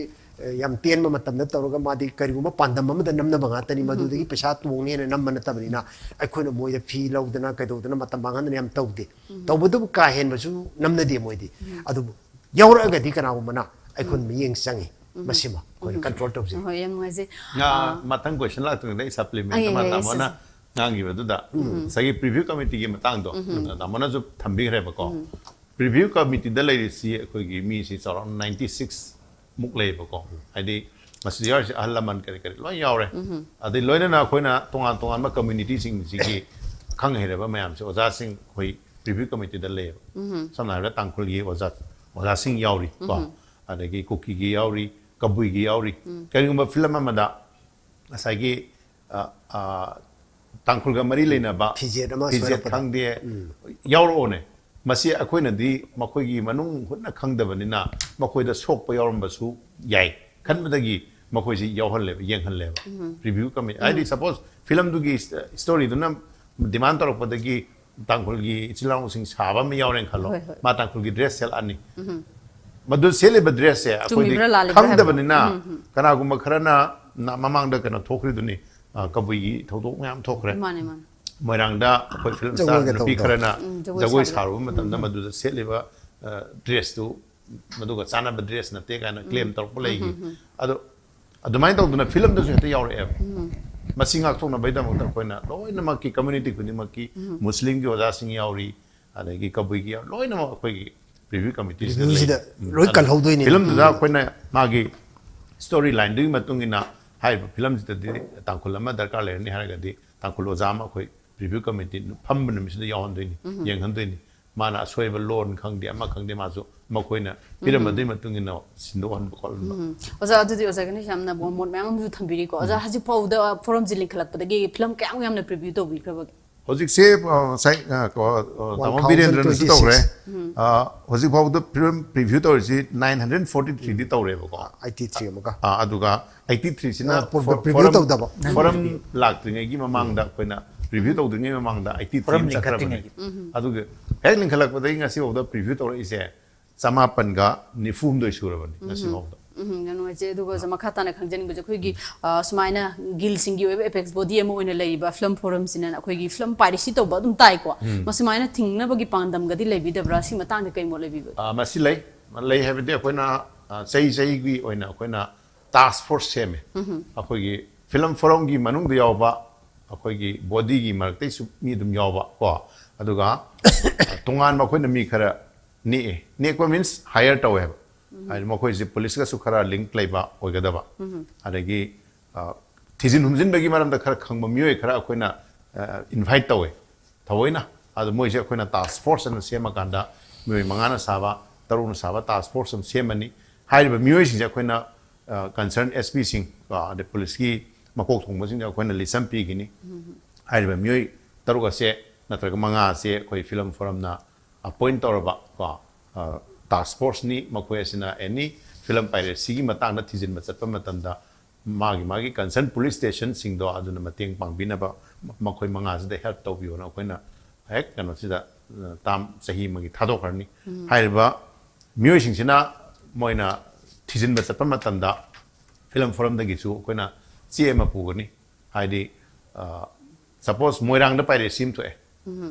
ꯑ, ꯌꯥꯝ ꯇꯦꯟꯕ ꯃꯇꯝꯗ ꯇꯧꯔꯒ ꯃꯥꯗꯤ ꯀꯔꯤꯒꯨꯝꯕ ꯄꯥꯟꯗꯝ ꯑꯃꯗ ꯅꯝꯅꯕ ꯉꯥꯛꯇꯅꯤ, ꯃꯗꯨꯗꯒꯤ ꯄꯩꯁꯥ ꯇꯣꯡꯅꯦꯅ ꯅꯝꯕ ꯅꯠꯇꯕꯅꯤꯅ ꯑꯩꯈꯣꯏꯅ ꯃꯣꯏꯗ ꯐꯤ ꯂꯧꯗꯅ ꯀꯩꯗꯧꯗꯅ ꯃꯇꯝ ꯃꯥꯡꯍꯟꯗꯅ ꯌꯥꯝ ꯇꯧꯗꯦ꯫ ꯇꯧꯕꯇꯕꯨ ꯀꯥ ꯍꯦꯟꯕꯁꯨ ꯅꯝꯅꯗꯦ ꯃꯣꯏꯗꯤ꯫ ꯑꯗꯨꯕꯨ ꯌꯥꯎꯔꯛꯑꯒꯗꯤ ꯀꯅꯥꯒꯨꯝꯕꯅ ꯑꯩꯈꯣꯏ ꯃꯤꯠꯌꯦꯡ ꯆꯪꯉꯤ꯫ ꯃꯁꯤꯃ ꯑꯩꯈꯣꯏꯅ ꯀꯟꯇ꯭ꯔꯣꯜ ꯇꯧꯖꯩ꯫ ꯍꯣꯏ, ꯌꯥꯝ ꯅꯨꯡꯉꯥꯏꯖꯩ꯫ ꯉꯥ ꯑꯥ, ꯃꯊꯪ ꯀꯣꯏꯁꯟ ꯂꯥꯛꯇ꯭ꯔꯤꯉꯩꯗ ꯑꯩ ꯁꯄ꯭ꯂꯤꯃꯦꯟ ꯑꯩ, ꯑꯃ ꯑꯩ, ꯇꯥꯃꯣꯅ ꯑꯩ, ꯉꯥꯡꯈꯤꯕꯗꯨꯗ ꯉꯁꯥꯏꯒꯤ ꯄ꯭ꯔꯤꯚ꯭ꯌꯨ ꯀꯃꯤꯇꯤꯒꯤ ꯃꯇꯥꯡꯗꯣ ꯇꯥꯃꯣꯅꯁꯨ ꯊꯝꯕꯤꯈ꯭ꯔꯦꯕꯀꯣ꯫ ꯄ꯭ꯔꯤꯚ꯭ꯌꯨ ꯀꯃꯤꯇꯤꯗ ꯂꯩꯔꯤꯁꯤ ꯑꯩꯈꯣꯏꯒꯤ ꯃꯤꯁꯤ ꯆꯥꯎꯔꯥꯛꯅ ꯅꯥꯏꯟꯇꯤ ꯁꯤꯛꯁ ꯃꯨꯛ ꯂꯩꯌꯦꯕꯀꯣ꯫ ꯍꯥꯏꯗꯤ ꯃꯁꯤꯗ ꯌꯥꯎꯔꯤꯁꯤ ꯑꯍꯜ ꯂꯃꯟ ꯀꯔꯤ ꯀꯔꯤ ꯂꯣꯏ ꯌꯥꯎꯔꯦ꯫ ꯑꯗꯩ ꯂꯣꯏꯅꯅ ꯑꯩꯈꯣꯏꯅ ꯇꯣꯉꯥꯟ ꯇꯣꯉꯥꯟꯕ ꯀꯝꯃ꯭ꯌꯨꯅꯤꯇꯤꯁꯤꯡꯁꯤꯒꯤ ꯈꯪ ꯍꯩꯔꯕ ꯃꯌꯥꯝꯁꯦ ꯑꯣꯖꯥꯁꯤꯡ ꯑꯩꯈꯣꯏ ꯄ꯭ꯔꯤꯚ꯭ꯌꯨ ꯀꯃꯤꯇꯤꯗ ꯂꯩꯌꯦꯕ꯫ ꯁꯝꯅ ꯍꯥꯏꯔꯕꯗ ꯇꯥꯡꯈꯨꯜꯒꯤ ꯑꯣꯖꯥ, ꯑꯣꯖꯥꯁꯤꯡ ꯌꯥꯎꯔꯤ ꯀꯣ꯫ ꯑꯗꯒꯤ ꯀꯨꯀꯤꯒꯤ ꯌꯥꯎꯔꯤ, ꯀꯕꯨꯏꯒꯤ ꯌꯥꯎꯔꯤ꯫ ꯀꯔꯤꯒꯨꯝꯕ ꯐꯤꯂꯝ ꯑꯃꯗ ꯉꯁꯥꯏꯒꯤ, ꯑ, ꯑ, ꯇꯥꯡꯈꯨꯜꯒ ꯃꯔꯤ ꯂꯩꯅꯕ ꯐꯤꯖꯦꯠ ꯑꯃ ꯐꯤꯖꯦꯠ ꯁꯣꯏꯔꯛꯄꯗ꯫ ꯈꯪꯗꯦ, ꯌꯥꯎꯔꯛꯑꯣꯅꯦ꯫ ꯃꯁꯤ ꯑꯩꯈꯣꯏꯅꯗꯤ ꯃꯈꯣꯏꯒꯤ ꯃꯅꯨꯡ ꯍꯨꯠꯅ ꯈꯪꯗꯕꯅꯤꯅ ꯃꯈꯣꯏꯗ ꯁꯣꯛꯄ ꯌꯥꯎꯔꯝꯕꯁꯨ ꯌꯥꯏ ꯈꯟꯕꯗꯒꯤ ꯃꯈꯣꯏꯁꯤ ꯌꯥꯎꯍꯜꯂꯦꯕ, ꯌꯦꯡꯍꯜꯂꯦꯕ꯫ ꯄ꯭ꯔꯤꯚ꯭ꯌꯨ ꯀꯃꯤꯇꯤ ꯍꯥꯏꯗꯤ, ꯁꯄꯣꯁ ꯐꯤꯂꯝꯗꯨꯒꯤ ꯏꯁꯇꯣꯔꯤꯗꯨꯅ ꯗꯤꯃꯥꯟ ꯇꯧꯔꯛꯄꯗꯒꯤ ꯇꯥꯡꯈꯨꯜꯒꯤ ꯏꯆꯤꯜ ꯏꯅꯥꯎꯁꯤꯡ ꯁꯥꯕ ꯑꯃ ꯌꯥꯎꯔꯦꯅ ꯈꯜꯂꯣ꯫ ꯍꯣꯏ, ꯍꯣꯏ꯫ ꯃꯥ ꯇꯥꯡꯈꯨꯜꯒꯤ ꯗ꯭ꯔꯦꯁ ꯁꯦꯠꯂꯛꯑꯅꯤ꯫ ꯃꯗꯨ ꯁꯦꯠꯂꯤꯕ ꯗ꯭ꯔꯦꯁꯁꯦ ꯑꯩꯈꯣꯏꯗꯤ ꯆꯨꯝꯃꯤꯕ꯭ꯔꯥ ꯂꯥꯜꯂꯤꯕ꯭ꯔꯥ ꯍꯥꯏꯕꯗꯣ꯫ ꯈꯪꯗꯕꯅꯤꯅ, ꯀꯅꯥꯒꯨꯝꯕ ꯈꯔꯅ ꯅ-, ꯃꯃꯥꯡꯗ ꯀꯩꯅꯣ ꯊꯣꯛꯈ꯭ꯔꯤꯗꯨꯅꯤ, ꯑ, ꯀꯕꯨꯏꯒꯤ ꯊꯧꯗꯣꯛ ꯃꯌꯥꯝ ꯊꯣꯛꯈ꯭ꯔꯦ꯫ ꯃꯥꯅꯦ, ꯃꯥꯅꯦ꯫ ꯃꯣꯏꯔꯥꯡꯗ ꯑꯩꯈꯣꯏ ꯐꯤꯂꯝ ꯖꯒꯣꯏꯒ ꯁ꯭ꯇꯥꯔ ꯅꯨꯄꯤ ꯇꯧꯕꯗꯣ꯫ ꯈꯔꯅ ꯎꯝ, ꯖꯒꯣꯏ ꯖꯒꯣꯏ ꯁꯥꯕ꯫ ꯁꯥꯔꯨꯕ ꯃꯇꯝꯗ ꯃꯗꯨꯗ ꯁꯦꯠꯂꯤꯕ, ꯑ, ꯗ꯭ꯔꯦꯁꯇꯨ ꯃꯗꯨꯒ ꯆꯥꯟꯅꯕ ꯗ꯭ꯔꯦꯁ ꯅꯠꯇꯦ ꯀꯥꯏꯅ ꯀ꯭ꯂꯦꯝ ꯇꯧꯔꯛꯄ ꯂꯩꯈꯤ꯫ ꯑꯗꯣ ꯑꯗꯨꯃꯥꯏꯅ ꯇꯧꯗꯅ ꯐꯤꯂꯝꯗꯁꯨ ꯍꯦꯛꯇ ꯌꯥꯎꯔꯛꯑꯦꯕ꯫ ꯃꯁꯤ ꯉꯥꯛꯊꯣꯛꯅꯕꯒꯤꯗꯃꯛꯇ ꯑꯩꯈꯣꯏꯅ ꯂꯣꯏꯅꯃꯛꯀꯤ, ꯀꯝꯃ꯭ꯌꯨꯅꯤꯇꯤ ꯈꯨꯗꯤꯡꯃꯛꯀꯤ, ꯃꯨꯁꯂꯤꯝꯒꯤ ꯑꯣꯖꯥꯁꯤꯡ ꯌꯥꯎꯔꯤ, ꯑꯗꯒꯤ ꯀꯕꯨꯏꯒꯤ ꯌꯥꯎ-, ꯂꯣꯏꯅꯃꯛ ꯑꯩꯈꯣꯏꯒꯤ ꯔꯤꯚ꯭ꯌꯨ ꯀꯃꯤꯇꯤꯁꯤꯗ ꯂꯩ꯫ ꯔꯤꯚ꯭ꯌꯨꯁꯤꯗ ꯎꯝ, ꯂꯣꯏ ꯑꯗꯨ ꯀꯜꯍꯧꯗꯣꯏꯅꯤ꯫ ꯐꯤꯂꯝꯗꯨꯗ ꯑꯩꯈꯣꯏꯅ ꯃꯥꯒꯤ ꯁ꯭ꯇꯣꯔꯤ ꯂꯥꯏꯟꯗꯨꯒꯤ ꯃꯇꯨꯡ ꯏꯟꯅ ꯍꯥꯏꯔꯤꯕ ꯐꯤꯂꯝꯁꯤꯗꯗꯤ ꯇꯥꯡꯈꯨꯜ ꯑꯃ ꯗꯔꯀꯥꯔ ꯂꯩꯔꯅꯤ ꯍꯥꯏꯔꯒꯗꯤ ꯇꯥꯡꯈꯨꯜ ꯑꯣꯖꯥ ꯑꯃ ꯑꯩꯈꯣꯏ ꯔꯤꯚ꯭ꯌꯨ ꯀꯃꯤꯇꯤ ꯐꯝꯕ ꯅꯨꯃꯤꯠꯁꯤꯗ ꯌꯥꯎꯍꯟꯗꯣꯏꯅꯤ, ꯌꯦꯡꯍꯟꯗꯣꯏꯅꯤ꯫ ꯃꯥꯅ ꯑꯁꯣꯏꯕ ꯂꯣꯟ ꯈꯪꯗꯦ, ꯑꯃ ꯈꯪꯗꯦ, ꯃꯥꯁꯨ ꯃꯈꯣꯏꯅ ꯄꯤꯔꯝꯕꯗꯨꯒꯤ ꯃꯇꯨꯡ ꯏꯟꯅ ꯁꯤꯟꯗꯣꯛꯍꯟꯕ ꯈꯣꯠꯍꯟꯕ꯫ ꯎꯝ꯫ ꯑꯣꯖꯥ, ꯑꯗꯨꯗꯤ ꯑꯣꯖꯥ ꯒꯅꯦꯁ ꯌꯥꯝꯅ ꯃꯣꯠ ꯃꯌꯥꯝ ꯑꯃꯁꯨ ꯊꯝꯕꯤꯔꯤꯀꯣ꯫ ꯑꯣꯖꯥ, ꯍꯧꯖꯤꯛ ꯐꯥꯎꯕꯗ ꯐꯣꯔꯝꯁꯤ ꯂꯤꯡꯈꯠꯂꯛꯄꯗꯒꯤ ꯐꯤꯂꯝ ꯀꯌꯥꯝ ꯌꯥꯝꯅ ꯄ꯭ꯔꯤꯚ꯭ꯌꯨ ꯇꯧꯕꯤꯈ꯭ꯔꯕꯒꯦ? ꯍꯧꯖꯤꯛꯁꯦ, ꯑ, ꯉꯁꯥꯏ, ꯑ, ꯀꯣ, ꯑ, ꯇꯥꯃꯣ ꯕꯤꯔꯦꯟꯗ꯭ꯔꯅꯁꯨ ꯇꯧꯈ꯭ꯔꯦ꯫ ꯑ, ꯍꯧꯖꯤꯛ ꯐꯥꯎꯕꯗ ꯐꯤꯂꯝ ꯄ꯭ꯔꯤꯚ꯭ꯌꯨ ꯇꯧꯔꯤꯁꯤ ꯅꯥꯏꯟ ꯍꯟꯗ꯭ꯔꯦꯠ ꯐꯣꯔꯇꯤ ꯊ꯭ꯔꯤꯗꯤ ꯇꯧꯔꯦꯕꯀꯣ꯫ ꯑꯩꯠꯇꯤ ꯊ꯭ꯔꯤ ꯑꯃꯒ꯫ ꯑ, ꯑꯗꯨꯒ ꯑꯩꯠꯇꯤ ꯊ꯭ꯔꯤꯁꯤꯅ ꯑ, ꯄ꯭ꯔꯣ-, ꯄ꯭ꯔꯤꯚ꯭ꯌꯨ ꯇꯧꯗꯕ꯫ ꯐꯣꯔꯝ ꯂꯥꯛꯇ꯭ꯔꯤꯉꯩꯒꯤ ꯃꯃꯥꯡꯗ ꯑꯩꯈꯣꯏꯅ ꯔꯤꯚ꯭ꯌꯨ ꯇꯧꯗ꯭ꯔꯤꯉꯩ ꯃꯃꯥꯡꯗ ꯑꯩꯠꯇꯤ ꯊ꯭ꯔꯤ ꯐꯣꯔꯝ ꯆꯠꯈ꯭ꯔꯕꯅꯦ꯫ ꯂꯤꯡꯈꯠꯇ꯭ꯔꯤꯉꯩꯒꯤ꯫ ꯑꯗꯨꯒ ꯍꯦꯛ ꯂꯤꯡꯈꯠꯂꯛꯄꯗꯒꯤ ꯉꯁꯤ ꯐꯥꯎꯗ ꯄ꯭ꯔꯤꯚ꯭ꯌꯨ ꯇꯧꯔꯛꯏꯁꯦ ꯆꯃꯥꯄꯟꯒ ꯅꯤꯐꯨ ꯍꯨꯝꯗꯣꯏ ꯁꯨꯔꯕꯅꯤ ꯉꯁꯤ ꯐꯥꯎꯗ꯫ ꯎꯝ, ꯌꯥꯝ ꯅꯨꯡꯉꯥꯏꯖꯩ꯫ ꯑꯗꯨꯒ ꯑꯣꯖꯥ, ꯃꯈꯥ ꯇꯥꯅ ꯈꯪꯖꯅꯤꯡꯕꯁꯦ, ꯑꯩꯈꯣꯏꯒꯤ, ꯑ, ꯁꯨꯃꯥꯏꯅ ꯒꯤꯜꯁꯤꯡꯒꯤ ꯑꯣꯏꯕ ꯑꯦꯄꯦꯛꯁ ꯕꯣꯗꯤ ꯑꯃ ꯑꯣꯏꯅ ꯂꯩꯔꯤꯕ ꯐꯤꯂꯝ ꯐꯣꯔꯝꯁꯤꯅ ꯑꯩꯈꯣꯏꯒꯤ ꯐꯤꯂꯝ ꯄꯥꯏꯔꯦꯁꯤ ꯇꯧꯕ ꯑꯗꯨꯝ ꯇꯥꯏꯀꯣ꯫ ꯃꯁꯨꯃꯥꯏꯅ ꯊꯤꯡꯅꯕꯒꯤ ꯄꯥꯟꯗꯝꯒꯗꯤ ꯂꯩꯕꯤꯗꯕ꯭ꯔꯥ? ꯁꯤ ꯃꯇꯥꯡꯗ ꯀꯩ ꯃꯣꯠ ꯂꯩꯕꯤꯕꯒꯦ? ꯑ, ꯃꯁꯤ ꯂꯩ꯫ ꯂꯩ ꯍꯥꯏꯕꯗꯤ ꯑꯩꯈꯣꯏꯅ, ꯑ, ꯆꯍꯤ ꯆꯍꯤꯒꯤ ꯑꯣꯏꯅ ꯑꯩꯈꯣꯏꯅ ꯇꯥꯁꯛ ꯐꯣꯔꯁ ꯁꯦꯝꯃꯦ꯫ ꯑꯩꯈꯣꯏꯒꯤ ꯐꯤꯂꯝ ꯐꯣꯔꯝꯒꯤ ꯃꯅꯨꯡꯗ ꯌꯥꯎꯕ ꯑꯩꯈꯣꯏꯒꯤ ꯕꯣꯗꯤꯒꯤ ꯃꯔꯛꯇꯩꯁꯨ ꯃꯤ ꯑꯗꯨꯝ ꯌꯥꯎꯕ ꯀꯣ꯫ ꯑꯗꯨꯒ ꯇꯣꯉꯥꯟꯕ ꯑꯩꯈꯣꯏꯅ ꯃꯤ ꯈꯔ ꯅꯦꯛꯑꯦ꯫ ꯅꯦꯛꯄ ꯃꯤꯟꯁ ꯍꯥꯏꯌꯔ ꯇꯧꯋꯦ ꯍꯥꯏꯕ꯫ ꯍꯥꯏꯗꯤ ꯃꯈꯣꯏꯁꯦ ꯄꯨꯂꯤꯁꯀꯁꯨ ꯈꯔ ꯂꯤꯡꯛ ꯂꯩꯕ ꯑꯣꯏꯒꯗꯕ꯫ ꯑꯗꯒꯤ, ꯑ, ꯊꯤꯖꯤꯟ ꯍꯨꯝꯖꯤꯟꯕꯒꯤ ꯃꯔꯝꯗ ꯈꯔ ꯈꯪꯕ ꯃꯤꯑꯣꯏ ꯈꯔ ꯑꯩꯈꯣꯏꯅ, ꯑ, ꯏꯟꯚꯥꯏꯠ ꯇꯧꯋꯦ ꯊꯑꯣꯏꯅ꯫ ꯑꯗꯣ ꯃꯣꯏꯁꯦ ꯑꯩꯈꯣꯏꯅ ꯇꯥꯁꯛ ꯐꯣꯔꯁ ꯑꯅ ꯁꯦꯝꯃꯀꯥꯟꯗ ꯃꯤꯑꯣꯏ ꯃꯉꯥꯅ ꯁꯥꯕ, ꯇꯔꯨꯛꯅ ꯁꯥꯕ ꯇꯥꯁꯛ ꯐꯣꯔꯁ ꯑꯃ ꯁꯦꯝꯃꯅꯤ꯫ ꯍꯥꯏꯔꯤꯕ ꯃꯤꯑꯣꯏꯁꯤꯡꯁꯦ ꯑꯩꯈꯣꯏꯅ, ꯑ, ꯀꯟꯁꯔꯟ ꯑꯦꯁ ꯄꯤꯁꯤꯡ, ꯀꯣ, ꯑꯗꯩ ꯄꯨꯂꯤꯁꯀꯤ ꯃꯀꯣꯛ ꯊꯣꯡꯕꯁꯤꯡꯗ ꯑꯩꯈꯣꯏꯅ ꯂꯤꯁ ꯑꯃ ꯄꯤꯒꯅꯤ꯫ ꯍꯥꯏꯔꯤꯕ ꯃꯤꯑꯣꯏ ꯇꯔꯨꯛ ꯑꯁꯦ ꯅꯠꯇ꯭ꯔꯒ ꯃꯉꯥ ꯑꯁꯦ ꯑꯩꯈꯣꯏ ꯐꯤꯂꯝ ꯐꯣꯔꯝꯅ ꯑꯄꯣꯏꯟ ꯇꯧꯔꯕ, ꯀꯣ, ꯑ, ꯇꯥꯁꯛ ꯐꯣꯔꯁꯅꯤ꯫ ꯃꯈꯣꯏ ꯑꯁꯤꯅ ꯑꯦꯅꯤ ꯐꯤꯂꯝ ꯄꯥꯏꯔꯦꯁꯤꯒꯤ ꯃꯇꯥꯡꯗ ꯊꯤꯖꯤꯟꯕ ꯆꯠꯄ ꯃꯇꯝꯗ ꯃꯥꯒꯤ ꯃꯥꯒꯤ ꯀꯟꯁꯔꯟ ꯄꯨꯂꯤꯁ ꯁ꯭ꯇꯦꯁꯟꯁꯤꯡꯗꯣ ꯑꯗꯨꯅ ꯃꯇꯦꯡ ꯄꯥꯡꯕꯤꯅꯕ ꯃꯈꯣꯏ ꯃꯉꯥꯁꯤꯗ ꯍꯦꯜꯞ ꯇꯧꯕꯤꯌꯣꯅ ꯑꯩꯈꯣꯏꯅ ꯍꯦꯛ ꯀꯩꯅꯣꯁꯤꯗ, ꯑ, ꯇꯥꯝ ꯆꯍꯤ ꯑꯃꯒꯤ ꯊꯥꯗꯣꯛꯈ꯭ꯔꯅꯤ꯫ ꯍꯥꯏꯔꯤꯕ ꯃꯤꯑꯣꯏꯁꯤꯡꯁꯤꯅ ꯃꯣꯏꯅ ꯊꯤꯖꯤꯟꯕ ꯆꯠꯄ ꯃꯇꯝꯗ ꯐꯤꯂꯝ ꯐꯣꯔꯝꯗꯒꯤꯁꯨ ꯑꯩꯈꯣꯏꯅ ꯆꯦ ꯑꯃ ꯄꯨꯒꯅꯤ꯫ ꯍꯥꯏꯗꯤ, ꯑ, ꯁꯄꯣꯁ ꯃꯣꯏꯔꯥꯡꯗ ꯄꯥꯏꯔꯦꯁꯤ ꯑꯃ ꯊꯣꯛꯑꯦ꯫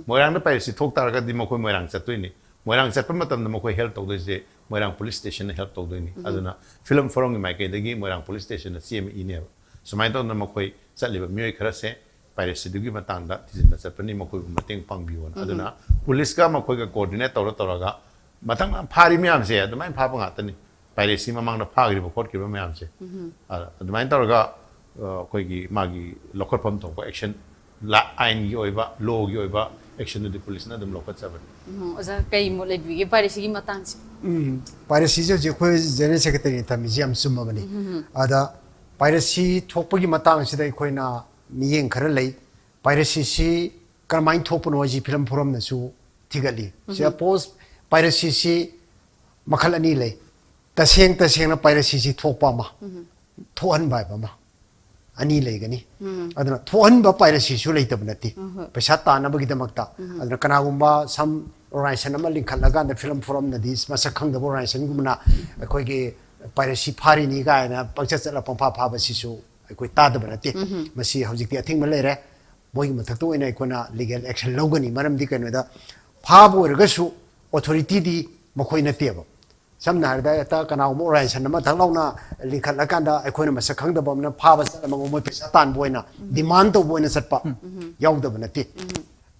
ꯃꯣꯏꯔꯥꯡꯗ ꯄꯥꯏꯔꯦꯁꯤ ꯊꯣꯛ ꯇꯥꯔꯒꯗꯤ ꯃꯈꯣꯏ ꯃꯣꯏꯔꯥꯡ ꯆꯠꯇꯣꯏꯅꯤ꯫ ꯃꯣꯏꯔꯥꯡ ꯆꯠꯄ ꯃꯇꯝꯗ ꯃꯈꯣꯏ ꯍꯦꯜꯞ ꯇꯧꯗꯣꯏꯁꯦ ꯃꯣꯏꯔꯥꯡ ꯄꯨꯂꯤꯁ ꯁ꯭ꯇꯦꯁꯟꯅ ꯍꯦꯜꯞ ꯇꯧꯗꯣꯏꯅꯤ꯫ ꯑꯗꯨꯅ ꯐꯤꯂꯝ ꯐꯣꯔꯝꯒꯤ ꯃꯥꯏꯀꯩꯗꯒꯤ ꯃꯣꯏꯔꯥꯡ ꯄꯨꯂꯤꯁ ꯁ꯭ꯇꯦꯁꯟꯗ ꯆꯦ ꯑꯃ ꯏꯅꯦꯕ꯫ ꯁꯨꯃꯥꯏꯅ ꯇꯧꯗꯅ ꯃꯈꯣꯏ ꯆꯠꯂꯤꯕ ꯃꯤꯑꯣꯏ ꯈꯔꯁꯦ ꯄꯥꯏꯔꯦꯁꯤꯗꯨꯒꯤ ꯃꯇꯥꯡꯗ ꯊꯤꯖꯤꯟꯕ ꯆꯠꯄꯅꯤ, ꯃꯈꯣꯏꯕꯨ ꯃꯇꯦꯡ ꯄꯥꯡꯕꯤꯌꯣꯅ꯫ ꯑꯗꯨꯅ ꯄꯨꯂꯤꯁꯀ ꯃꯈꯣꯏꯒ ꯀꯣꯑꯣꯔꯗꯤꯅꯦꯠ ꯇꯧꯔ ꯇꯧꯔꯒ ꯃꯊꯪ ꯐꯥꯔꯤ ꯃꯌꯥꯝꯁꯦ ꯑꯗꯨꯃꯥꯏꯅ ꯐꯥꯕ ꯉꯥꯛꯇꯅꯤ꯫ ꯄꯥꯏꯔꯦꯁꯤ ꯃꯃꯥꯡꯗ ꯐꯥꯈ꯭ꯔꯤꯕ ꯈꯣꯠꯈ꯭ꯔꯤꯕ ꯃꯌꯥꯝꯁꯦ꯫ ꯑ, ꯑꯗꯨꯃꯥꯏꯅ ꯇꯧꯔꯒ, ꯑ, ꯑꯩꯈꯣꯏꯒꯤ ꯃꯥꯒꯤ ꯂꯧꯈꯠꯐꯝ ꯊꯣꯛꯄ ꯑꯦꯛꯁꯟ, ꯑꯥꯏꯟꯒꯤ ꯑꯣꯏꯕ, ꯂꯣꯒꯤ ꯑꯣꯏꯕ ꯑꯦꯛꯁꯟꯗꯨꯗꯤ ꯄꯨꯂꯤꯁꯅ ꯑꯗꯨꯝ ꯂꯧꯈꯠꯆꯕꯅꯤ꯫ ꯎꯝ, ꯑꯣꯖꯥ, ꯀꯩ ꯃꯣꯠ ꯂꯩꯕꯤꯒꯦ ꯄꯥꯏꯔꯦꯁꯤꯒꯤ ꯃꯇꯥꯡꯁꯦ? ꯎꯝ, ꯄꯥꯏꯔꯦꯁꯤꯁꯦ ꯍꯧꯖꯤꯛ ꯑꯩꯈꯣꯏ ꯖꯦꯅꯔꯦꯜ ꯁꯦꯀ꯭ꯔꯦꯇꯔꯤꯅ ꯊꯝꯃꯤꯁꯤ ꯌꯥꯝ ꯆꯨꯝꯃꯕꯅꯤ꯫ ꯑꯗ ꯄꯥꯏꯔꯦꯁꯤ ꯊꯣꯛꯄꯒꯤ ꯃꯇꯥꯡꯁꯤꯗ ꯑꯩꯈꯣꯏꯅ ꯃꯤꯠꯌꯦꯡ ꯈꯔ ꯂꯩ꯫ ꯄꯥꯏꯔꯦꯁꯤꯁꯤ ꯀꯔꯝꯍꯥꯏꯅ ꯊꯣꯛꯄꯅꯣ ꯍꯥꯏꯁꯤ ꯐꯤꯂꯝ ꯐꯣꯔꯝꯅꯁꯨ ꯊꯤꯒꯠꯂꯤ꯫ ꯁꯤꯗ ꯄꯣꯁ ꯄꯥꯏꯔꯦꯁꯤꯁꯤ ꯃꯈꯜ ꯑꯅꯤ ꯂꯩ꯫ ꯇꯁꯦꯡ ꯇꯁꯦꯡꯅ ꯄꯥꯏꯔꯦꯁꯤꯁꯤ ꯊꯣꯛꯄ ꯑꯃ, ꯊꯣꯛꯍꯟꯕ ꯍꯥꯏꯕ ꯑꯃ, ꯑꯅꯤ ꯂꯩꯒꯅꯤ꯫ ꯑꯗꯨꯅ ꯊꯣꯛꯍꯟꯕ ꯄꯥꯏꯔꯦꯁꯤꯁꯨ ꯂꯩꯇꯕ ꯅꯠꯇꯦ, ꯄꯩꯁꯥ ꯇꯥꯟꯅꯕꯒꯤꯗꯃꯛꯇ꯫ ꯑꯗꯨꯅ ꯀꯅꯥꯒꯨꯝꯕ ꯁꯝ ꯑꯣꯔꯒꯅꯥꯏꯖꯦꯁꯟ ꯑꯃ ꯂꯤꯡꯈꯠꯂꯀꯥꯟꯗ ꯐꯤꯂꯝ ꯐꯣꯔꯝꯅꯗꯤ ꯃꯁꯛ ꯈꯪꯗꯕ ꯑꯣꯔꯒꯅꯥꯏꯖꯦꯁꯟꯒꯨꯝꯕꯅ ꯑꯩꯈꯣꯏꯒꯤ ꯄꯥꯏꯔꯦꯁꯤ ꯐꯥꯔꯤꯅꯤ ꯀꯥꯏꯅ ꯄꯪꯆꯠ ꯆꯠꯂ ꯄꯪꯐꯥ ꯐꯥꯕꯁꯤꯁꯨ ꯑꯩꯈꯣꯏ ꯇꯥꯗꯕ ꯅꯠꯇꯦ꯫ ꯃꯁꯤ ꯍꯧꯖꯤꯛꯇꯤ ꯑꯊꯤꯡꯕ ꯂꯩꯔꯦ꯫ ꯃꯣꯏꯒꯤ ꯃꯊꯛꯇ ꯑꯣꯏꯅ ꯑꯩꯈꯣꯏꯅ ꯂꯤꯒꯦꯜ ꯑꯦꯛꯁꯟ ꯂꯧꯒꯅꯤ꯫ ꯃꯔꯝꯗꯤ ꯀꯩꯅꯣꯗ ꯐꯥꯕ ꯑꯣꯏꯔꯒꯁꯨ ꯑꯣꯊꯣꯔꯤꯇꯤꯗꯤ ꯃꯈꯣꯏ ꯅꯠꯇꯦꯕ꯫ ꯁꯝꯅ ꯍꯥꯏꯔꯕꯗ ꯍꯦꯛꯇ ꯀꯅꯥꯒꯨꯝꯕ ꯑꯣꯔꯒꯅꯥꯏꯖꯦꯁꯟ ꯑꯃ ꯊꯛ ꯂꯥꯎꯅ ꯂꯤꯡꯈꯠꯂꯀꯥꯟꯗ ꯑꯩꯈꯣꯏꯅ ꯃꯁꯛ ꯈꯪꯗꯕ ꯑꯃꯅ ꯐꯥꯕ ꯆꯠꯂꯝꯃꯒ ꯃꯣꯏ ꯄꯩꯁꯥ ꯇꯥꯟꯕ ꯑꯣꯏꯅ ꯗꯤꯃꯥꯟ ꯇꯧꯕ ꯑꯣꯏꯅ ꯆꯠꯄ ꯌꯥꯎꯗꯕ ꯅꯠꯇꯦ꯫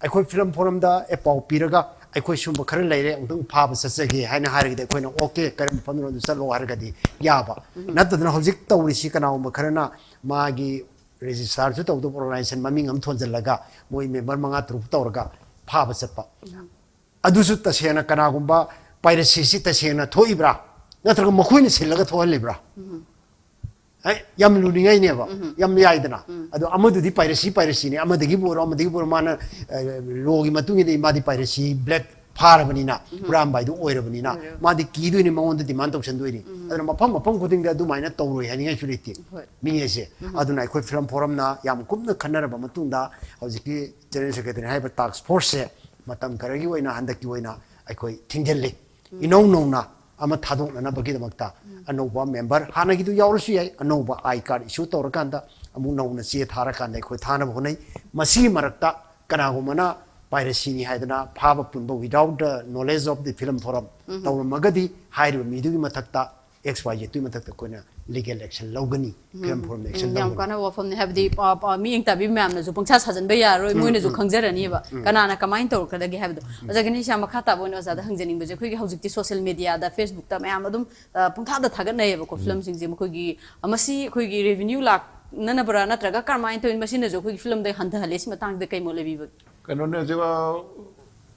ꯑꯩꯈꯣꯏ ꯐꯤꯂꯝ ꯐꯣꯔꯝꯗ ꯑꯦ ꯄꯥꯎ ꯄꯤꯔꯒ ꯑꯩꯈꯣꯏ ꯁꯨꯝꯕ ꯈꯔ ꯂꯩꯔꯦ ꯑꯃꯨꯛꯇꯪ ꯐꯥꯕ ꯆꯠꯆꯒꯦ ꯍꯥꯏꯅ ꯍꯥꯏꯔꯒꯗꯤ ꯑꯩꯈꯣꯏꯅ ꯑꯣꯀꯦ ꯀꯔꯝꯕ ꯃꯐꯝꯗꯅꯣ ꯑꯗꯨ ꯆꯠꯂꯣ ꯍꯥꯏꯔꯒꯗꯤ ꯌꯥꯕ꯫ ꯅꯠꯇꯗꯅ ꯍꯧꯖꯤꯛ ꯇꯧꯔꯤꯁꯤ ꯀꯅꯥꯒꯨꯝꯕ ꯈꯔꯅ ꯃꯥꯒꯤ ꯔꯦꯖꯤꯁꯇꯥꯔꯁꯨ ꯇꯧꯗꯕ ꯑꯣꯔꯒꯅꯥꯏꯖꯦꯁꯟ ꯃꯃꯤꯡ ꯑꯃ ꯊꯣꯟꯖꯜꯂꯒ ꯃꯣꯏ ꯃꯦꯝꯕꯔ ꯃꯉꯥ ꯇꯔꯨꯛ ꯇꯧꯔꯒ ꯐꯥꯕ ꯆꯠꯄ꯫ ꯑꯗꯨꯁꯨ ꯇꯁꯦꯡꯅ ꯀꯅꯥꯒꯨꯝꯕ ꯄꯥꯏꯔꯦꯁꯤꯁꯤ ꯇꯁꯦꯡꯅ ꯊꯣꯛꯏꯕ꯭ꯔꯥ ꯅꯠꯇ꯭ꯔꯒ ꯃꯈꯣꯏꯅ ꯁꯤꯜꯂꯒ ꯊꯣꯛꯍꯜꯂꯤꯕ꯭ꯔꯥ? ꯑꯩ ꯌꯥꯝ ꯂꯨꯅꯤꯡꯉꯥꯏꯅꯦꯕ, ꯌꯥꯝ ꯌꯥꯏꯗꯅ꯫ ꯑꯗꯣ ꯑꯃꯗꯨꯗꯤ ꯄꯥꯏꯔꯦꯁꯤ ꯄꯥꯏꯔꯦꯁꯤꯅꯤ, ꯑꯃꯗꯒꯤꯕꯨ ꯑꯣꯏꯔꯣ ꯑꯃꯗꯒꯤꯕꯨ ꯑꯣꯏꯔꯣ ꯃꯥꯅ, ꯑ, ꯂꯣꯒꯤ ꯃꯇꯨꯡ ꯏꯟꯅ ꯃꯥꯗꯤ ꯄꯥꯏꯔꯦꯁꯤ ꯕ꯭ꯂꯦꯛ ꯐꯥꯔꯕꯅꯤꯅ, ꯍꯨꯔꯥꯟꯕ ꯍꯥꯏꯗꯨ ꯑꯣꯏꯔꯕꯅꯤꯅ ꯃꯥꯗꯤ ꯀꯤꯗꯣꯏꯅꯤ, ꯃꯉꯣꯟꯗ ꯗꯤꯃꯥꯟ ꯇꯧꯁꯟꯗꯣꯏꯅꯤ꯫ ꯑꯗꯨꯅ ꯃꯐꯝ ꯃꯐꯝ ꯈꯨꯗꯤꯡꯗ ꯑꯗꯨꯃꯥꯏꯅ ꯇꯧꯔꯣꯏ ꯍꯥꯏꯅꯤꯡꯉꯥꯏꯁꯨ ꯂꯩꯇꯦ꯫ ꯃꯤ ꯍꯥꯏꯁꯦ꯫ ꯑꯗꯨꯅ ꯑꯩꯈꯣꯏ ꯐꯤꯂꯝ ꯐꯣꯔꯝꯅ ꯌꯥꯝ ꯀꯨꯞꯅ ꯈꯟꯅꯔꯕ ꯃꯇꯨꯡꯗ ꯍꯧꯖꯤꯛꯀꯤ ꯖꯦꯅꯔꯦꯜ ꯁꯦꯀ꯭ꯔꯦꯇꯔꯤ ꯍꯥꯏꯔꯤꯕ ꯇꯥꯛꯁ ꯐꯣꯔꯁꯁꯦ ꯃꯇꯝ ꯈꯔꯒꯤ ꯑꯣꯏꯅ ꯍꯟꯗꯛꯀꯤ ꯑꯣꯏꯅ ꯑꯩꯈꯣꯏ ꯊꯤꯡꯖꯤꯜꯂꯤ꯫ ꯏꯅꯧ ꯅꯧꯅ ꯑꯃ ꯊꯥꯗꯣꯛꯅꯅꯕꯒꯤꯗꯃꯛꯇ ꯑꯅꯧꯕ ꯃꯦꯝꯕꯔ ꯍꯥꯟꯅꯒꯤꯗꯨ ꯌꯥꯎꯔꯁꯨ ꯌꯥꯏ, ꯑꯅꯧꯕ ꯑꯥꯏ ꯀꯥꯔꯗ ꯏꯁꯨ ꯇꯧꯔꯀꯥꯟꯗ ꯑꯃꯨꯛ ꯅꯧꯅ ꯆꯦ ꯊꯥꯔꯀꯥꯟꯗ ꯑꯩꯈꯣꯏ ꯊꯥꯅꯕ ꯍꯣꯠꯅꯩ꯫ ꯃꯁꯤꯒꯤ ꯃꯔꯛꯇ ꯀꯅꯥꯒꯨꯝꯕꯅ Piracyꯅꯤ ꯍꯥꯏꯗꯅ ꯐꯥꯕ ꯄꯨꯟꯕ without the knowledge of the film forum ꯇꯧꯔꯝꯃꯒꯗꯤ ꯍꯥꯏꯔꯤꯕ ꯃꯤꯗꯨꯒꯤ ꯃꯊꯛꯇ X Y Z ꯇꯨꯒꯤ ꯃꯊꯛꯇ ꯑꯩꯈꯣꯏꯅ legal action ꯂꯧꯒꯅꯤ, film forum action ꯎꯝ, ꯌꯥꯝ ꯂꯧꯒꯅꯤ꯫ ꯀꯥꯟꯅꯕ ꯋꯥꯐꯝꯅꯤ꯫ ꯍꯥꯏꯕꯗꯤ ꯄ- ꯄ- ꯃꯤꯠꯌꯦꯡ ꯇꯥꯕꯤꯕ ꯃꯌꯥꯝꯅꯁꯨ ꯄꯪꯁꯥ ꯁꯥꯖꯟꯕ ꯌꯥꯔꯣꯏ, ꯃꯣꯏꯅꯁꯨ ꯈꯪꯖꯔꯅꯤꯕ ꯀꯅꯥꯅ ꯀꯃꯥꯏꯅ ꯇꯧꯔꯛꯀꯗꯒꯦ ꯍꯥꯏꯕꯗꯣ꯫ ꯑꯣꯖꯥ ꯒꯅꯦꯁ, ꯃꯈꯥ ꯇꯥꯕ ꯑꯣꯏꯅ ꯑꯣꯖꯥꯗ ꯍꯪꯖꯅꯤꯡꯕꯁꯦ, ꯑꯩꯈꯣꯏꯒꯤ ꯍꯧꯖꯤꯛꯇꯤ social mediaꯗ, Facebookꯇ ꯃꯌꯥꯝ ꯑꯗꯨꯝ ꯑ, ꯄꯪꯊꯥꯗ ꯊꯥꯒꯠꯅꯩꯌꯦꯕꯀꯣ filmꯁꯤꯡꯁꯦ꯫ ꯃꯈꯣꯏꯒꯤ ꯑ, ꯃꯁꯤ ꯑꯩꯈꯣꯏꯒꯤ revenue ꯂꯥꯛꯅꯅꯕ꯭ꯔꯥ, ꯅꯠꯇ꯭ꯔꯒ ꯀꯔꯝꯍꯥꯏꯅ ꯇꯧꯋꯤ, ꯃꯁꯤꯅꯁꯨ ꯑꯩꯈꯣꯏꯒꯤ filmꯗ ꯍꯟꯊꯍꯜꯂꯦ, ꯁꯤ ꯃꯇꯥꯡꯗ ꯀꯩ ꯃꯣꯠ ꯂꯩꯕꯤꯕꯒꯦ? ꯀꯩꯅꯣꯅꯦ ꯍꯧꯖꯤꯛ, ꯑ,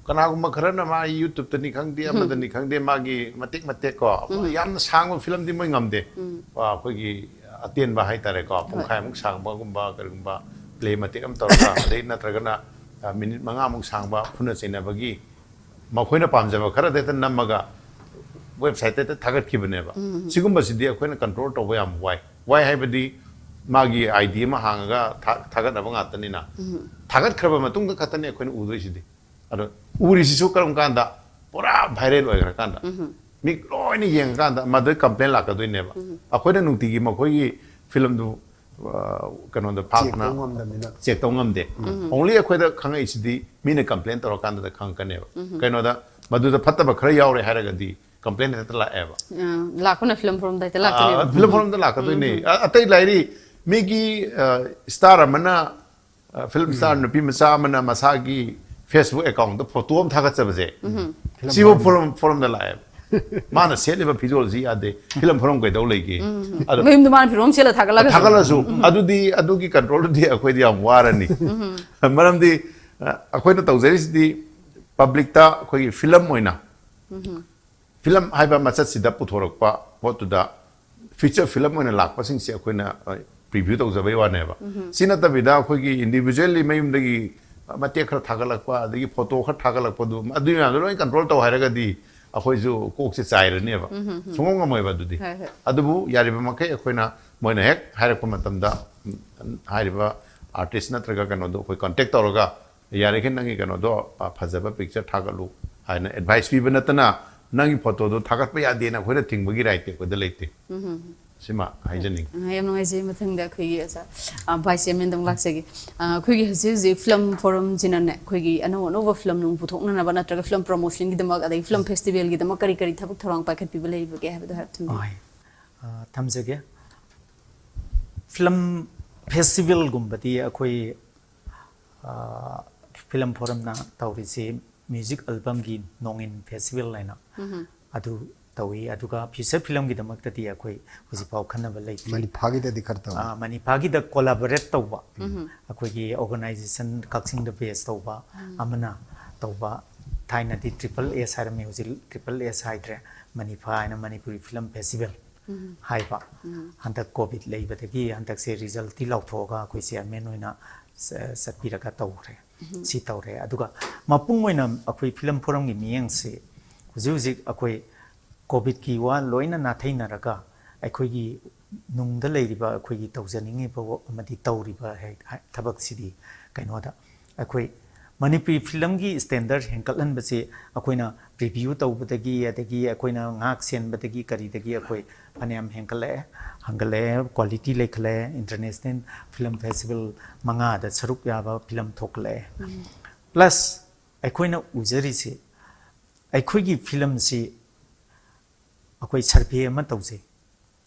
ꯀꯅꯥꯒꯨꯝꯕ ꯈꯔꯅ ꯃꯥ YouTubeꯇꯅꯤ ꯈꯪꯗꯦ, ꯑꯃꯗꯅꯤ ꯈꯪꯗꯦ, ꯃꯥꯒꯤ ꯃꯇꯦꯛ ꯃꯇꯦꯛ ꯀꯣ, ꯌꯥꯝꯅ ꯁꯥꯡꯕ filmꯗꯤ ꯃꯣꯏ ꯉꯝꯗꯦ꯫ ꯑ, ꯑꯩꯈꯣꯏꯒꯤ ꯑꯇꯦꯟꯕ ꯍꯥꯏꯇꯥꯔꯦꯀꯣ, ꯄꯨꯡꯈꯥꯏꯃꯨꯛ ꯁꯥꯡꯕꯒꯨꯝꯕ, ꯀꯔꯤꯒꯨꯝꯕ play ꯃꯇꯦꯛ ꯑꯃ ꯇꯧꯔꯒ, ꯑꯗꯩ ꯅꯠꯇ꯭ꯔꯒꯅ, ꯑ, minute ꯃꯉꯥꯃꯨꯛ ꯁꯥꯡꯕ ꯐꯨꯅ ꯆꯩꯅꯕꯒꯤ ꯃꯈꯣꯏꯅ ꯄꯥꯝꯖꯕ ꯈꯔꯗ ꯍꯦꯛꯇ ꯅꯝꯃꯒ websiteꯇ ꯍꯦꯛꯇ ꯊꯥꯒꯠꯈꯤꯕꯅꯦꯕ꯫ ꯁꯤꯒꯨꯝꯕꯁꯤꯗꯤ ꯑꯩꯈꯣꯏꯅ control ꯇꯧꯕ ꯌꯥꯝ ꯋꯥꯏ꯫ ꯋꯥꯏ ꯍꯥꯏꯕꯗꯤ ꯃꯥꯒꯤ ID ꯑꯃ ꯍꯥꯡꯉꯒ ꯊꯥ- ꯊꯥꯒꯠꯅꯕ ꯉꯥꯛꯇꯅꯤꯅ꯫ ꯊꯥꯒꯠꯈ꯭ꯔꯕ ꯃꯇꯨꯡꯗ ꯈꯛꯇꯅꯤ ꯑꯩꯈꯣꯏꯅ ꯎꯗꯣꯏꯁꯤꯗꯤ꯫ ꯑꯗꯣ ꯎꯔꯤꯁꯤꯁꯨ ꯀꯔꯝ ꯀꯥꯟꯗ? ꯄꯨꯔꯥ viral ꯑꯣꯏꯈ꯭ꯔꯀꯥꯟꯗ꯫ ꯃꯤ ꯂꯣꯏꯅ ꯌꯦꯡꯉꯀꯥꯟꯗ ꯃꯗꯨꯗꯩ complain ꯂꯥꯛꯀꯗꯣꯏꯅꯦꯕ꯫ ꯑꯩꯈꯣꯏꯅ ꯅꯨꯡꯇꯤꯒꯤ ꯃꯈꯣꯏꯒꯤ filmꯗꯨ, ꯑ, ꯀꯩꯅꯣꯗ ꯐꯥꯛꯅ ꯇꯧ ꯉꯝꯗꯕꯅꯤꯅ꯫ check ꯇꯧ ꯉꯝꯗꯦ꯫ Only ꯑꯩꯈꯣꯏꯗ ꯈꯪꯉꯛꯏꯁꯤꯗꯤ ꯃꯤꯅ complain ꯇꯧꯔꯀꯥꯟꯗ ꯈꯪꯉꯛꯀꯅꯦꯕ꯫ ꯀꯩꯅꯣꯗ ꯃꯗꯨꯗ ꯐꯠꯇꯕ ꯈꯔ ꯌꯥꯎꯔꯦ ꯍꯥꯏꯔꯒꯗꯤ complain ꯍꯦꯛꯇ ꯂꯥꯛꯑꯦꯕ꯫ ꯑ, ꯂꯥꯛꯄꯅ film forumꯗ ꯍꯦꯛꯇ ꯂꯥꯛꯀꯅꯦꯕ꯫ ꯑ, film forumꯗ ꯂꯥꯛꯀꯗꯣꯏꯅꯦ꯫ ꯑ, ꯑꯇꯩ ꯂꯥꯏꯔꯤ, ꯃꯤꯒꯤ, ꯑ, star ꯑꯃꯅ, ꯑ, film star ꯅꯨꯄꯤ ꯃꯆꯥ ꯑꯃꯅ ꯃꯁꯥꯒꯤ Facebook accountꯇ photo ꯑꯃ ꯊꯥꯒꯠꯆꯕꯁꯦ, ꯁꯤꯕꯨ forum, forumꯗ ꯂꯥꯛꯑꯦꯕ꯫ ꯃꯥꯅ ꯁꯦꯠꯂꯤꯕ ꯐꯤꯖꯣꯜꯁꯤ ꯌꯥꯗꯦ, film forum ꯀꯩꯗꯧ ꯂꯩꯒꯦ? ꯑꯗꯣ ꯃꯌꯨꯝꯗ ꯃꯥꯅ ꯐꯤꯔꯣꯝ ꯁꯦꯠꯂ ꯊꯥꯒꯠꯂꯒꯁꯨ꯫ ꯊꯥꯒꯠꯂꯁꯨ ꯑꯗꯨꯗꯤ, ꯑꯗꯨꯒꯤ controlꯗꯨꯗꯤ ꯑꯩꯈꯣꯏꯗꯤ ꯌꯥꯝ ꯋꯥꯔꯅꯤ꯫ ꯃꯔꯝꯗꯤ, ꯑ, ꯑꯩꯈꯣꯏꯅ ꯇꯧꯖꯔꯤꯁꯤꯗꯤ publicꯇ ꯑꯩꯈꯣꯏꯒꯤ film ꯑꯣꯏꯅ, film ꯍꯥꯏꯕ ꯃꯆꯠꯁꯤꯗ ꯄꯨꯊꯣꯔꯛꯄ ꯄꯣꯠꯇꯨꯗ feature film ꯑꯣꯏꯅ ꯂꯥꯛꯄꯁꯤꯡꯁꯦ ꯑꯩꯈꯣꯏꯅ, ꯑ, preview ꯇꯧꯖꯕꯩ ꯋꯥꯅꯦꯕ꯫ ꯁꯤ ꯅꯠꯇꯕꯤꯗ ꯑꯩꯈꯣꯏꯒꯤ individually ꯃꯌꯨꯝꯗꯒꯤ ꯃꯇꯦꯛ ꯈꯔ ꯊꯥꯒꯠꯂꯛꯄ, ꯑꯗꯒꯤ photo ꯈꯔ ꯊꯥꯒꯠꯂꯛꯄꯗꯨ, ꯑꯗꯨꯒꯤ ꯃꯌꯥꯝꯗꯣ ꯂꯣꯏ control ꯇꯧ ꯍꯥꯏꯔꯒꯗꯤ ꯑꯩꯈꯣꯏꯁꯨ ꯀꯣꯛꯁꯦ ꯆꯥꯏꯔꯅꯦꯕ꯫ ꯁꯨꯡꯉꯝ ꯉꯝꯃꯣꯏꯕ ꯑꯗꯨꯗꯤ꯫ ꯍꯣꯏ, ꯍꯣꯏ꯫ ꯑꯗꯨꯕꯨ ꯌꯥꯔꯤꯕ ꯃꯈꯩ ꯑꯩꯈꯣꯏꯅ ꯃꯣꯏꯅ ꯍꯦꯛ ꯍꯥꯏꯔꯛꯄ ꯃꯇꯝꯗ, ꯎꯝ, ꯍꯥꯏꯔꯤꯕ artist ꯅꯠꯇ꯭ꯔꯒ ꯀꯩꯅꯣꯗꯣ ꯑꯩꯈꯣꯏ contact ꯇꯧꯔꯒ, "ꯌꯥꯔꯤꯈꯩ ꯅꯪꯒꯤ ꯀꯩꯅꯣꯗꯣ, ꯑ, ꯐꯖꯕ picture ꯊꯥꯒꯠꯂꯨ" ꯍꯥꯏꯅ advice ꯄꯤꯕ ꯅꯠꯇꯅ, "ꯅꯪꯒꯤ photoꯗꯣ ꯊꯥꯒꯠꯄ ꯌꯥꯗꯦꯅ" ꯑꯩꯈꯣꯏꯅ ꯊꯤꯡꯕꯒꯤ rightꯇꯤ ꯑꯩꯈꯣꯏꯗ ꯂꯩꯇꯦ꯫ ꯁꯤꯃ ꯍꯥꯏꯖꯅꯤꯡꯉꯤ꯫ ꯑ, ꯌꯥꯝ ꯅꯨꯡꯉꯥꯏꯖꯩ꯫ ꯃꯊꯪꯗ ꯑꯩꯈꯣꯏꯒꯤ ꯑꯣꯖꯥ, ꯑ, ꯚꯥꯏꯁ ꯆꯤꯌꯔꯃꯦꯟꯗ ꯑꯃꯨꯛ ꯂꯥꯛꯆꯒꯦ꯫ ꯑ, ꯑꯩꯈꯣꯏꯒꯤ ꯍꯧꯖꯤꯛ ꯍꯧꯖꯤꯛ ꯐꯤꯂꯝ ꯐꯣꯔꯝꯁꯤꯅꯅꯦ, ꯑꯩꯈꯣꯏꯒꯤ ꯑꯅꯧ ꯑꯅꯧꯕ ꯐꯤꯂꯝ ꯅꯨꯡ ꯄꯨꯊꯣꯛꯅꯅꯕ ꯅꯠꯇ꯭ꯔꯒ ꯐꯤꯂꯝ ꯄ꯭ꯔꯣꯃꯣꯁꯟꯒꯤꯗꯃꯛ, ꯑꯗꯒꯤ ꯐꯤꯂꯝ ꯐꯦꯁꯇꯤꯚꯦꯜꯒꯤꯗꯃꯛ ꯀꯔꯤ ꯀꯔꯤ ꯊꯕꯛ ꯊꯧꯔꯥꯡ ꯄꯥꯏꯈꯠꯄꯤꯕ ꯂꯩꯕꯒꯦ ꯍꯥꯏꯕꯗꯣ ꯍꯥꯏꯔꯞ ꯊꯝꯕꯤꯌꯨ꯫ ꯍꯣꯏ꯫ ꯑ, ꯊꯝꯖꯒꯦ꯫ ꯐꯤꯂꯝ ꯐꯦꯁꯇꯤꯚꯦꯜꯒꯨꯝꯕꯗꯤ ꯑꯩꯈꯣꯏ, ꯑ, ꯐꯤꯂꯝ ꯐꯣꯔꯝꯅ ꯇꯧꯔꯤꯁꯤ ꯃ꯭ꯌꯨꯖꯤꯛ ꯑꯜꯕꯝꯒꯤ ꯅꯣꯡꯏꯟ ꯐꯦꯁꯇꯤꯚꯦꯜ ꯍꯥꯏꯅ ꯑꯗꯨ ꯇꯧꯏ꯫ ꯑꯗꯨꯒ ꯐꯤꯆꯔ ꯐꯤꯂꯝꯒꯤꯗꯃꯛꯇꯗꯤ ꯑꯩꯈꯣꯏ ꯍꯧꯖꯤꯛꯐꯥꯎ ꯈꯟꯅꯕ ꯂꯩꯇ꯭ꯔꯤ꯫ ꯃꯅꯤꯐꯥꯒꯤꯗꯗꯤ ꯈꯔ ꯇꯧꯏ꯫ ꯑ, ꯃꯅꯤꯐꯥꯒꯤꯗ ꯀꯣꯂꯥꯕꯣꯔꯦꯠ ꯇꯧꯕ, ꯑꯩꯈꯣꯏꯒꯤ ꯑꯣꯔꯒꯅꯥꯏꯖꯦꯁꯟ ꯀꯛꯆꯤꯡꯗ ꯕꯦꯁ ꯇꯧꯕ ꯑꯃꯅ ꯇꯧꯕ, ꯊꯥꯏꯅꯗꯤ ꯇ꯭ꯔꯤꯄꯜ ꯑꯦꯁ ꯍꯥꯏꯔꯝꯃꯤ, ꯍꯧꯖꯤꯛ ꯇ꯭ꯔꯤꯄꯜ ꯑꯦꯁ ꯍꯥꯏꯗ꯭ꯔꯦ, ꯃꯅꯤꯐꯥ ꯍꯥꯏꯅ ꯃꯅꯤꯄꯨꯔꯤ ꯐꯤꯂꯝ ꯐꯦꯁꯇꯤꯚꯦꯜ ꯍꯥꯏꯕ꯫ ꯍꯟꯗꯛ ꯀꯣꯚꯤꯗ ꯂꯩꯕꯗꯒꯤ ꯍꯟꯗꯛꯁꯦ ꯔꯤꯖꯜꯇꯤ ꯂꯥꯎꯊꯣꯛꯑꯒ ꯑꯩꯈꯣꯏ ꯆꯤꯌꯔꯃꯦꯟ ꯑꯣꯏꯅ ꯆ-, ꯆꯠꯄꯤꯔꯒ ꯇꯧꯈ꯭ꯔꯦ꯫ ꯁꯤ ꯇꯧꯔꯦ꯫ ꯑꯗꯨꯒ ꯃꯄꯨꯡ ꯑꯣꯏꯅ ꯑꯩꯈꯣꯏ ꯐꯤꯂꯝ ꯐꯣꯔꯝꯒꯤ ꯃꯤꯠꯌꯦꯡꯁꯤ ꯍꯧꯖꯤꯛ ꯍꯧꯖꯤꯛ ꯑꯩꯈꯣꯏ ꯀꯣꯚꯤꯗꯀꯤ ꯋꯥ ꯂꯣꯏꯅ ꯅꯥꯊꯩꯅꯔꯒ ꯑꯩꯈꯣꯏꯒꯤ ꯅꯨꯡꯗ ꯂꯩꯔꯤꯕ ꯑꯩꯈꯣꯏꯒꯤ ꯇꯧꯖꯅꯤꯡꯉꯤꯕ ꯑꯃꯗꯤ ꯇꯧꯔꯤꯕ ꯍꯦꯛ ꯍꯥꯏ-, ꯊꯕꯛꯁꯤꯗꯤ ꯀꯩꯅꯣꯗ ꯑꯩꯈꯣꯏ ꯃꯅꯤꯄꯨꯔꯤ ꯐꯤꯂꯝꯒꯤ ꯁ꯭ꯇꯦꯟꯗꯔꯠ ꯍꯦꯟꯒꯠꯍꯟꯕꯁꯤ ꯑꯩꯈꯣꯏꯅ ꯔꯤꯚ꯭ꯌꯨ ꯇꯧꯕꯗꯒꯤ, ꯑꯗꯒꯤ ꯑꯩꯈꯣꯏꯅ ꯉꯥꯛ ꯁꯦꯟꯕꯗꯒꯤ ꯀꯔꯤꯗꯒꯤ ꯑꯩꯈꯣꯏ ꯐꯅꯌꯥꯝ ꯍꯦꯟꯒꯠꯂꯛꯑꯦ, ꯍꯦꯟꯒꯠꯂꯛꯑꯦ, ꯀ꯭ꯋꯥꯂꯤꯇꯤ ꯂꯩꯈꯠꯂꯛꯑꯦ꯫ ꯏꯟꯇꯔꯅꯦꯁꯅꯦꯜ ꯐꯤꯂꯝ ꯐꯦꯁꯇꯤꯚꯦꯜ ꯃꯉꯥꯗ ꯁꯔꯨꯛ ꯌꯥꯕ ꯐꯤꯂꯝ ꯊꯣꯛꯂꯛꯑꯦ꯫ ꯄ꯭ꯂꯁ ꯑꯩꯈꯣꯏꯅ ꯎꯖꯔꯤꯁꯤ, ꯑꯩꯈꯣꯏꯒꯤ ꯐꯤꯂꯝꯁꯤ ꯑꯩꯈꯣꯏ ꯁꯔꯚꯦ ꯑꯃ ꯇꯧꯖꯩ꯫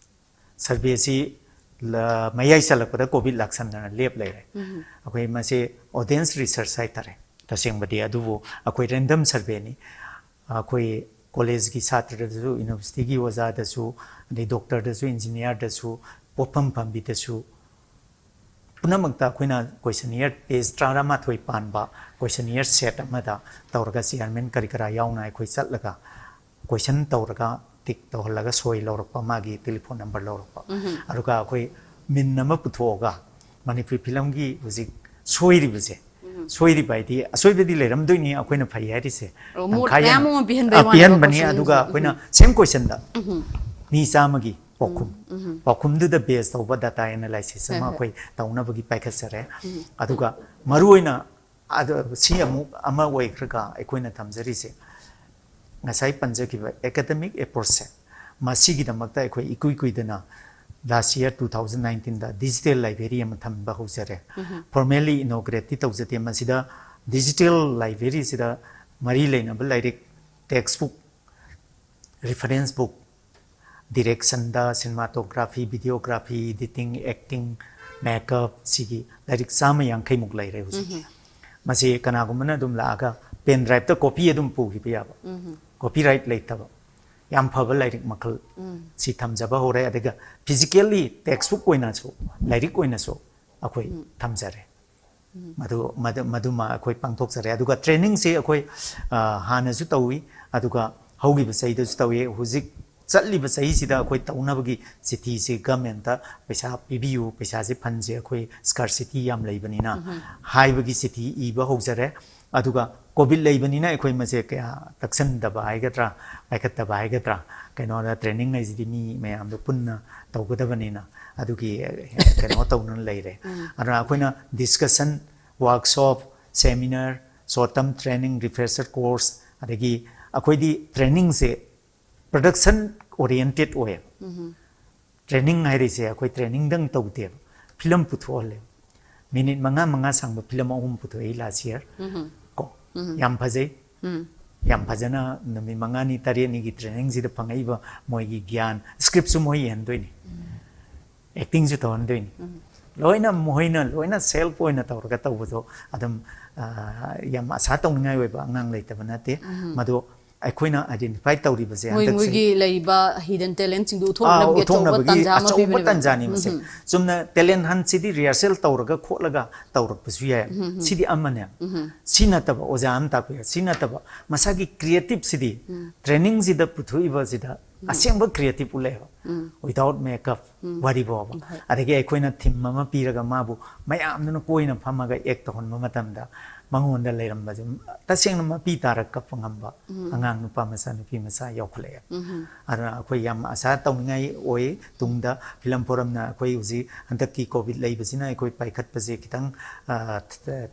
ꯁꯔꯚꯦꯁꯤ ꯂ-, ꯃꯌꯥꯏ ꯆꯜꯂꯛꯄꯗ ꯀꯣꯚꯤꯗ ꯂꯥꯛꯁꯟꯗꯅ ꯂꯦꯞ ꯂꯩꯔꯦ꯫ ꯑꯩꯈꯣꯏ ꯃꯁꯤ ꯑꯣꯗꯤꯌꯦꯟꯁ ꯔꯤꯁꯔꯁ ꯍꯥꯏꯇꯥꯔꯦ ꯇꯁꯦꯡꯕꯗꯤ, ꯑꯗꯨꯕꯨ ꯑꯩꯈꯣꯏ ꯔꯦꯟꯗꯝ ꯁꯔꯚꯦꯅꯤ꯫ ꯑꯩꯈꯣꯏ ꯀꯣꯂꯦꯖꯀꯤ ꯁꯥꯇ꯭ꯔꯗꯁꯨ, ꯌꯨꯅꯤꯚꯔꯁꯤꯇꯤꯒꯤ ꯑꯣꯖꯥꯗꯁꯨ, ꯑꯗꯩ ꯗꯣꯛꯇꯔꯗꯁꯨ, ꯏꯟꯖꯤꯅꯤꯌꯥꯔꯗꯁꯨ, ꯄꯣꯠꯐꯝ ꯐꯝꯕꯤꯗꯁꯨ, ꯄꯨꯝꯅꯃꯛꯇ ꯑꯩꯈꯣꯏꯅ ꯀꯣꯏꯁꯟꯅꯤꯌꯔ ꯄꯦꯖ ꯇꯔꯥꯃꯥꯊꯣꯏ ꯄꯥꯟꯕ ꯀꯣꯏꯁꯟꯅꯤꯌꯔ ꯁꯦꯠ ꯑꯃꯗ ꯇꯧꯔꯒ ꯆꯤꯌꯔꯃꯦꯟ ꯀꯔꯤ ꯀꯔꯥ ꯌꯥꯎꯅ ꯑꯩꯈꯣꯏ ꯆꯠꯂꯒ ꯀꯣꯏꯁꯟ ꯇꯧꯔꯒ ꯇꯤꯛ ꯇꯧꯍꯜꯂꯒ ꯁꯣꯏ ꯂꯧꯔꯛꯄ, ꯃꯥꯒꯤ ꯇꯦꯂꯤꯐꯣꯟ ꯅꯝꯕꯔ ꯂꯧꯔꯛꯄ꯫ ꯑꯗꯨꯒ ꯑꯩꯈꯣꯏ ꯃꯤꯟ ꯑꯃ ꯄꯨꯊꯣꯛꯑꯒ ꯃꯅꯤꯄꯨꯔꯤ ꯐꯤꯂꯝꯒꯤ ꯍꯧꯖꯤꯛ ꯁꯣꯏꯔꯤꯕꯁꯦ, ꯁꯣꯏꯔꯤꯕ ꯍꯥꯏꯗꯤ ꯑꯁꯣꯏꯕꯗꯤ ꯂꯩꯔꯝꯗꯣꯏꯅꯤ, ꯑꯩꯈꯣꯏꯅ ꯐꯩ ꯍꯥꯏꯔꯤꯁꯦ ꯑꯣ, ꯃꯣꯠ ꯇꯪꯈꯥꯏ ꯃꯌꯥꯝ ꯑꯃ, ꯑꯃ ꯄꯤꯍꯟꯕꯩ ꯑ, ꯋꯥꯅꯦꯕ ꯄꯤꯍꯟꯕꯅꯤ꯫ ꯀꯣꯏꯁꯟꯁꯦ꯫ ꯑꯗꯨꯒ ꯑꯩꯈꯣꯏꯅ ꯁꯦꯝ ꯀꯣꯏꯁꯟꯗ ꯃꯤ ꯆꯥꯝꯃꯒꯤ ꯄꯥꯎꯈꯨꯝ, ꯄꯥꯎꯈꯨꯝꯗꯨꯗ ꯕꯦꯖ ꯇꯧꯕ ꯗꯥꯇꯥ ꯑꯦꯅꯥꯂꯥꯏꯁꯤꯁ ꯑꯃ ꯍꯣꯏ, ꯍꯣꯏ꯫ ꯑꯩꯈꯣꯏ ꯇꯧꯅꯕꯒꯤ ꯄꯥꯏꯈꯠꯆꯔꯦ꯫ ꯑꯗꯨꯒ ꯃꯔꯨꯑꯣꯏꯅ ꯑꯗ ꯁꯤ ꯑꯃꯨꯛ ꯑꯃ ꯑꯣꯏꯈ꯭ꯔꯒ ꯑꯩꯈꯣꯏꯅ ꯊꯝꯖꯔꯤꯁꯦ, ꯉꯁꯥꯏ ꯄꯟꯖꯈꯤꯕ ꯑꯦꯀꯥꯗꯃꯤꯛ ꯑꯦꯄ꯭ꯔꯣꯆꯁꯦ, ꯃꯁꯤꯒꯤꯗꯃꯛꯇ ꯑꯩꯈꯣꯏ ꯏꯀꯨꯏ ꯀꯨꯏꯗꯅ last year two thousand nineteenꯗ digital library ꯑꯃ ꯊꯝꯕ ꯍꯧꯖꯔꯦ꯫ Formally inaugurateꯇꯤ ꯇꯧꯖꯗꯦ꯫ ꯃꯁꯤꯗ digital libraryꯁꯤꯗ ꯃꯔꯤ ꯂꯩꯅꯕ ꯂꯥꯏꯔꯤꯛ, text book, reference book, directionꯗ, cinematography, videography, editing, acting, makeup, ꯁꯤꯒꯤ ꯂꯥꯏꯔꯤꯛ ꯆꯥꯝꯃ ꯌꯥꯡꯈꯩꯃꯨꯛ ꯂꯩꯔꯦ ꯍꯧꯖꯤꯛ꯫ ꯃꯁꯤ ꯀꯅꯥꯒꯨꯝꯕꯅ ꯑꯗꯨꯝ ꯂꯥꯛꯑꯒ pen driveꯇ copy ꯑꯗꯨꯝ ꯄꯨꯈꯤꯕ ꯌꯥꯕ꯫ Copyright ꯂꯩꯇꯕ꯫ ꯌꯥꯝ ꯐꯕ ꯂꯥꯏꯔꯤꯛ ꯃꯈꯜ ꯁꯤ ꯊꯝꯖꯕ ꯍꯧꯔꯦ꯫ ꯑꯗꯨꯒ physically text book ꯑꯣꯏꯅꯁꯨ, ꯂꯥꯏꯔꯤꯛ ꯑꯣꯏꯅꯁꯨ ꯑꯩꯈꯣꯏ ꯊꯝꯖꯔꯦ꯫ ꯃꯗꯨ, ꯃꯗꯨ, ꯃꯗꯨꯃ ꯑꯩꯈꯣꯏ ꯄꯥꯡꯊꯣꯛꯆꯔꯦ꯫ ꯑꯗꯨꯒ trainingꯁꯦ ꯑꯩꯈꯣꯏ, ꯑ, ꯍꯥꯟꯅꯁꯨ ꯇꯧꯏ, ꯑꯗꯨꯒ ꯍꯧꯈꯤꯕ ꯆꯍꯤꯗꯁꯨ ꯇꯧꯏ꯫ ꯍꯧꯖꯤꯛ ꯆꯠꯂꯤꯕ ꯆꯍꯤꯁꯤꯗ ꯑꯩꯈꯣꯏ ꯇꯧꯅꯕꯒꯤ ꯆꯤꯊꯤꯁꯦ governmentꯇ ꯄꯩꯁꯥ ꯄꯤꯕꯤꯌꯨ, ꯄꯩꯁꯥꯁꯦ fundꯁꯦ ꯑꯩꯈꯣꯏ scarcity ꯌꯥꯝ ꯂꯩꯕꯅꯤꯅ ꯍꯥꯏꯕꯒꯤ ꯆꯤꯊꯤ ꯏꯕ ꯍꯧꯖꯔꯦ꯫ ꯑꯗꯨꯒ COVID ꯂꯩꯕꯅꯤꯅ ꯑꯩꯈꯣꯏ ꯃꯁꯦ ꯀꯌꯥ ꯇꯛꯁꯟꯗꯕ ꯍꯥꯏꯒꯗ꯭ꯔꯥ, ꯄꯥꯏꯈꯠꯇꯕ ꯍꯥꯏꯒꯗ꯭ꯔꯥ, ꯀꯩꯅꯣꯗ training ꯍꯥꯏꯁꯤꯗꯤ ꯃꯤ ꯃꯌꯥꯝꯗꯣ ꯄꯨꯟꯅ ꯇꯧꯒꯗꯕꯅꯤꯅ ꯑꯗꯨꯒꯤ, ꯑꯦ, ꯀꯩꯅꯣ ꯇꯧꯅ ꯂꯩꯔꯦ꯫ ꯑꯗꯨꯅ ꯑꯩꯈꯣꯏꯅ discussion, workshop, seminar, short term training, refresher course, ꯑꯗꯒꯤ ꯑꯩꯈꯣꯏꯗꯤ trainingꯁꯦ production oriented ꯑꯣꯏꯌꯦꯕ꯫ Training ꯍꯥꯏꯔꯤꯁꯦ ꯑꯩꯈꯣꯏ trainingꯗꯪ ꯇꯧꯗꯦꯕ, film ꯄꯨꯊꯣꯛꯍꯜꯂꯦꯕ꯫ Minute ꯃꯉꯥ ꯃꯉꯥ ꯁꯥꯡꯕ film ꯑꯍꯨꯝ ꯄꯨꯊꯣꯛꯏ last year꯫ ꯀꯣ, ꯌꯥꯝ ꯐꯖꯩ꯫ ꯌꯥꯝ ꯐꯖꯅ ꯅꯨꯃꯤꯠ ꯃꯉꯥꯅꯤ ꯇꯔꯦꯠꯅꯤꯒꯤ trainingꯁꯤꯗ ꯐꯪꯉꯛꯏꯕ ꯃꯣꯏꯒꯤ ꯒ꯭ꯌꯥꯟ, scriptꯁꯨ ꯃꯣꯏ ꯏꯍꯟꯗꯣꯏꯅꯤ, actingꯁꯨ ꯇꯧꯍꯟꯗꯣꯏꯅꯤ꯫ ꯂꯣꯏꯅ ꯃꯈꯣꯏꯅ ꯂꯣꯏꯅ self ꯑꯣꯏꯅ ꯇꯧꯔꯒ ꯇꯧꯕꯗꯣ ꯑꯗꯨꯝ, ꯑ, ꯌꯥꯝ ꯑꯁꯥ ꯇꯧꯅꯤꯡꯉꯥꯏ ꯑꯣꯏꯕ ꯑꯉꯥꯡ ꯂꯩꯇꯕ ꯅꯠꯇꯦ꯫ ꯃꯗꯣ ꯑꯩꯈꯣꯏꯅ identify ꯇꯧꯔꯤꯕꯁꯦ ꯃꯣꯏ, ꯍꯟꯗꯛꯁꯦ ꯃꯣꯏꯒꯤ ꯂꯩꯕ hidden talentꯁꯤꯡꯗꯨ ꯑꯥ, ꯎꯠꯊꯣꯛꯅꯕꯒꯤ ꯑꯆꯧꯕ ꯎꯠꯊꯣꯛꯅꯕꯒꯤ ꯇꯥꯟꯖꯥ ꯑꯃ ꯑꯆꯧꯕ ꯄꯤꯕꯅꯦꯕ꯫ ꯇꯥꯟꯖꯥꯅꯤ ꯃꯁꯦ꯫ ꯆꯨꯝꯅ talent huntꯁꯤꯗꯤ rehearsal ꯇꯧꯔꯒ ꯈꯣꯠꯂꯒ ꯇꯧꯔꯛꯄꯁꯨ ꯌꯥꯏ꯫ ꯁꯤꯗꯤ ꯑꯃꯅꯦ꯫ ꯁꯤ ꯅꯠꯇꯕ ꯑꯣꯖꯥ ꯑꯃ ꯇꯥꯛꯄꯤꯔ, ꯁꯤ ꯅꯠꯇꯕ ꯃꯁꯥꯒꯤ creativeꯁꯤꯗꯤ trainingꯁꯤꯗ ꯄꯨꯊꯣꯛꯏꯕꯁꯤꯗ ꯑꯁꯦꯡꯕ creative ꯎꯠꯂꯛꯑꯦꯕ꯫ Without makeup, ꯋꯥꯔꯤ ꯐꯥꯎꯕ꯫ ꯑꯗꯒꯤ ꯑꯩꯈꯣꯏꯅ theme ꯑꯃ ꯄꯤꯔꯒ ꯃꯥꯕꯨ ꯃꯌꯥꯝꯗꯨꯅ ꯀꯣꯏꯅ ꯐꯝꯃꯒ act ꯇꯧꯍꯟꯕ ꯃꯇꯝꯗ ꯃꯉꯣꯟꯗ ꯂꯩꯔꯝꯕꯁꯦ ꯇꯁꯦꯡꯅ ꯃꯄꯤ ꯇꯥꯔ ꯀꯞꯄ ꯉꯝꯕ ꯑꯉꯥꯡ ꯅꯨꯄꯥ ꯃꯆꯥ, ꯅꯨꯄꯤ ꯃꯆꯥ ꯌꯥꯎꯈꯠꯂꯛꯑꯦ꯫ ꯑꯗꯨꯅ ꯑꯩꯈꯣꯏ ꯌꯥꯝ ꯑꯁꯥ ꯇꯧꯅꯤꯡꯉꯥꯏ ꯑꯣꯏ꯫ ꯇꯨꯡꯗ ꯐꯤꯂꯝ ꯐꯣꯔꯝꯅ ꯑꯩꯈꯣꯏ ꯍꯧꯖꯤꯛ ꯍꯟꯗꯛꯀꯤ ꯀꯣꯚꯤꯗ ꯂꯩꯕꯁꯤꯅ ꯑꯩꯈꯣꯏ ꯄꯥꯏꯈꯠꯄꯁꯦ ꯈꯤꯇꯪ, ꯑ,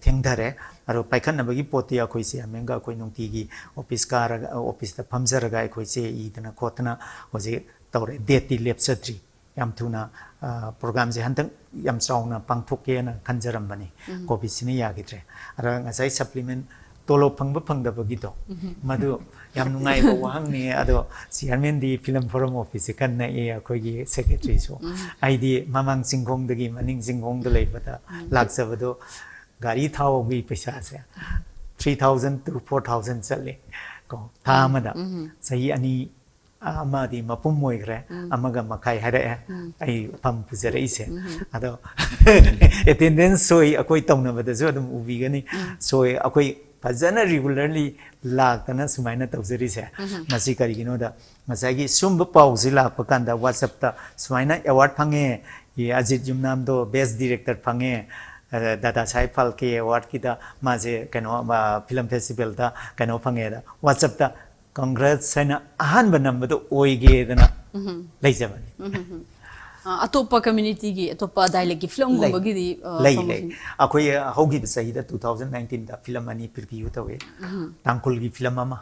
ꯊꯦꯡꯊꯔꯦ꯫ ꯑꯗꯣ ꯄꯥꯏꯈꯠꯅꯕꯒꯤ ꯄꯣꯠꯇꯤ ꯑꯩꯈꯣꯏ ꯆꯤꯌꯥꯔꯃꯦꯟꯒ ꯑꯩꯈꯣꯏ ꯅꯨꯡꯇꯤꯒꯤ ꯑꯣꯐꯤꯁ ꯀꯥꯔꯒ, ꯑꯣꯐꯤꯁꯇ ꯐꯝꯖꯔꯒ ꯑꯩꯈꯣꯏ ꯆꯦ ꯏꯗꯅ ꯈꯣꯠꯇꯅ ꯍꯧꯖꯤꯛ ꯇꯧꯔꯦ꯫ ꯗꯦꯠꯇꯤ ꯂꯦꯞꯆꯗ꯭ꯔꯤ꯫ ꯌꯥꯝ ꯊꯨꯅ, ꯑ, ꯄ꯭ꯔꯣꯒ꯭ꯔꯥꯝꯁꯦ ꯍꯟꯗꯛ ꯌꯥꯝ ꯆꯥꯎꯅ ꯄꯥꯡꯊꯣꯛꯀꯦꯅ ꯈꯟꯖꯔꯝꯕꯅꯤ꯫ ꯀꯣꯚꯤꯗꯁꯤꯅ ꯌꯥꯈꯤꯗ꯭ꯔꯦ꯫ ꯑꯗ ꯉꯁꯥꯏ ꯁꯄ꯭ꯂꯤꯃꯦꯟ, ꯇꯣꯂꯣꯞ ꯐꯪꯕ ꯐꯪꯗꯕꯒꯤꯗꯣ, ꯃꯗꯨ ꯌꯥꯝ ꯅꯨꯡꯉꯥꯏꯕ ꯋꯥꯍꯪꯅꯤ꯫ ꯑꯗꯣ ꯆꯤꯌꯥꯔꯃꯦꯟꯗꯤ ꯐꯤꯂꯝ ꯐꯣꯔꯝ ꯑꯣꯐꯤꯁꯁꯦ ꯀꯟꯅ ꯅꯛꯑꯦ, ꯑꯩꯈꯣꯏꯒꯤ ꯁꯦꯀ꯭ꯔꯦꯇꯔꯤꯁꯨ꯫ ꯑꯩꯗꯤ ꯃꯃꯥꯡ ꯆꯤꯡꯈꯣꯡꯗꯒꯤ ꯃꯅꯤꯡ ꯆꯤꯡꯈꯣꯡꯗ ꯂꯩꯕꯗ ꯂꯥꯛꯆꯕꯗꯣ ꯒꯥꯔꯤ ꯊꯥꯎꯒꯤ ꯄꯩꯁꯥꯁꯦ three thousand to four thousand ꯆꯠꯂꯦ ꯀꯣ, ꯊꯥ ꯑꯃꯗ꯫ ꯆꯍꯤ ꯑꯅꯤ, ꯑꯃꯗꯤ ꯃꯄꯨꯝ ꯑꯣꯏꯈ꯭ꯔꯦ, ꯑꯃꯒ ꯃꯈꯥꯏ ꯍꯥꯏꯔꯛꯑꯦ ꯑꯩ ꯐꯝ ꯄꯨꯖꯔꯛꯏꯁꯦ꯫ ꯑꯗꯣ ꯑꯦꯇꯦꯟꯗꯦꯟꯁ ꯁꯣꯏ ꯑꯩꯈꯣꯏ ꯇꯧꯅꯕꯗꯁꯨ ꯑꯗꯨꯝ ꯎꯕꯤꯒꯅꯤ꯫ ꯁꯣꯏ ꯑꯩꯈꯣꯏ ꯐꯖꯅ ꯔꯤꯒꯨꯂꯔꯂꯤ ꯂꯥꯛꯇꯅ ꯁꯨꯃꯥꯏꯅ ꯇꯧꯖꯔꯤꯁꯦ꯫ ꯃꯁꯤ ꯀꯔꯤꯒꯤꯅꯣꯗ, ꯉꯁꯥꯏꯒꯤ ꯁꯨꯝꯕ ꯄꯥꯎꯁꯤ ꯂꯥꯛꯄ ꯀꯥꯟꯗ WhatsAppꯇ ꯁꯨꯃꯥꯏꯅ ꯑꯦꯋꯥꯔꯗ ꯐꯪꯉꯦ, ꯑꯦ, ꯑꯖꯤꯠ ꯌꯨꯝꯅꯥꯝꯗꯣ ꯕꯦꯁ ꯗꯤꯔꯦꯛꯇꯔ ꯐꯪꯉꯦ, ꯑ, ꯗꯥꯗꯥ ꯁꯥꯍꯦꯕ ꯐꯥꯜꯀꯦ ꯑꯦꯋꯥꯔꯗꯀꯤꯗ ꯃꯥꯁꯦ ꯀꯩꯅꯣ, ꯑ, ꯐꯤꯂꯝ ꯐꯦꯁꯇꯤꯚꯦꯜꯗ ꯀꯩꯅꯣ ꯐꯪꯉꯦꯗ WhatsAppꯇ ꯀꯪꯒ꯭ꯔꯦꯠꯁ ꯍꯥꯏꯅ ꯑꯍꯥꯟꯕ ꯅꯝꯕꯗꯣ ꯑꯣꯏꯒꯦꯗꯅ ꯂꯩꯖꯕꯅꯤ꯫ ꯑ, ꯑꯇꯣꯞꯄ ꯀꯝꯃ꯭ꯌꯨꯅꯤꯇꯤꯒꯤ, ꯑꯇꯣꯞꯄ ꯗꯥꯏꯂꯦꯛꯀꯤ ꯐꯤꯂꯝꯒꯨꯝꯕꯒꯤꯗꯤ, ꯑ, ꯂꯩ, ꯐꯪꯕ ꯂꯩ꯫ ꯐꯤꯂꯝ? ꯑꯩꯈꯣꯏ ꯍꯧꯈꯤꯕ ꯆꯍꯤꯗ two thousand nineteenꯗ ꯐꯤꯂꯝ ꯑꯅꯤ ꯄ꯭ꯔꯤꯚꯤꯌꯨ ꯇꯧꯏ꯫ ꯇꯥꯡꯈꯨꯜꯒꯤ ꯐꯤꯂꯝ ꯑꯃ,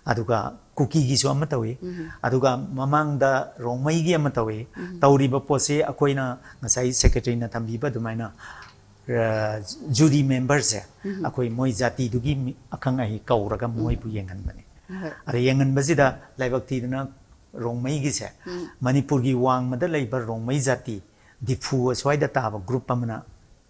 ꯑꯗꯨꯒ ꯀꯨꯀꯤꯒꯤꯁꯨ ꯑꯃ ꯇꯧꯏ, ꯑꯗꯨꯒ ꯃꯃꯥꯡꯗ ꯔꯣꯡꯃꯩꯒꯤ ꯑꯃ ꯇꯧꯏ꯫ ꯇꯧꯔꯤꯕ ꯄꯣꯠꯁꯤ ꯑꯩꯈꯣꯏꯅ ꯉꯁꯥꯏ ꯁꯦꯀ꯭ꯔꯦꯇꯔꯤꯅ ꯊꯝꯕꯤꯕ ꯑꯗꯨꯃꯥꯏꯅ, ꯑ, ꯖꯨꯔꯤ ꯃꯦꯝꯕꯔꯁꯦ ꯑꯩꯈꯣꯏ ꯃꯣꯏ ꯖꯥꯇꯤꯗꯨꯒꯤ ꯃꯤ-, ꯑꯈꯪ ꯑꯍꯩ ꯀꯧꯔꯒ ꯃꯣꯏꯕꯨ ꯌꯦꯡꯍꯟꯕꯅꯤ꯫ ꯍꯣꯏ꯫ ꯑꯗ ꯌꯦꯡꯍꯟꯕꯁꯤꯗ ꯂꯥꯏꯕꯛ ꯊꯤꯗꯅ ꯔꯣꯡꯃꯩꯒꯤꯁꯦ, ꯃꯅꯤꯄꯨꯔꯒꯤ ꯋꯥꯡꯃꯗ ꯂꯩꯕ ꯔꯣꯡꯃꯩ ꯖꯥꯇꯤ, ꯗꯤꯐꯨ ꯑꯁ꯭ꯋꯥꯏꯗ ꯇꯥꯕ ꯒ꯭ꯔꯨꯞ ꯑꯃꯅ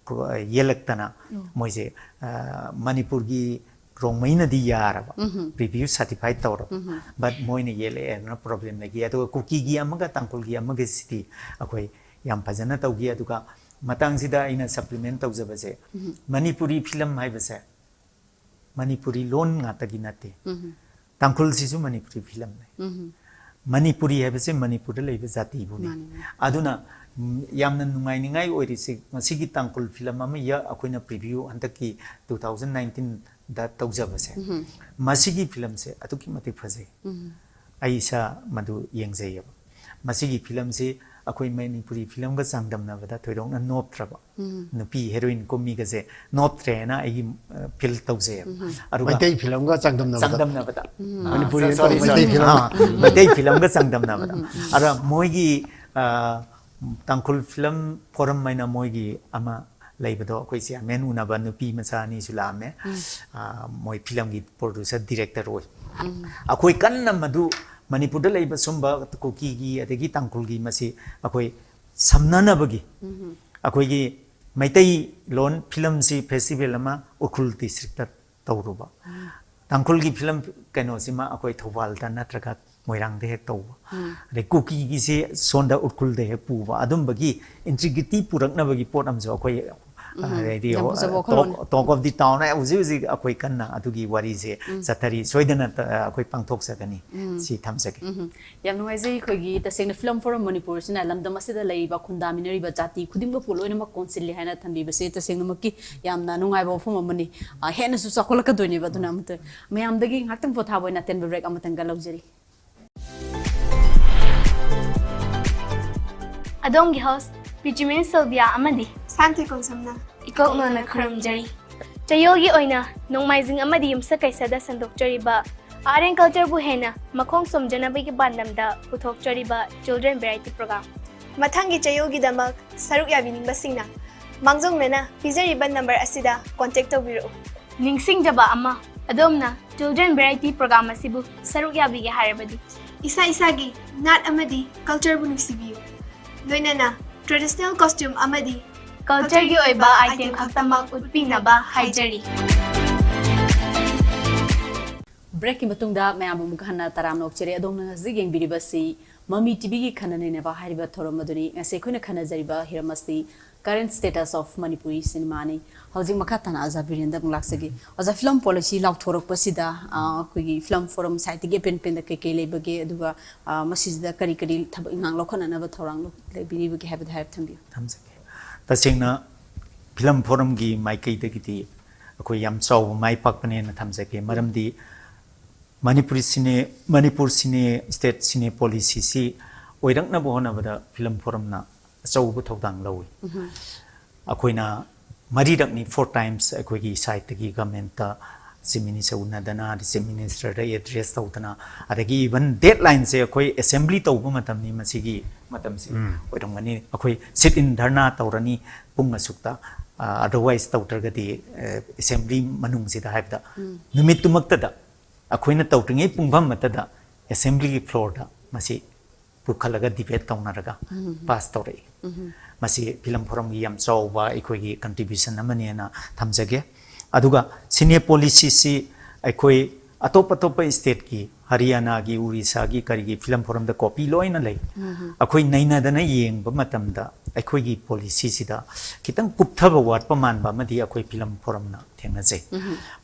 ꯀꯣ-, ꯌꯦꯜꯂꯛꯇꯅ ꯃꯣꯏꯁꯦ, ꯑ, ꯃꯅꯤꯄꯨꯔꯒꯤ ꯔꯣꯡꯃꯩꯅꯗꯤ ꯌꯥꯔꯕ, ꯄ꯭ꯔꯤꯚꯤꯌꯨ ꯁꯥꯔꯇꯤꯐꯥꯏꯠ ꯇꯧꯔꯕ, ꯕꯠ ꯃꯣꯏꯅ ꯌꯦꯜꯂꯛꯑꯦ ꯑꯗꯨꯅ ꯄ꯭ꯔꯣꯕ꯭ꯂꯦꯝ ꯂꯩꯈꯤ꯫ ꯑꯗꯨꯒ ꯀꯨꯀꯤꯒꯤ ꯑꯃꯒ ꯇꯥꯡꯈꯨꯜꯒꯤ ꯑꯃꯒꯁꯤꯗꯤ ꯑꯩꯈꯣꯏ ꯌꯥꯝ ꯐꯖꯅ ꯇꯧꯈꯤ꯫ ꯑꯗꯨꯒ ꯃꯇꯥꯡꯁꯤꯗ ꯑꯩꯅ ꯁꯄ꯭ꯂꯤꯃꯦꯟ ꯇꯧꯖꯕꯁꯦ, ꯃꯅꯤꯄꯨꯔꯤ ꯐꯤꯂꯝ ꯍꯥꯏꯕꯁꯦ ꯃꯅꯤꯄꯨꯔꯤ ꯂꯣꯟ ꯉꯥꯛꯇꯒꯤ ꯅꯠꯇꯦ꯫ ꯇꯥꯡꯈꯨꯜꯁꯤꯁꯨ ꯃꯅꯤꯄꯨꯔꯤ ꯐꯤꯂꯝꯅꯤ꯫ ꯃꯅꯤꯄꯨꯔꯤ ꯍꯥꯏꯕꯁꯦ ꯃꯅꯤꯄꯨꯔꯗ ꯂꯩꯕ ꯖꯥꯇꯤꯕꯨꯅꯤ꯫ ꯃꯥꯅꯤ, ꯃꯥꯅꯤ꯫ ꯑꯗꯨꯅ ꯎꯝ, ꯌꯥꯝꯅ ꯅꯨꯡꯉꯥꯏꯅꯤꯡꯉꯥꯏ ꯑꯣꯏꯔꯤꯁꯤ ꯉꯁꯤꯒꯤ ꯇꯥꯡꯈꯨꯜ ꯐꯤꯂꯝ ꯑꯃ ꯌ-, ꯑꯩꯈꯣꯏꯅ preview ꯍꯟꯗꯛꯀꯤ two thousand nineteenꯗ ꯇꯧꯖꯕꯁꯦ, ꯃꯁꯤꯒꯤ ꯐꯤꯂꯝꯁꯦ ꯑꯗꯨꯛꯀꯤ ꯃꯇꯤꯛ ꯐꯖꯩ꯫ ꯑꯩ ꯏꯁꯥ ꯃꯗꯨ ꯌꯦꯡꯖꯩꯌꯦꯕ꯫ ꯃꯁꯤꯒꯤ ꯐꯤꯂꯝꯁꯤ ꯑꯩꯈꯣꯏ ꯃꯅꯤꯄꯨꯔꯤ ꯐꯤꯂꯝꯒ ꯆꯥꯡꯗꯝꯅꯕꯗ ꯊꯣꯏꯗꯣꯛꯅ ꯅꯣꯞꯇ꯭ꯔꯕ, ꯅꯨꯄꯤ heroine ꯀꯨꯝꯃꯤꯒꯁꯦ ꯅꯣꯞꯇ꯭ꯔꯦꯅ ꯑꯩꯒꯤ ꯐꯤꯜ ꯇꯧꯖꯩꯌꯦꯕ꯫ ꯑꯗꯨꯒ ꯃꯩꯇꯩ ꯐꯤꯂꯝꯒ ꯆꯥꯡꯗꯝꯅꯕꯗ ꯆꯥꯡꯗꯝꯅꯕꯗ ꯃꯅꯤꯄꯨꯔꯤ ꯑ, ꯅꯠꯇꯕ sorry, ꯃꯩꯇꯩ sorry. ꯐꯤꯂꯝ꯫ ꯑ, ꯃꯩꯇꯩ ꯐꯤꯂꯝꯒ ꯆꯥꯡꯗꯝꯅꯕꯗ ꯑꯗ ꯃꯣꯏꯒꯤ ꯑ, ꯇꯥꯡꯈꯨꯜ ꯐꯤꯂꯝ ꯐꯣꯔꯝ ꯍꯥꯏꯅ ꯃꯣꯏꯒꯤ ꯑꯃ ꯂꯩꯕꯗꯣ, ꯑꯩꯈꯣꯏ ꯆꯤꯌꯥꯔꯃꯦꯟ ꯎꯅꯕ ꯅꯨꯄꯤ ꯃꯆꯥ ꯑꯅꯤꯁꯨ ꯂꯥꯛꯑꯝꯃꯦ꯫ ꯑ, ꯃꯣꯏ ꯐꯤꯂꯝꯒꯤ producer director ꯑꯣꯏ꯫ ꯑꯩꯈꯣꯏ ꯀꯟꯅ ꯃꯗꯨ ꯃꯅꯤꯄꯨꯔꯗ ꯂꯩꯕ ꯁꯨꯝꯕ ꯀꯨꯀꯤꯒꯤ ꯑꯗꯒꯤ ꯇꯥꯡꯈꯨꯜꯒꯤ ꯃꯁꯤ ꯑꯩꯈꯣꯏ ꯁꯝꯅꯅꯕꯒꯤ ꯑꯩꯈꯣꯏꯒꯤ ꯃꯩꯇꯩꯂꯣꯟ ꯐꯤꯂꯝꯁꯤ festival ꯑꯃ ꯎꯈ꯭ꯔꯨꯜ districtꯇ ꯇꯧꯔꯨꯕ꯫ ꯇꯥꯡꯈꯨꯜꯒꯤ ꯐꯤꯂꯝ ꯀꯩꯅꯣꯁꯤꯃ ꯑꯩꯈꯣꯏ ꯊꯧꯕꯥꯜꯗ ꯅꯠꯇ꯭ꯔꯒ ꯃꯣꯏꯔꯥꯡꯗ ꯍꯦꯛ ꯇꯧꯕ꯫ ꯑꯗꯩ ꯀꯨꯀꯤꯒꯤꯁꯦ ꯁꯣꯝꯗ ꯎꯈ꯭ꯔꯨꯜꯗ ꯍꯦꯛ ꯄꯨꯕ꯫ ꯑꯗꯨꯝꯕꯒꯤ integrity ꯄꯨꯔꯛꯅꯕꯒꯤ ꯄꯣꯠ ꯑꯃꯁꯨ ꯑꯩꯈꯣꯏ ꯍꯥꯏꯗꯤ ꯌꯥꯝ ꯐꯖꯕ ꯋꯥꯈꯜꯂꯣꯟꯅꯤ꯫ Talk of the Town ꯍꯧꯖꯤꯛ ꯍꯧꯖꯤꯛ ꯑꯩꯈꯣꯏ ꯀꯟꯅ ꯑꯗꯨꯒꯤ ꯋꯥꯔꯤꯁꯦ ꯆꯠꯊꯔꯤ꯫ ꯁꯣꯏꯗꯅ ꯑꯩꯈꯣꯏ ꯄꯥꯡꯊꯣꯛꯆꯒꯅꯤ꯫ ꯁꯤ ꯊꯝꯖꯒꯦ꯫ ꯌꯥꯝ ꯅꯨꯡꯉꯥꯏꯖꯩ꯫ ꯑꯩꯈꯣꯏꯒꯤ ꯇꯁꯦꯡꯅ ꯐꯤꯂꯝ ꯐꯣꯔꯝ ꯃꯅꯤꯄꯨꯔꯁꯤꯅ ꯂꯝꯗꯝ ꯑꯁꯤꯗ ꯂꯩꯔꯤꯕ ꯈꯨꯟꯗꯥꯃꯤꯟꯅꯔꯤꯕ ꯖꯥꯇꯤ ꯈꯨꯗꯤꯡꯃꯛꯄꯨ ꯂꯣꯏꯅꯃꯛ ꯀꯣꯟꯁꯤꯜꯂꯤ ꯍꯥꯏꯅ ꯊꯝꯕꯤꯕꯁꯦ ꯇꯁꯦꯡꯅꯃꯛꯀꯤ ꯌꯥꯝꯅ ꯅꯨꯡꯉꯥꯏꯕ ꯋꯥꯐꯝ ꯑꯃꯅꯤ꯫ ꯑ, ꯍꯦꯟꯅꯁꯨ ꯆꯥꯎꯈꯠꯂꯛꯀꯗꯣꯏꯅꯦꯕ꯫ ꯑꯗꯨꯅ ꯑꯃꯇ ꯃꯌꯥꯝꯗꯒꯤ ꯉꯥꯏꯍꯥꯛꯇꯪ ꯄꯣꯊꯥꯕ ꯑꯣꯏꯅ ꯑꯇꯦꯟꯕ break ꯑꯃꯇꯪꯒ ꯂꯧꯖꯔꯤ꯫ ꯑꯗꯣꯝꯒꯤ host ꯄꯤꯆꯤꯃꯤꯟ ꯁꯤꯜꯚꯤꯌꯥ ꯑꯃꯗꯤ ꯁꯥꯟꯇꯤ ꯀꯣꯟꯁꯝꯅ ꯏꯀꯣꯛꯅꯣꯅ ꯈꯨꯔꯨꯝꯖꯔꯤ꯫ ꯆꯌꯣꯜꯒꯤ ꯑꯣꯏꯅ ꯅꯣꯡꯃꯥꯏꯖꯤꯡ ꯑꯃꯗꯤ ꯌꯨꯝꯁꯀꯩꯁꯗ ꯁꯟꯗꯣꯛꯆꯔꯤꯕ Art and Cultureꯕꯨ ꯍꯦꯟꯅ ꯃꯈꯣꯡ ꯁꯣꯝꯖꯅꯕꯒꯤ ꯄꯥꯟꯗꯝꯗ ꯄꯨꯊꯣꯛꯆꯔꯤꯕ Children Variety Program꯫ ꯃꯊꯪꯒꯤ ꯆꯌꯣꯜꯒꯤꯗꯃꯛ ꯁꯔꯨꯛ ꯌꯥꯕꯤꯅꯤꯡꯕꯁꯤꯡꯅ ꯃꯥꯡꯖꯧꯅꯅ ꯄꯤꯖꯔꯤꯕ number ꯑꯁꯤꯗ contact ꯇꯧꯕꯤꯔꯛꯎ꯫ ꯅꯤꯡꯁꯤꯡꯖꯕ ꯑꯃ, ꯑꯗꯣꯝꯅ Children Variety Program ꯑꯁꯤꯕꯨ ꯁꯔꯨꯛ ꯌꯥꯕꯤꯒꯦ ꯍꯥꯏꯔꯕꯗꯤ ꯏꯁꯥ ꯏꯁꯥꯒꯤ ꯅꯥꯠ ꯑꯃꯗꯤ cultureꯕꯨ ꯅꯨꯡꯁꯤꯕꯤꯌꯨ꯫ ꯂꯣꯏꯅꯅ traditional costume ꯑꯃꯗꯤ cultureꯒꯤ ꯑꯣꯏꯕ item ꯈꯛꯇꯃꯛ ꯎꯠꯄꯤꯅꯕ ꯍꯥꯏꯖꯔꯤ꯫ Breakꯀꯤ ꯃꯇꯨꯡꯗ ꯃꯌꯥꯝꯕꯨ ꯑꯃꯨꯛ ꯍꯟꯅ ꯇꯔꯥꯝꯅ ꯑꯣꯛꯆꯔꯤ꯫ ꯑꯗꯣꯝꯅ ꯍꯧꯖꯤꯛ ꯌꯦꯡꯕꯤꯔꯤꯕꯁꯤ ꯃꯃꯤ ꯇꯤꯚꯤꯒꯤ ꯈꯟꯅ ꯅꯩꯅꯕ ꯍꯥꯏꯔꯤꯕ ꯊꯧꯔꯝ ꯑꯗꯨꯅꯤ꯫ ꯉꯁꯤ ꯑꯩꯈꯣꯏꯅ ꯈꯟꯅꯖꯔꯤꯕ ꯍꯤꯔꯝ ꯑꯁꯤ current status of Manipuri cinema ꯅꯤ꯫ ꯍꯧꯖꯤꯛ ꯃꯈꯥ ꯇꯥꯅ ꯑꯣꯖꯥ ꯕꯤꯔꯦꯟꯗ ꯑꯃꯨꯛ ꯂꯥꯛꯆꯒꯦ꯫ ꯑꯣꯖꯥ, film policy ꯂꯥꯎꯊꯣꯔꯛꯄꯁꯤꯗ, ꯑ, ꯑꯩꯈꯣꯏꯒꯤ film forum site ꯇꯒꯤ ꯑꯄꯦꯟ ꯑꯄꯦꯟꯗ ꯀꯩ ꯀꯩ ꯂꯩꯕꯒꯦ, ꯑꯗꯨꯒ, ꯑ, ꯃꯁꯤꯁꯤꯗ ꯀꯔꯤ ꯀꯔꯤ ꯊꯕꯛ ꯏꯪꯈꯥꯡ ꯂꯧꯈꯠꯅꯅꯕ ꯊꯧꯔꯥꯡ ꯂꯧ-, ꯂꯩꯕꯤꯔꯤꯕꯒꯦ ꯍꯥꯏꯕꯗꯨ ꯍꯥꯏꯔꯞ ꯊꯝꯕꯤꯌꯨ꯫ ꯊꯝꯖꯒꯦ꯫ ꯇꯁꯦꯡꯅ film forum ꯒꯤ ꯃꯥꯏꯀꯩꯗꯒꯤꯗꯤ ꯑꯩꯈꯣꯏ ꯌꯥꯝ ꯆꯥꯎꯕ ꯃꯥꯏ ꯄꯥꯛꯄꯅꯦꯅ ꯊꯝꯖꯒꯦ꯫ ꯃꯔꯝꯗꯤ Manipuri cine, Manipur cine, state cine policy ꯁꯤ ꯑꯣꯏꯔꯛꯅꯕ ꯍꯣꯠꯅꯕꯗ film forum ꯅ ꯑꯆꯧꯕ ꯊꯧꯗꯥꯡ ꯂꯧꯏ꯫ ꯑꯩꯈꯣꯏꯅ ꯃꯔꯤꯔꯛꯅꯤ, four times ꯑꯩꯈꯣꯏꯒꯤ side ꯇꯒꯤ government ꯇ Chief Minister ꯎꯅꯗꯅ, Chief Minister ꯗ address ꯇꯧꯗꯅ, ꯑꯗꯒꯤ even deadline ꯁꯦ ꯑꯩꯈꯣꯏ assembly ꯇꯧꯕ ꯃꯇꯝꯅꯤ, ꯃꯁꯤꯒꯤ ꯃꯇꯝꯁꯤ ꯑꯣꯏꯔꯝꯒꯅꯤ꯫ ꯑꯩꯈꯣꯏ sit in ꯙꯔꯅꯥ ꯇꯧꯔꯅꯤ ꯄꯨꯡ ꯑꯁꯨꯛꯇ, ꯑ, otherwise ꯇꯧꯗ꯭ꯔꯒꯗꯤ, ꯑ, assembly ꯃꯅꯨꯡꯁꯤꯗ ꯍꯥꯏꯕꯗ, ꯅꯨꯃꯤꯠꯇꯨꯃꯛꯇꯗ ꯑꯩꯈꯣꯏꯅ ꯇꯧꯗ꯭ꯔꯤꯉꯩ ꯄꯨꯡꯐꯝ ꯑꯃꯠꯇꯗ assembly ꯒꯤ floor ꯗ ꯃꯁꯤ ꯄꯨꯈꯠꯂꯒ debate ꯇꯧꯅꯔꯒ pass ꯇꯧꯔꯛꯏ꯫ ꯃꯁꯤ film forum ꯒꯤ ꯌꯥꯝ ꯆꯥꯎꯕ ꯑꯩꯈꯣꯏꯒꯤ contribution ꯑꯃꯅꯦꯅ ꯊꯝꯖꯒꯦ꯫ ꯑꯗꯨꯒ cine policy ꯁꯤ ꯑꯩꯈꯣꯏ ꯑꯇꯣꯞ ꯑꯇꯣꯞꯄ state ꯀꯤ, ꯍꯔꯤꯌꯥꯅꯥꯒꯤ, ꯎꯔꯤꯁꯥꯒꯤ, ꯀꯔꯤꯒꯤ film forum ꯗ copy ꯂꯣꯏꯅ ꯂꯩ꯫ ꯑꯩꯈꯣꯏ ꯅꯩꯅꯗꯅ ꯌꯦꯡꯕ ꯃꯇꯝꯗ ꯑꯩꯈꯣꯏꯒꯤ policy ꯁꯤꯗ ꯈꯤꯇꯪ ꯀꯨꯞꯊꯕ ꯋꯥꯠꯄ ꯃꯥꯟꯕ ꯑꯃꯗꯤ ꯑꯩꯈꯣꯏ film forum ꯅ ꯊꯦꯡꯅꯖꯩ꯫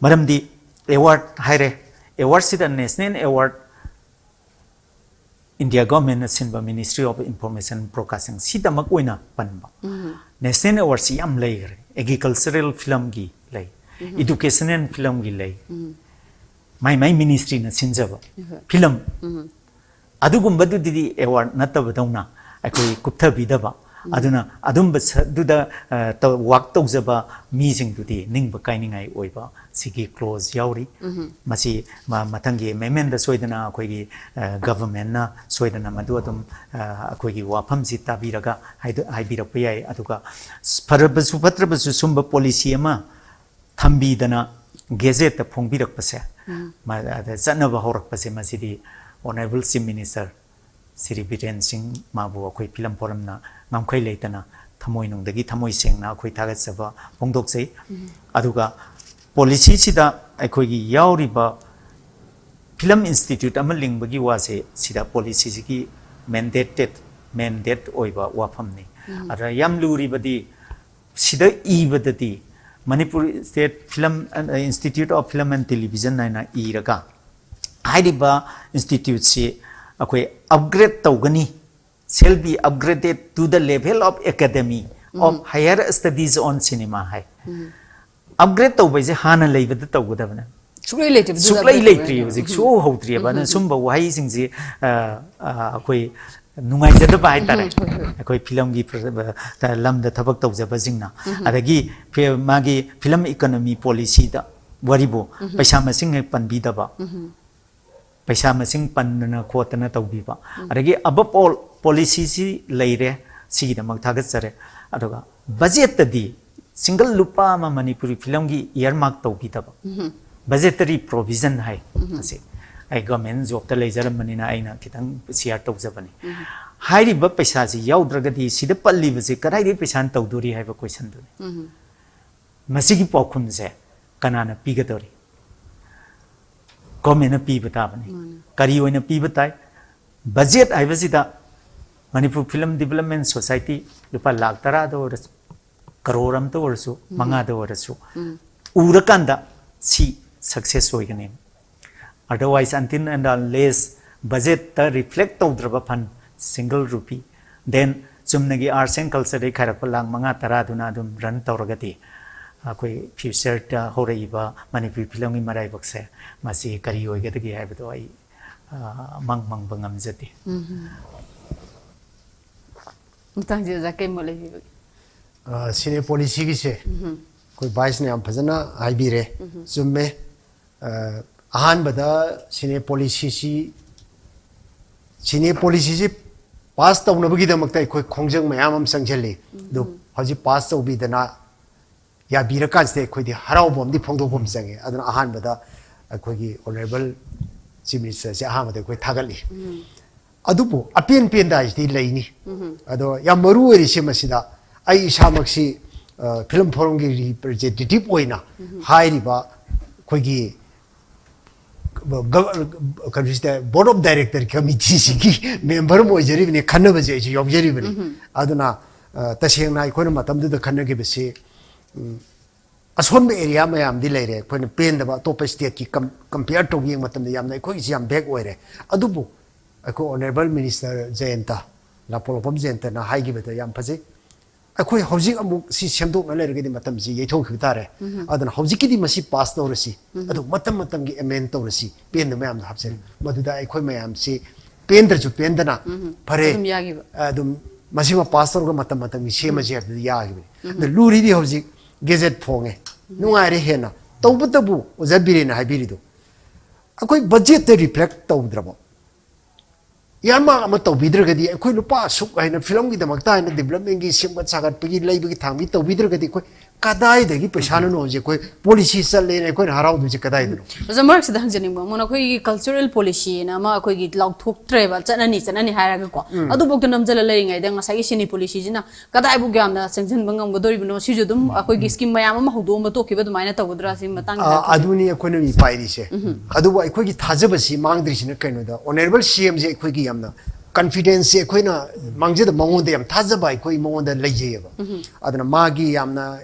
ꯃꯔꯝꯗꯤ award ꯍꯥꯏꯔꯦ, award ꯁꯤꯗ national award India government ꯅ ꯁꯤꯟꯕ Ministry of Information Broadcasting ꯁꯤꯗꯃꯛ ꯑꯣꯏꯅ ꯄꯟꯕ꯫ National award ꯁꯤ ꯌꯥꯝ ꯂꯩꯈ꯭ꯔꯦ꯫ Agricultural film ꯒꯤ ꯂꯩ, educational film ꯒꯤ ꯂꯩ, ꯃꯥꯏ ꯃꯥꯏ ministry ꯅ ꯁꯤꯟꯖꯕ film꯫ ꯑꯗꯨꯒꯨꯝꯕꯗꯨꯗꯤ award ꯅꯠꯇꯕꯗꯧꯅ ꯑꯩꯈꯣꯏ ꯀꯨꯞꯊꯕꯤꯗꯕ꯫ ꯑꯗꯨꯅ ꯑꯗꯨꯝꯕ ꯁ-, ꯗꯨꯗ, ꯑ, ꯇꯧ-, work ꯇꯧꯖꯕ ꯃꯤꯁꯤꯡꯗꯨꯗꯤ ꯅꯤꯡꯕ ꯀꯥꯏꯅꯤꯡꯉꯥꯏ ꯑꯣꯏꯕ ꯁꯤꯒꯤ clause ꯌꯥꯎꯔꯤ꯫ ꯃꯁꯤ ꯃ-, ꯃꯊꯪꯒꯤ amendment ꯗ ꯁꯣꯏꯗꯅ ꯑꯩꯈꯣꯏꯒꯤ, ꯑ, government ꯅ ꯁꯣꯏꯗꯅ ꯃꯗꯨ ꯑꯗꯨꯝ, ꯑ, ꯑꯩꯈꯣꯏꯒꯤ ꯋꯥꯐꯝꯁꯤ ꯇꯥꯕꯤꯔꯒ ꯍꯥꯏꯗ-, ꯍꯥꯏꯕꯤꯔꯛꯄ ꯌꯥꯏ꯫ ꯑꯗꯨꯒ ꯐꯔꯕꯁꯨ ꯐꯠꯇ꯭ꯔꯕꯁꯨ ꯁꯨꯝꯕ policy ꯑꯃ ꯊꯝꯕꯤꯗꯅ gazette ꯇ ꯐꯣꯡꯕꯤꯔꯛꯄꯁꯦ, ꯃ-, ꯑꯗ ꯆꯠꯅꯕ ꯍꯧꯔꯛꯄꯁꯦ, ꯃꯁꯤꯗꯤ Honourable Chief Minister Shri Biren ꯁꯤꯡ ꯃꯥꯕꯨ ꯑꯩꯈꯣꯏ film forum ꯅ ꯉꯝꯈꯩ ꯂꯩꯇꯅ ꯊꯃꯣꯏꯅꯨꯡꯗꯒꯤ ꯊꯃꯣꯏ ꯁꯦꯡꯅ ꯑꯩꯈꯣꯏ ꯊꯥꯒꯠꯆꯕ ꯐꯣꯡꯗꯣꯛꯆꯩ꯫ ꯑꯗꯨꯒ policy ꯁꯤꯗ ꯑꯩꯈꯣꯏꯒꯤ ꯌꯥꯎꯔꯤꯕ film institute ꯑꯃ ꯂꯤꯡꯕꯒꯤ ꯋꯥꯁꯦ ꯁꯤꯗ policy ꯁꯤꯒꯤ ꯃꯦꯟꯗꯦꯇꯦꯠ ꯃꯦꯟꯗꯦꯠ ꯑꯣꯏꯕ ꯋꯥꯐꯝꯅꯤ꯫ ꯑꯗ ꯌꯥꯝ ꯂꯨꯔꯤꯕꯗꯤ ꯁꯤꯗ ꯏꯕꯗꯗꯤ Manipur State Film Institute of Film and Television ꯍꯥꯏꯅ ꯏꯔꯒ ꯍꯥꯏꯔꯤꯕ ꯏꯟꯁꯇꯤꯇ꯭ꯌꯨꯠꯁꯤ ꯑꯩꯈꯣꯏ ꯑꯞꯒ꯭ꯔꯦꯗ ꯇꯧꯒꯅꯤ, shall be upgraded to the level of Academy of Higher Studies on Cinema ꯍꯥꯏ꯫ ꯑꯞꯒ꯭ꯔꯦꯗ ꯇꯧꯕꯩꯁꯦ ꯍꯥꯟꯅ ꯂꯩꯕꯗ ꯇꯧꯒꯗꯕꯅꯦ꯫ ꯁꯨꯛꯂꯩ ꯂꯩꯇ꯭ꯔꯤꯕꯗꯨꯗ ꯁꯨꯛꯂꯩ ꯂꯩꯇ꯭ꯔꯤꯕ ꯂꯩꯇ꯭ꯔꯤ, ꯅꯠꯇ꯭ꯔꯣ? ꯍꯧꯖꯤꯛ ꯁꯨꯡꯍꯧ ꯍꯧꯗ꯭ꯔꯤꯑꯕ꯫ ꯑꯗꯨꯅ ꯁꯨꯝꯕ ꯋꯥꯍꯩꯁꯤꯡꯁꯤ ꯑ, ꯑ, ꯑꯩꯈꯣꯏ ꯅꯨꯡꯉꯥꯏꯖꯗꯕ ꯍꯥꯏꯇꯥꯔꯦ꯫ ꯑꯩꯈꯣꯏ ꯐꯤꯂꯝꯒꯤ ꯄ꯭ꯔ- ꯂꯝꯗ ꯊꯕꯛ ꯇꯧꯖꯕꯁꯤꯡꯅ꯫ ꯑꯗꯒꯤ ꯐꯤ- ꯃꯥꯒꯤ ꯐꯤꯂꯝ ꯏꯀꯣꯅꯣꯃꯤ ꯄꯣꯂꯤꯁꯤꯗ ꯋꯥꯔꯤꯕꯨ ꯄꯩꯁꯥ ꯃꯁꯤꯡ ꯍꯦꯛ ꯄꯟꯕꯤꯗꯕ, ꯄꯩꯁꯥ ꯃꯁꯤꯡ ꯄꯟꯗꯅ ꯈꯣꯠꯇꯅ ꯇꯧꯕꯤꯕ꯫ ꯑꯗꯒꯤ above all ꯄꯣꯂꯤꯁꯤꯁꯤ ꯂꯩꯔꯦ, ꯁꯤꯒꯤꯗꯃꯛ ꯊꯥꯒꯠꯆꯔꯦ꯫ ꯑꯗꯨꯒ ꯕꯖꯦꯠꯇꯗꯤ ꯁꯤꯡꯒꯜ ꯂꯨꯄꯥ ꯑꯃ ꯃꯅꯤꯄꯨꯔꯤ ꯐꯤꯂꯝꯒꯤ ꯏꯌꯔꯃꯥꯔꯛ ꯇꯧꯕꯤꯗꯕ꯫ ꯕꯖꯦꯇꯔꯤ ꯄ꯭ꯔꯣꯚꯤꯖꯟ ꯍꯥꯏ ꯃꯁꯤ꯫ ꯑꯩ ꯒꯚꯔꯟꯃꯦꯟ ꯖꯣꯕꯇ ꯂꯩꯖꯔꯝꯕꯅꯤꯅ ꯑꯩꯅ ꯈꯤꯇꯪ ꯁꯤꯌꯥꯔ ꯇꯧꯖꯕꯅꯤ꯫ ꯍꯥꯏꯔꯤꯕ ꯄꯩꯁꯥꯁꯤ ꯌꯥꯎꯗ꯭ꯔꯒꯗꯤ ꯁꯤꯗ ꯄꯜꯂꯤꯕꯁꯤ ꯀꯗꯥꯏꯗꯒꯤ ꯄꯩꯁꯥꯅ ꯇꯧꯗꯣꯔꯤ ꯍꯥꯏꯕ ꯀꯣꯏꯁꯟꯗꯨꯅꯤ꯫ ꯃꯁꯤꯒꯤ ꯄꯥꯎꯈꯨꯝꯁꯦ ꯀꯅꯥꯅ ꯄꯤꯒꯗꯧꯔꯤ? ꯒꯣꯔꯃꯦꯟꯅ ꯄꯤꯕ ꯇꯥꯕꯅꯤ꯫ ꯀꯔꯤ ꯑꯣꯏꯅ ꯄꯤꯕ ꯇꯥꯏ? ꯕꯖꯦꯠ ꯍꯥꯏꯕꯁꯤꯗ ꯃꯅꯤꯄꯨꯔ ꯐꯤꯂꯝ ꯗꯤꯕꯂꯞꯃꯦꯟ ꯁꯣꯁꯥꯏꯇꯤ ꯂꯨꯄꯥ ꯂꯥꯛ ꯇꯔꯥꯗ ꯑꯣꯏꯔꯁꯨ, ꯀꯔꯣꯔ ꯑꯃꯇ ꯑꯣꯏꯔꯁꯨ, ꯃꯉꯥꯗ ꯑꯣꯏꯔꯁꯨ, ꯎꯔꯀꯥꯟꯗ ꯁꯤ ꯁꯛꯁꯦꯁ ꯑꯣꯏꯒꯅꯤ꯫ Otherwise, until and unless ꯕꯖꯦꯠꯇ ꯔꯤꯐ꯭ꯂꯦꯛ ꯇꯧꯗ꯭ꯔꯕ ꯐꯟ ꯁꯤꯡꯒꯜ ꯔꯨꯄꯤ, then ꯆꯨꯝꯅꯒꯤ ꯑꯥꯔꯠꯁ ꯑꯦꯟ ꯀꯜꯆꯔꯗꯒꯤ ꯈꯥꯏꯔꯛꯄ ꯂꯥꯛ ꯃꯉꯥ ꯇꯔꯥꯗꯨꯅ ꯑꯗꯨꯝ ꯔꯟ ꯇꯧꯔꯒꯗꯤ ꯑꯩꯈꯣꯏ ꯐ꯭ꯌꯨꯆꯔꯗ ꯍꯧꯔꯛꯏꯕ ꯃꯅꯤꯄꯨꯔꯤ ꯐꯤꯂꯝꯒꯤ ꯃꯔꯥꯏꯕꯛꯁꯦ ꯃꯁꯤ ꯀꯔꯤ ꯑꯣꯏꯒꯗꯒꯦ ꯍꯥꯏꯕꯗꯣ ꯑꯩ ꯑ, ꯃꯪ ꯃꯪꯕ ꯉꯝꯖꯗꯦ꯫ ꯃꯇꯥꯡꯁꯤꯗ ꯑꯣꯖꯥ ꯀꯩ ꯃꯣꯠ ꯂꯩꯕꯤꯕꯒꯦ? ꯁꯤꯅꯦ ꯄꯣꯂꯤꯁꯤꯒꯤꯁꯦ ꯑꯩꯈꯣꯏ ꯚꯥꯏꯁꯅ ꯌꯥꯝ ꯐꯖꯅ ꯍꯥꯏꯕꯤꯔꯦ꯫ ꯆꯨꯝꯃꯦ꯫ ꯑ, ꯑꯍꯥꯟꯕꯗ ꯁꯤꯅꯦ ꯄꯣꯂꯤꯁꯤꯁꯤ ꯁꯤꯅꯦ ꯄꯣꯂꯤꯁꯤꯁꯤ ꯄꯥꯁ ꯇꯧꯅꯕꯒꯤꯗꯃꯛꯇ ꯑꯩꯈꯣꯏ ꯈꯣꯡꯖꯪ ꯃꯌꯥꯝ ꯑꯃ ꯆꯪꯁꯤꯜꯂꯤ꯫ ꯑꯗꯨ ꯍꯧꯖꯤꯛ ꯄꯥꯁ ꯇꯧꯕꯤꯗꯅ ꯌꯥꯕꯤꯔꯀꯥꯟꯁꯤꯗ ꯑꯩꯈꯣꯏꯗꯤ ꯍꯔꯥꯎꯕ ꯑꯃꯗꯤ ꯐꯣꯡꯗꯣꯛꯄ ꯑꯃ ꯆꯪꯉꯦ꯫ ꯑꯗꯨꯅ ꯑꯍꯥꯟꯕꯗ ꯑꯩꯈꯣꯏꯒꯤ ꯑꯣꯅꯔꯦꯕꯜ ꯆꯤꯐ ꯃꯤꯅꯤꯁꯇꯔꯁꯦ ꯑꯍꯥꯟꯕꯗ ꯑꯩꯈꯣꯏ ꯊꯥꯒꯠꯂꯤ꯫ ꯑꯗꯨꯕꯨ ꯑꯄꯦꯟ ꯄꯦꯟꯗ ꯍꯥꯏꯁꯤꯗꯤ ꯂꯩꯅꯤ꯫ ꯑꯗꯣ ꯌꯥꯝ ꯃꯔꯨ ꯑꯣꯏꯔꯤꯁꯦ ꯃꯁꯤꯗ ꯑꯩ ꯏꯁꯥꯃꯛꯁꯤ ꯐꯤꯂꯝ ꯐꯣꯔꯝꯒꯤ ꯔꯤꯄ꯭ꯔꯖꯦꯟꯇꯦꯇꯤꯚ ꯑꯣꯏꯅ ꯍꯥꯏꯔꯤꯕ ꯑꯩꯈꯣꯏꯒꯤ ꯀꯩꯅꯣꯁꯤꯗ ꯕꯣꯔꯗ ꯑꯣꯐ ꯗꯥꯏꯔꯦꯛꯇꯔ ꯀꯃꯤꯇꯤꯁꯤꯒꯤ ꯃꯦꯝꯕꯔ ꯑꯃ ꯑꯣꯏꯖꯔꯤꯕꯅꯤ, ꯈꯟꯅꯕꯁꯦ ꯑꯩꯁꯨ ꯌꯥꯎꯖꯔꯤꯕꯅꯤ꯫ ꯑꯗꯨꯅ ꯑ, ꯇꯁꯦꯡꯅ ꯑꯩꯈꯣꯏꯅ ꯃꯇꯝꯗꯨꯗ ꯈꯟꯅꯈꯤꯕꯁꯤ, ꯎꯝ, ꯑꯁꯣꯟꯕ ꯑꯦꯔꯤꯌꯥ ꯃꯌꯥꯝꯗꯤ ꯂꯩꯔꯦ꯫ ꯑꯩꯈꯣꯏꯅ ꯄꯦꯟꯗꯕ ꯑꯇꯣꯞꯄ ꯁ꯭ꯇꯦꯠꯀꯤ ꯀꯝ ꯀꯝꯄꯤꯌꯔ ꯇꯧꯕ ꯌꯦꯡꯕ ꯃꯇꯝꯗ ꯌꯥꯝꯅ ꯑꯩꯈꯣꯏꯒꯤꯁꯤ ꯌꯥꯝ ꯕꯦꯛ ꯑꯣꯏꯔꯦ꯫ ꯑꯗꯨꯕꯨ ꯑꯩꯈꯣꯏ ꯑꯣꯅꯔꯦꯕꯜ ꯃꯤꯅꯤꯁꯇꯔ ꯖꯌꯟꯇ, ꯂꯥꯡꯄꯣꯛꯂꯣꯛꯄꯝ ꯖꯌꯟꯇꯅ ꯍꯥꯏꯈꯤꯕꯗ ꯌꯥꯝ ꯐꯖꯩ꯫ ꯑꯩꯈꯣꯏ ꯍꯧꯖꯤꯛ ꯑꯃꯨꯛ ꯁꯤ ꯁꯦꯝꯗꯣꯛꯅ ꯂꯩꯔꯒꯗꯤ ꯃꯇꯝꯁꯤ ꯌꯩꯊꯣꯛꯈꯤꯕ ꯇꯥꯔꯦ꯫ ꯑꯗꯨꯅ ꯍꯧꯖꯤꯛꯀꯤꯗꯤ ꯃꯁꯤ ꯄꯥꯁ ꯇꯧꯔꯁꯤ, ꯑꯗꯨ ꯃꯇꯝ ꯃꯇꯝꯒꯤ ꯑꯦꯃꯦꯟ ꯇꯧꯔꯁꯤ, ꯄꯦꯟꯗꯕ ꯃꯌꯥꯝꯗꯣ ꯍꯥꯞꯆꯔꯤ꯫ ꯃꯗꯨꯗ ꯑꯩꯈꯣꯏ ꯃꯌꯥꯝꯁꯤ ꯄꯦꯟꯗ꯭ꯔꯁꯨ ꯄꯦꯟꯗꯅ, ꯐꯔꯦ, ꯑꯗꯨꯝ ꯌꯥꯈꯤꯕ꯫ ꯑꯗꯨꯝ ꯃꯁꯤꯃ ꯄꯥꯁ ꯇꯧꯔꯒ ꯃꯇꯝ ꯃꯇꯝꯒꯤ ꯁꯦꯝꯃꯁꯦ ꯍꯥꯏꯕꯗꯨꯗꯤ ꯌꯥꯈꯤꯕꯅꯤ꯫ ꯑꯗ ꯂꯨꯔꯤꯗꯤ ꯍꯧꯖꯤꯛ ꯒꯦꯖꯦꯠ ꯐꯣꯡꯉꯦ, ꯅꯨꯡꯉꯥꯏꯔꯦ ꯍꯦꯟꯅ꯫ ꯇꯧꯕꯇꯕꯨ ꯑꯣꯖꯥ ꯕꯤꯔꯦꯟꯅ ꯍꯥꯏꯕꯤꯔꯤꯗꯣ, ꯑꯩꯈꯣꯏ ꯕꯖꯦꯠꯇ ꯔꯤꯐ꯭ꯂꯦꯛ ꯇꯧꯗ꯭ꯔꯕ, ꯏꯌꯥꯔꯃꯥꯔꯛ ꯑꯃ ꯇꯧꯕꯤꯗ꯭ꯔꯒꯗꯤ ꯑꯩꯈꯣꯏ ꯂꯨꯄꯥ ꯑꯁꯨꯛ ꯍꯥꯏꯅ ꯐꯤꯂꯝꯒꯤꯗꯃꯛꯇ ꯍꯥꯏꯅ ꯗꯤꯕꯂꯞꯃꯦꯟꯒꯤ ꯁꯦꯝꯒꯠ ꯁꯥꯒꯠꯄꯒꯤ ꯂꯩꯕꯒꯤ ꯊꯥꯡꯕꯤ ꯇꯧꯕꯤꯗ꯭ꯔꯒꯗꯤ ꯑꯩꯈꯣꯏ ꯀꯗꯥꯏꯗꯒꯤ ꯄꯩꯁꯥꯅꯅꯣ ꯍꯧꯖꯤꯛ ꯑꯩꯈꯣꯏ ꯄꯣꯂꯤꯁꯤ ꯆꯠꯂꯦꯅ ꯑꯩꯈꯣꯏꯅ ꯍꯔꯥꯎꯗꯣꯏꯁꯦ ꯀꯗꯥꯏꯗꯅꯣ? ꯑꯣꯖꯥ, ꯃꯔꯛꯁꯤꯗ ꯍꯪꯖꯅꯤꯡꯕ ꯑꯃꯅ, ꯑꯩꯈꯣꯏꯒꯤ ꯀꯜꯆꯔꯦꯜ ꯄꯣꯂꯤꯁꯤꯅ ꯑꯃ ꯑꯩꯈꯣꯏꯒꯤ ꯂꯥꯎꯊꯣꯛꯇ꯭ꯔꯦꯕ, ꯆꯠꯅꯅꯤ ꯆꯠꯅꯅꯤ ꯍꯥꯏꯔꯒꯀꯣ, ꯑꯗꯨꯐꯥꯎꯗ ꯅꯝꯖꯜꯂ ꯂꯩꯔꯤꯉꯩꯗ ꯉꯁꯥꯏꯒꯤ ꯁꯤꯅꯤ ꯄꯣꯂꯤꯁꯤꯁꯤꯅ ꯀꯗꯥꯏꯕꯨꯛ ꯌꯥꯝꯅ ꯆꯪꯁꯤꯟꯕ ꯉꯝꯒꯗꯧꯔꯤꯕꯅꯣ? ꯁꯤꯁꯨ ꯑꯗꯨꯝ ꯑꯩꯈꯣꯏꯒꯤ ꯁ꯭ꯀꯤꯝ ꯃꯌꯥꯝ ꯑꯃ ꯍꯧꯗꯣꯛꯑꯝꯕ ꯇꯣꯛꯈꯤꯕ ꯑꯗꯨꯃꯥꯏꯅ ꯇꯧꯒꯗ꯭ꯔꯥ ꯁꯤ ꯃꯇꯥꯡꯗ ꯑꯥ, ꯍꯥꯏꯕꯤꯌꯨ꯫ ꯑꯗꯨꯅꯤ ꯑꯩꯈꯣꯏꯅ ꯃꯤ ꯄꯥꯏꯔꯤꯁꯦ꯫ ꯑꯗꯨꯕꯨ ꯑꯩꯈꯣꯏꯒꯤ ꯊꯥꯖꯕꯁꯤ ꯃꯥꯡꯗ꯭ꯔꯤꯁꯤꯅ ꯀꯩꯅꯣꯗ, ꯑꯣꯅꯔꯦꯕꯜ ꯁꯤ ꯑꯦꯝꯁꯦ ꯑꯩꯈꯣꯏꯒꯤ ꯌꯥꯝꯅ ꯀꯟꯐꯤꯗꯦꯟꯁꯁꯦ ꯑꯩꯈꯣꯏꯅ ꯃꯥꯡꯖꯗ ꯃꯉꯣꯟꯗ ꯌꯥꯝ ꯊꯥꯖꯕ ꯑꯩꯈꯣꯏ ꯃꯉꯣꯟꯗ ꯂꯩꯖꯩꯌꯦꯕ꯫ ꯑꯗꯨꯅ ꯃꯥꯒꯤ ꯌꯥꯝꯅ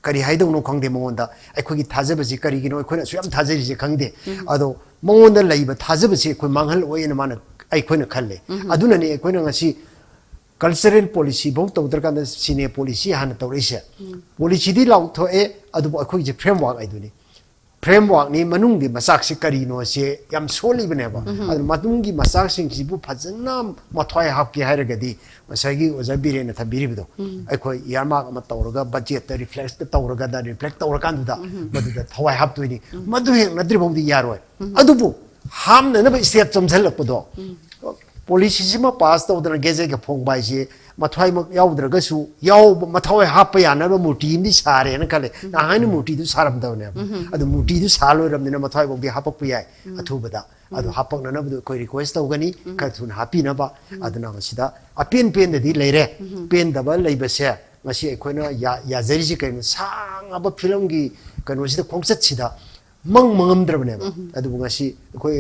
ꯀꯔꯤ ꯍꯥꯏꯗꯧꯅꯣ ꯈꯪꯗꯦ ꯃꯉꯣꯟꯗ꯫ ꯑꯩꯈꯣꯏꯒꯤ ꯊꯥꯖꯕꯁꯤ ꯀꯔꯤꯒꯤꯅꯣ ꯑꯩꯈꯣꯏꯅ ꯑꯁꯨꯛ ꯌꯥꯝ ꯊꯥꯖꯔꯤꯁꯦ ꯈꯪꯗꯦ꯫ ꯑꯗꯣ ꯃꯉꯣꯟꯗ ꯂꯩꯕ ꯊꯥꯖꯕꯁꯤ ꯑꯩꯈꯣꯏ ꯃꯥꯡꯍꯜꯂꯛꯑꯣꯏꯅ ꯃꯥꯅ, ꯑꯩꯈꯣꯏꯅ ꯈꯜꯂꯦ꯫ ꯑꯗꯨꯅꯅꯦ ꯑꯩꯈꯣꯏꯅ ꯉꯁꯤ ꯀꯜꯆꯔꯦꯜ ꯄꯣꯂꯤꯁꯤ ꯐꯥꯎ ꯇꯧꯗ꯭ꯔꯀꯥꯟꯗ ꯁꯤꯅꯦ ꯄꯣꯂꯤꯁꯤ ꯍꯥꯟꯅ ꯇꯧꯔꯛꯏꯁꯦ꯫ ꯄꯣꯂꯤꯁꯤꯗꯤ ꯂꯥꯎꯊꯣꯛꯑꯦ, ꯑꯗꯨꯕꯨ ꯑꯩꯈꯣꯏꯒꯤꯁꯦ ꯐ꯭ꯔꯦꯝꯋꯥꯔꯛ ꯍꯥꯏꯗꯨꯅꯤ꯫ ꯐ꯭ꯔꯦꯝꯋꯥꯔꯛꯅꯤ, ꯃꯅꯨꯡꯒꯤ ꯃꯆꯥꯛꯁꯤ ꯀꯔꯤꯅꯣꯁꯦ ꯌꯥꯝ ꯁꯣꯜꯂꯤꯕꯅꯦꯕ꯫ ꯑꯗꯨꯅ ꯃꯅꯨꯡꯒꯤ ꯃꯆꯥꯛꯁꯤꯡꯁꯤꯕꯨ ꯐꯖꯅ ꯃꯊ꯭ꯋꯥꯏ ꯍꯥꯞꯀꯦ ꯍꯥꯏꯔꯒꯗꯤ ꯉꯁꯥꯏꯒꯤ ꯑꯣꯖꯥ ꯕꯤꯔꯦꯟꯅ ꯊꯝꯕꯤꯔꯤꯕꯗꯣ, ꯑꯩꯈꯣꯏ ꯏꯌꯥꯔꯃꯥꯔꯛ ꯑꯃ ꯇꯧꯔꯒ, ꯕꯖꯦꯠꯇ ꯔꯤꯐ꯭ꯂꯦꯛꯁ ꯇꯧꯔꯒ, ꯔꯤꯐ꯭ꯂꯦꯛ ꯇꯧꯔꯀꯥꯟꯗꯨꯗ ꯃꯗꯨꯗ ꯊꯋꯥꯏ ꯍꯥꯞꯇꯣꯏꯅꯤ꯫ ꯃꯗꯨ ꯍꯦꯛ ꯅꯠꯇ꯭ꯔꯤ ꯐꯥꯎꯗꯤ ꯌꯥꯔꯣꯏ꯫ ꯑꯗꯨꯕꯨ ꯍꯥꯞꯅꯅꯕ ꯁ꯭ꯇꯦꯠ ꯆꯣꯝꯁꯤꯜꯂꯛꯄꯗꯣ, ꯄꯣꯂꯤꯁꯤꯁꯤꯃ ꯄꯥꯁ ꯇꯧꯗꯅ ꯒꯦꯖꯦꯠꯀ ꯐꯣꯡꯕ ꯍꯥꯏꯁꯦ ꯃꯊ꯭ꯋꯥꯏꯃꯛ ꯌꯥꯎꯗ꯭ꯔꯒꯁꯨ ꯌꯥꯎꯕ, ꯃꯊ꯭ꯋꯥꯏ ꯍꯥꯞꯄ ꯌꯥꯅꯕ ꯃꯨꯔꯇꯤ ꯑꯃꯗꯤ ꯁꯥꯔꯦꯅ ꯈꯜꯂꯦ꯫ ꯅꯍꯥꯟꯒꯤ ꯃꯨꯔꯇꯤꯗꯨ ꯁꯥꯔꯝꯗꯕꯅꯦꯕ꯫ ꯑꯗꯨ ꯃꯨꯔꯇꯤꯗꯨ ꯁꯥ ꯂꯣꯏꯔꯕꯅꯤꯅ ꯃꯊ꯭ꯋꯥꯏꯐꯥꯎꯗꯤ ꯍꯥꯄꯛꯄ ꯌꯥꯏ ꯑꯊꯨꯕꯗ꯫ ꯑꯗꯨ ꯍꯥꯄꯛꯅꯅꯕꯗꯣ ꯑꯩꯈꯣꯏ ꯔꯤꯀ꯭ꯋꯦꯁ ꯇꯧꯒꯅꯤ, ꯈꯔ ꯊꯨꯅ ꯍꯥꯞꯄꯤꯅꯕ꯫ ꯑꯗꯨꯅ ꯃꯁꯤꯗ ꯑꯄꯦꯟ ꯄꯦꯟꯗꯗꯤ ꯂꯩꯔꯦ꯫ ꯄꯦꯟꯗꯕ ꯂꯩꯕꯁꯦ ꯉꯁꯤ ꯑꯩꯈꯣꯏꯅ ꯌꯥ-, ꯌꯥꯖꯔꯤꯁꯤ ꯀꯩꯅꯣ? ꯁꯥꯡꯉꯕ ꯐꯤꯂꯝꯒꯤ ꯀꯩꯅꯣꯁꯤꯗ, ꯈꯣꯡꯆꯠꯁꯤꯗ ꯃꯪ ꯃꯪꯉꯝꯗ꯭ꯔꯕꯅꯦꯕ꯫ ꯑꯗꯨꯕꯨ ꯉꯁꯤ ꯑꯩꯈꯣꯏ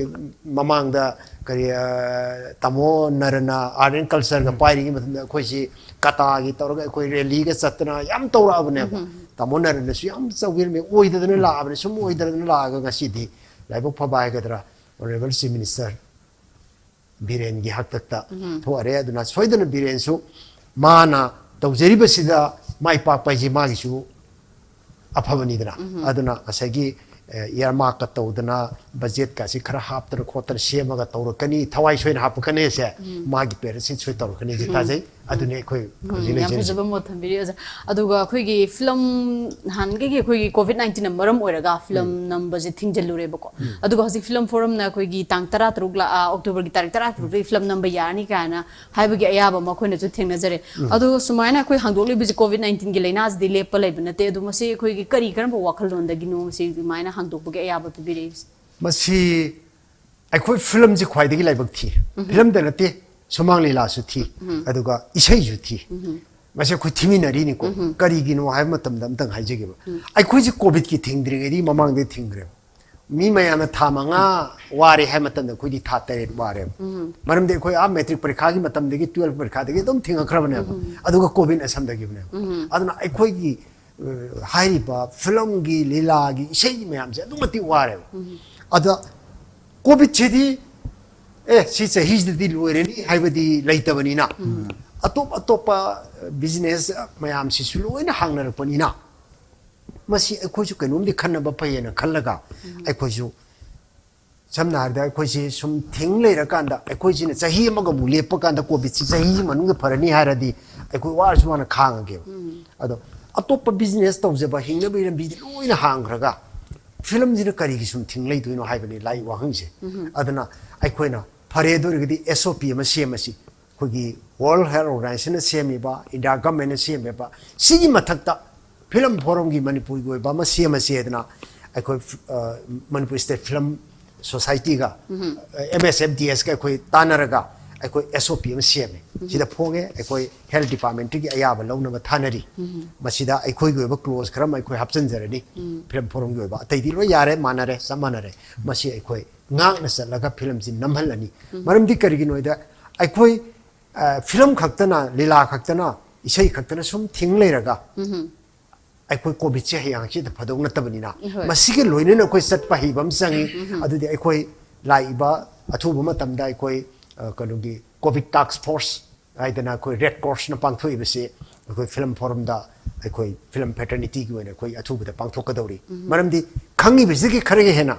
ꯃꯃꯥꯡꯗ ꯀꯔꯤ, ꯑ, ꯇꯥꯃꯣ ꯅꯔꯅ Art and Culture ꯒ ꯄꯥꯏꯔꯤꯉꯩ ꯃꯇꯝꯗ ꯑꯩꯈꯣꯏꯁꯤ ꯀꯇꯥꯒꯤ ꯇꯧꯔꯒ ꯑꯩꯈꯣꯏ rally ꯒ ꯆꯠꯇꯅ ꯌꯥꯝ ꯇꯧꯔꯛꯑꯕꯅꯦꯕ꯫ ꯇꯥꯃꯣ ꯅꯔꯅꯁꯨ ꯌꯥꯝ ꯆꯧꯕꯤꯔꯝꯃꯤ, ꯑꯣꯏꯗꯗꯅ ꯂꯥꯛꯑꯕꯅꯦ꯫ ꯁꯨꯝ ꯑꯣꯏꯗꯗꯅ ꯂꯥꯛꯑꯒ ꯉꯁꯤꯗꯤ ꯂꯥꯏꯕꯛ ꯐꯕ ꯍꯥꯏꯒꯗ꯭ꯔꯥ, Honourable Chief Minister ꯕꯤꯔꯦꯟꯒꯤ ꯍꯥꯛꯇꯛꯇ ꯊꯣꯛꯑꯔꯦ꯫ ꯑꯗꯨꯅ ꯁꯣꯏꯗꯅ ꯕꯤꯔꯦꯟꯁꯨ ꯃꯥꯅ ꯇꯧꯖꯔꯤꯕꯁꯤꯗ ꯃꯥꯏ ꯄꯥꯛꯄ ꯍꯥꯏꯁꯦ ꯃꯥꯒꯤꯁꯨ ꯑꯐꯕꯅꯤꯗꯅ꯫ ꯑꯗꯨꯅ ꯉꯁꯥꯏꯒꯤ, ꯑꯦ, earmark ꯀ ꯇꯧꯗꯅ, budget ꯀꯁꯤ ꯈꯔ ꯍꯥꯞꯇꯅ ꯈꯣꯠꯇꯅ ꯁꯦꯝꯃꯒ ꯇꯧꯔꯛꯀꯅꯤ, ꯊꯋꯥꯏ ꯁꯣꯏꯅ ꯍꯥꯞꯄꯛꯀꯅꯤ ꯍꯥꯏꯁꯦ, ꯃꯥꯒꯤ parents ꯁꯤꯡ ꯁꯣꯏ ꯇꯧꯔꯛꯀꯅꯤ ꯍꯥꯏꯁꯦ ꯊꯥꯖꯩ꯫ ꯑꯗꯨꯅꯤ ꯑꯩꯈꯣꯏ ꯍꯧꯖꯤꯛ ꯌꯥꯝ ꯂꯩꯖꯔꯤꯁꯦ꯫ ꯐꯖꯕ ꯃꯣꯠ ꯊꯝꯕꯤꯔꯤ ꯑꯣꯖꯥ꯫ ꯑꯗꯨꯒ ꯑꯩꯈꯣꯏꯒꯤ film, ꯅꯍꯥꯟꯈꯩꯒꯤ ꯑꯩꯈꯣꯏꯒꯤ COVID nineteen ꯅ ꯃꯔꯝ ꯑꯣꯏꯔꯒ film ꯅꯝꯕꯁꯦ ꯊꯤꯡꯖꯤꯜꯂꯨꯔꯦꯕꯀꯣ꯫ ꯑꯗꯨꯒ ꯍꯧꯖꯤꯛ film forum ꯅ ꯑꯩꯈꯣꯏꯒꯤ ꯇꯥꯡ ꯇꯔꯥ ꯇꯔꯨꯛ ꯂꯥ-, ꯑ, October ꯒꯤ ꯇꯥꯔꯤꯛ ꯇꯔꯥ ꯇꯔꯨꯛꯇꯒꯤ film ꯅꯝꯕ ꯌꯥꯔꯅꯤ ꯀꯥꯏꯅ ꯍꯥꯏꯕꯒꯤ ꯑꯌꯥꯕ ꯑꯃ ꯑꯩꯈꯣꯏꯅꯁꯨ ꯊꯦꯡꯅꯖꯔꯦ꯫ ꯑꯗꯣ ꯁꯨꯃꯥꯏꯅ ꯑꯩꯈꯣꯏ ꯍꯥꯡꯗꯣꯛꯂꯤꯕꯁꯤ COVID nineteen ꯒꯤ ꯂꯥꯏꯅꯥꯁꯤꯗꯤ ꯂꯦꯞꯄ ꯂꯩꯕ ꯅꯠꯇꯦ꯫ ꯑꯗꯣ ꯃꯁꯤ ꯑꯩꯈꯣꯏꯒꯤ ꯀꯔꯤ, ꯀꯔꯝꯕ ꯋꯥꯈꯜꯂꯣꯟꯗꯒꯤꯅꯣ ꯃꯁꯤ ꯑꯗꯨꯃꯥꯏꯅ ꯍꯥꯡꯗꯣꯛꯄꯒꯤ ꯑꯌꯥꯕ ꯄꯤꯕꯤꯔꯛꯏꯁꯦ? ꯃꯁꯤ ꯑꯩꯈꯣꯏ film ꯁꯤ ꯈ꯭ꯋꯥꯏꯗꯒꯤ ꯂꯥꯏꯕꯛ ꯊꯤ꯫ Film ꯗ ꯅꯠꯇꯦ, ꯁꯨꯃꯥꯡ ꯂꯤꯂꯥꯁꯨ ꯊꯤ, ꯑꯗꯨꯒ ꯏꯁꯩꯁꯨ ꯊꯤ꯫ ꯃꯁꯤ ꯑꯩꯈꯣꯏ ꯊꯤꯃꯤꯟꯅꯔꯤꯅꯤꯀꯣ꯫ ꯀꯔꯤꯒꯤꯅꯣ ꯍꯥꯏꯕ ꯃꯇꯝꯗ ꯑꯝꯇꯪ ꯍꯥꯏꯖꯒꯦꯕ꯫ ꯑꯩꯈꯣꯏꯁꯤ COVID ꯀꯤ ꯊꯤꯡꯗ꯭ꯔꯤꯉꯩꯗꯤ ꯃꯃꯥꯡꯗ ꯊꯤꯡꯈ꯭ꯔꯦꯕ꯫ ꯃꯤ ꯃꯌꯥꯝꯅ ꯊꯥ ꯃꯉꯥ ꯋꯥꯔꯦ ꯍꯥꯏꯕ ꯃꯇꯝꯗ ꯑꯩꯈꯣꯏꯗꯤ ꯊꯥ ꯇꯔꯦꯠ ꯋꯥꯔꯦꯕ꯫ ꯃꯔꯝꯗꯤ ꯑꯩꯈꯣꯏ ꯑꯥ matric ꯄꯔꯤꯈꯥꯒꯤ ꯃꯇꯝꯗꯒꯤ twelve ꯄꯔꯤꯈꯥꯗꯒꯤ ꯑꯗꯨꯝ ꯊꯤꯡꯉꯛꯈ꯭ꯔꯕꯅꯦꯕ꯫ ꯑꯗꯨꯒ COVID ꯅ ꯁꯝꯊꯈꯤꯕꯅꯦꯕ꯫ ꯑꯗꯨꯅ ꯑꯩꯈꯣꯏꯒꯤ, ꯑ, ꯍꯥꯏꯔꯤꯕ film ꯒꯤ, ꯂꯤꯂꯥꯒꯤ, ꯏꯁꯩꯒꯤ ꯃꯌꯥꯝꯁꯦ ꯑꯗꯨꯛ ꯃꯇꯤꯛ ꯋꯥꯔꯦꯕ꯫ ꯑꯗ COVID ꯁꯤꯗꯤ, ꯑꯦ, ꯁꯤ ꯆꯍꯤꯁꯤꯗꯗꯤ ꯂꯣꯏꯔꯅꯤ ꯍꯥꯏꯕꯗꯤ ꯂꯩꯇꯕꯅꯤꯅ, ꯑꯇꯣꯞ ꯑꯇꯣꯞꯄ business ꯃꯌꯥꯝꯁꯤꯁꯨ ꯂꯣꯏꯅ ꯍꯥꯡꯅꯔꯛꯄꯅꯤꯅ, ꯃꯁꯤ ꯑꯩꯈꯣꯏꯁꯨ ꯀꯩꯅꯣꯝꯗꯤ ꯈꯟꯅꯕ ꯐꯩꯌꯦꯅ ꯈꯜꯂꯒ, ꯑꯩꯈꯣꯏꯁꯨ ꯁꯝꯅ ꯍꯥꯏꯔꯕꯗ ꯑꯩꯈꯣꯏꯁꯤ ꯁꯨꯝ ꯊꯤꯡ ꯂꯩꯔꯀꯥꯟꯗ, ꯑꯩꯈꯣꯏꯁꯤꯅ ꯆꯍꯤ ꯑꯃꯒ ꯑꯃꯨꯛ ꯂꯦꯞꯄ ꯀꯥꯟꯗ COVID ꯁꯤ ꯆꯍꯤ ꯃꯅꯨꯡꯗ ꯐꯔꯅꯤ ꯍꯥꯏꯔꯗꯤ, ꯑꯩꯈꯣꯏ ꯋꯥꯔꯁꯨ ꯋꯥꯅ ꯈꯥꯡꯉꯒꯦꯕ꯫ ꯑꯗꯣ ꯑꯇꯣꯞꯄ business ꯇꯧꯖꯕ, ꯍꯤꯡꯅꯕꯒꯤ ꯂꯝꯕꯤꯗꯤ ꯂꯣꯏꯅ ꯍꯥꯡꯈ꯭ꯔꯒ, film ꯁꯤꯅ ꯀꯔꯤꯒꯤ ꯁꯨꯝ ꯊꯤꯡ ꯂꯩꯗꯣꯏꯅꯣ ꯍꯥꯏꯕꯅꯤ ꯂꯥꯏ ꯋꯥꯍꯪꯁꯦ꯫ ꯑꯗꯨꯅ ꯑꯩꯈꯣꯏꯅ ꯐꯔꯦ ꯑꯗꯨ ꯑꯣꯏꯔꯒꯗꯤ SOP ꯑꯃ ꯁꯦꯝꯃꯁꯤ꯫ ꯑꯩꯈꯣꯏꯒꯤ World Health Organization ꯅ ꯁꯦꯝꯃꯤꯕ, India Government ꯅ ꯁꯦꯝꯃꯤꯕ, ꯁꯤꯒꯤ ꯃꯊꯛꯇ film forum ꯒꯤ ꯃꯅꯤꯄꯨꯔꯒꯤ ꯑꯣꯏꯕ ꯑꯃ ꯁꯦꯝꯃꯁꯤ ꯍꯥꯏꯗꯅ ꯑꯩꯈꯣꯏ, ꯑ, Manipur State Film Society ꯒ, ꯑ, MSFDS ꯒ ꯑꯩꯈꯣꯏ ꯇꯥꯟꯅꯔꯒ ꯑꯩꯈꯣꯏ ꯑꯦꯁ ꯑꯣ ꯄꯤ ꯑꯃ ꯁꯦꯝꯃꯦ꯫ ꯁꯤꯗ ꯐꯣꯡꯉꯦ, ꯑꯩꯈꯣꯏ ꯍꯦꯜꯊ ꯗꯤꯄꯥꯔꯠꯃꯦꯟꯠꯇꯒꯤ ꯑꯌꯥꯕ ꯂꯧꯅꯕ ꯊꯥꯅꯔꯤ꯫ ꯃꯁꯤꯗ ꯑꯩꯈꯣꯏꯒꯤ ꯑꯣꯏꯕ ꯀ꯭ꯂꯣꯖ ꯈꯔ ꯑꯃ ꯑꯩꯈꯣꯏ ꯍꯥꯞꯆꯤꯟꯖꯔꯅꯤ꯫ ꯐꯤꯂꯝ ꯐꯣꯔꯝꯒꯤ ꯑꯣꯏꯕ ꯑꯇꯩꯗꯤ ꯂꯣꯏ ꯌꯥꯔꯦ, ꯃꯥꯟꯅꯔꯦ, ꯆꯞ ꯃꯥꯟꯅꯔꯦ꯫ ꯃꯁꯤ ꯑꯩꯈꯣꯏ ꯉꯥꯛꯅ ꯆꯠꯂꯒ ꯐꯤꯂꯝꯁꯤ ꯅꯝꯍꯜꯂꯅꯤ꯫ ꯃꯔꯝꯗꯤ ꯀꯔꯤꯒꯤꯅꯣ ꯍꯥꯏꯗ, ꯑꯩꯈꯣꯏ ꯐꯤꯂꯝ ꯈꯛꯇꯅ, ꯂꯤꯂꯥ ꯈꯛꯇꯅ, ꯏꯁꯩ ꯈꯛꯇꯅ ꯁꯨꯝ ꯊꯤꯡ ꯂꯩꯔꯒ ꯑꯩꯈꯣꯏ ꯀꯣꯚꯤꯗꯁꯦ ꯍꯌꯦꯡ ꯍꯪꯆꯤꯠꯇ ꯐꯗꯧ ꯅꯠꯇꯕꯅꯤꯅ, ꯃꯁꯤꯒꯤ ꯂꯣꯏꯅꯅ ꯑꯩꯈꯣꯏ ꯆꯠꯄ ꯍꯩꯕ ꯑꯃ ꯆꯪꯉꯤ꯫ ꯑꯗꯨꯗꯤ ꯑꯩꯈꯣꯏ ꯂꯥꯛꯏꯕ ꯑꯊꯨꯕ ꯃꯇꯝꯗ ꯑꯩꯈꯣꯏ, ꯑ, ꯀꯩꯅꯣꯒꯤ ꯀꯣꯚꯤꯗ ꯇꯥꯛꯁ ꯐꯣꯔꯁ ꯍꯥꯏꯗꯅ ꯑꯩꯈꯣꯏ ꯔꯦꯗ ꯀ꯭ꯔꯣꯁꯅ ꯄꯥꯡꯊꯣꯛꯏꯕꯁꯤ ꯑꯩꯈꯣꯏ ꯐꯤꯂꯝ ꯐꯣꯔꯝꯗ ꯑꯩꯈꯣꯏ ꯐꯤꯂꯝ ꯐ꯭ꯔꯦꯇꯔꯅꯤꯇꯤꯒꯤ ꯑꯣꯏꯅ ꯑꯩꯈꯣꯏ ꯑꯊꯨꯕꯗ ꯄꯥꯡꯊꯣꯛꯀꯗꯧꯔꯤ꯫ ꯃꯔꯝꯗꯤ ꯈꯪꯉꯤꯕꯁꯤꯗꯒꯤ ꯈꯔꯒ ꯍꯦꯟꯅ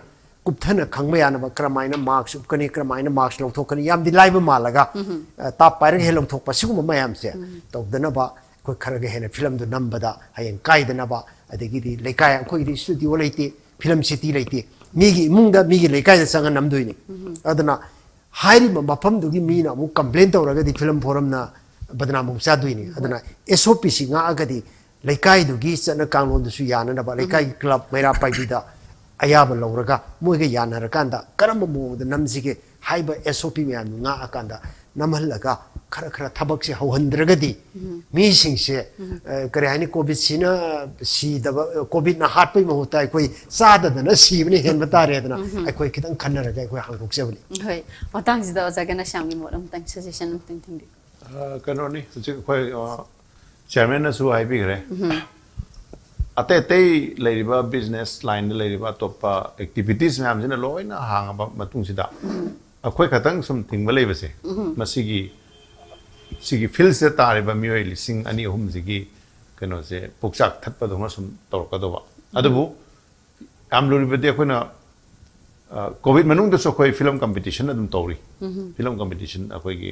ꯀꯨꯞꯊꯅ ꯈꯪꯕ ꯌꯥꯅꯕ, ꯀꯔꯝꯍꯥꯏꯅ ꯃꯥꯛꯁ ꯎꯞꯀꯅꯤ, ꯀꯔꯝꯍꯥꯏꯅ ꯃꯥꯛꯁ ꯂꯧꯊꯣꯛꯀꯅꯤ, ꯌꯥꯝꯗꯤ ꯂꯥꯏꯕ ꯃꯥꯜꯂꯒ, ꯑ, ꯇꯥꯞ ꯄꯥꯏꯔꯒ ꯍꯦꯛ ꯂꯧꯊꯣꯛꯄ, ꯁꯤꯒꯨꯝꯕ ꯃꯌꯥꯝꯁꯦ ꯇꯧꯗꯅꯕ ꯑꯩꯈꯣꯏ ꯈꯔꯒ ꯍꯦꯟꯅ ꯐꯤꯂꯝꯗꯨ ꯅꯝꯕꯗ ꯍꯌꯦꯡ ꯀꯥꯏꯗꯅꯕ, ꯑꯗꯒꯤꯗꯤ ꯂꯩꯀꯥꯏ, ꯑꯩꯈꯣꯏꯒꯤꯗꯤ ꯁ꯭ꯇꯨꯗꯤꯑꯣ ꯂꯩꯇꯦ, ꯐꯤꯂꯝ ꯁꯤꯇꯤ ꯂꯩꯇꯦ, ꯃꯤꯒꯤ ꯏꯃꯨꯡꯗ, ꯃꯤꯒꯤ ꯂꯩꯀꯥꯏꯗ ꯆꯪꯉ ꯅꯝꯗꯣꯏꯅꯤ꯫ ꯑꯗꯨꯅ ꯍꯥꯏꯔꯤꯕ ꯃꯐꯝꯗꯨꯒꯤ ꯃꯤꯅ ꯑꯃꯨꯛ ꯀꯝꯄ꯭ꯂꯦꯟ ꯇꯧꯔꯒꯗꯤ ꯐꯤꯂꯝ ꯐꯣꯔꯝꯅ ꯕꯗꯅꯥꯝ ꯑꯃꯨꯛ ꯆꯥꯗꯣꯏꯅꯤ꯫ ꯑꯗꯨꯅ ꯑꯦꯁ ꯑꯣ ꯄꯤꯁꯤ ꯉꯥꯛꯑꯒꯗꯤ ꯂꯩꯀꯥꯏꯗꯨꯒꯤ ꯆꯠꯅ ꯀꯥꯡꯂꯣꯟꯗꯨꯁꯨ ꯌꯥꯅꯅꯕ, ꯂꯩꯀꯥꯏꯒꯤ ꯀ꯭ꯂꯕ ꯃꯩꯔꯥ ꯄꯥꯏꯕꯤꯗ ꯑꯌꯥꯕ ꯂꯧꯔꯒ ꯃꯣꯏꯒ ꯌꯥꯅꯔꯀꯥꯟꯗ ꯀꯔꯝꯕ ꯃꯑꯣꯡꯗ ꯅꯝꯁꯤꯒꯦ ꯍꯥꯏꯕ ꯑꯦꯁ ꯑꯣ ꯄꯤ ꯃꯌꯥꯝꯗꯨ ꯉꯥꯛꯑꯀꯥꯟꯗ ꯅꯝꯍꯜꯂꯒ ꯈꯔ ꯈꯔ ꯊꯕꯛꯁꯦ ꯍꯧꯍꯟꯗ꯭ꯔꯒꯗꯤ ꯃꯤꯁꯤꯡꯁꯦ, ꯑ, ꯀꯔꯤ ꯍꯥꯏꯅꯤ, ꯀꯣꯚꯤꯗꯁꯤꯅ ꯁꯤꯗꯕ, ꯑ, ꯀꯣꯚꯤꯗꯅ ꯍꯥꯠꯄꯒꯤ ꯃꯍꯨꯠꯇ ꯑꯩꯈꯣꯏ ꯆꯥꯗꯗꯅ ꯁꯤꯕꯅ ꯍꯦꯟꯕ ꯇꯥꯔꯦꯗꯅ ꯑꯩꯈꯣꯏ ꯈꯤꯇꯪ ꯈꯟꯅꯔꯒ ꯑꯩꯈꯣꯏ ꯍꯥꯡꯗꯣꯛꯆꯕꯅꯤ꯫ ꯍꯣꯏ, ꯃꯇꯥꯡꯁꯤꯗ ꯑꯣꯖꯥ ꯒꯅꯁ꯭ꯌꯥꯝꯒꯤ ꯃꯣꯠ ꯑꯃꯇꯪ, ꯁꯖꯦꯁꯟ ꯑꯃꯇꯪ ꯊꯝꯕꯤꯌꯨ꯫ ꯑ, ꯀꯩꯅꯣꯅꯤ, ꯍꯧꯖꯤꯛ ꯑꯩꯈꯣꯏ, ꯑ, ꯆꯤꯌꯔꯃꯦꯟꯅꯁꯨ ꯍꯥꯏꯕꯤꯈ꯭ꯔꯦ꯫ ꯑꯇꯩ ꯑꯇꯩ ꯂꯩꯔꯤꯕ ꯕꯤꯖꯤꯅꯦꯁ ꯂꯥꯏꯟꯗ ꯂꯩꯔꯤꯕ ꯑꯇꯣꯞꯄ ꯑꯦꯛꯇꯤꯚꯤꯇꯤꯁ ꯃꯌꯥꯝꯁꯤꯅ ꯂꯣꯏꯅ ꯍꯥꯡꯉꯕ ꯃꯇꯨꯡꯁꯤꯗ ꯑꯩꯈꯣꯏ ꯈꯛꯇꯪ ꯁꯨꯝ ꯊꯤꯡꯕ ꯂꯩꯕꯁꯦ, ꯃꯁꯤꯒꯤ, ꯁꯤꯒꯤ ꯐꯤꯜꯁꯤꯗ ꯇꯥꯔꯤꯕ ꯃꯤꯑꯣꯏ ꯂꯤꯁꯤꯡ ꯑꯅꯤ ꯑꯍꯨꯝꯁꯤꯒꯤ ꯀꯩꯅꯣꯁꯦ ꯄꯨꯛꯆꯥꯛ ꯊꯠꯄꯗꯧꯅ ꯁꯨꯝ ꯇꯧꯔꯛꯀꯗꯧꯕ꯫ ꯑꯗꯨꯕꯨ ꯌꯥꯝ ꯂꯨꯔꯤꯕꯗꯤ ꯑꯩꯈꯣꯏꯅ, ꯑ, ꯀꯣꯚꯤꯗ ꯃꯅꯨꯡꯗꯁꯨ ꯑꯩꯈꯣꯏ ꯐꯤꯂꯝ ꯀꯝꯄꯤꯇꯤꯁꯟ ꯑꯗꯨꯝ ꯇꯧꯔꯤ꯫ ꯐꯤꯂꯝ ꯀꯝꯄꯤꯇꯤꯁꯟ ꯑꯩꯈꯣꯏꯒꯤ,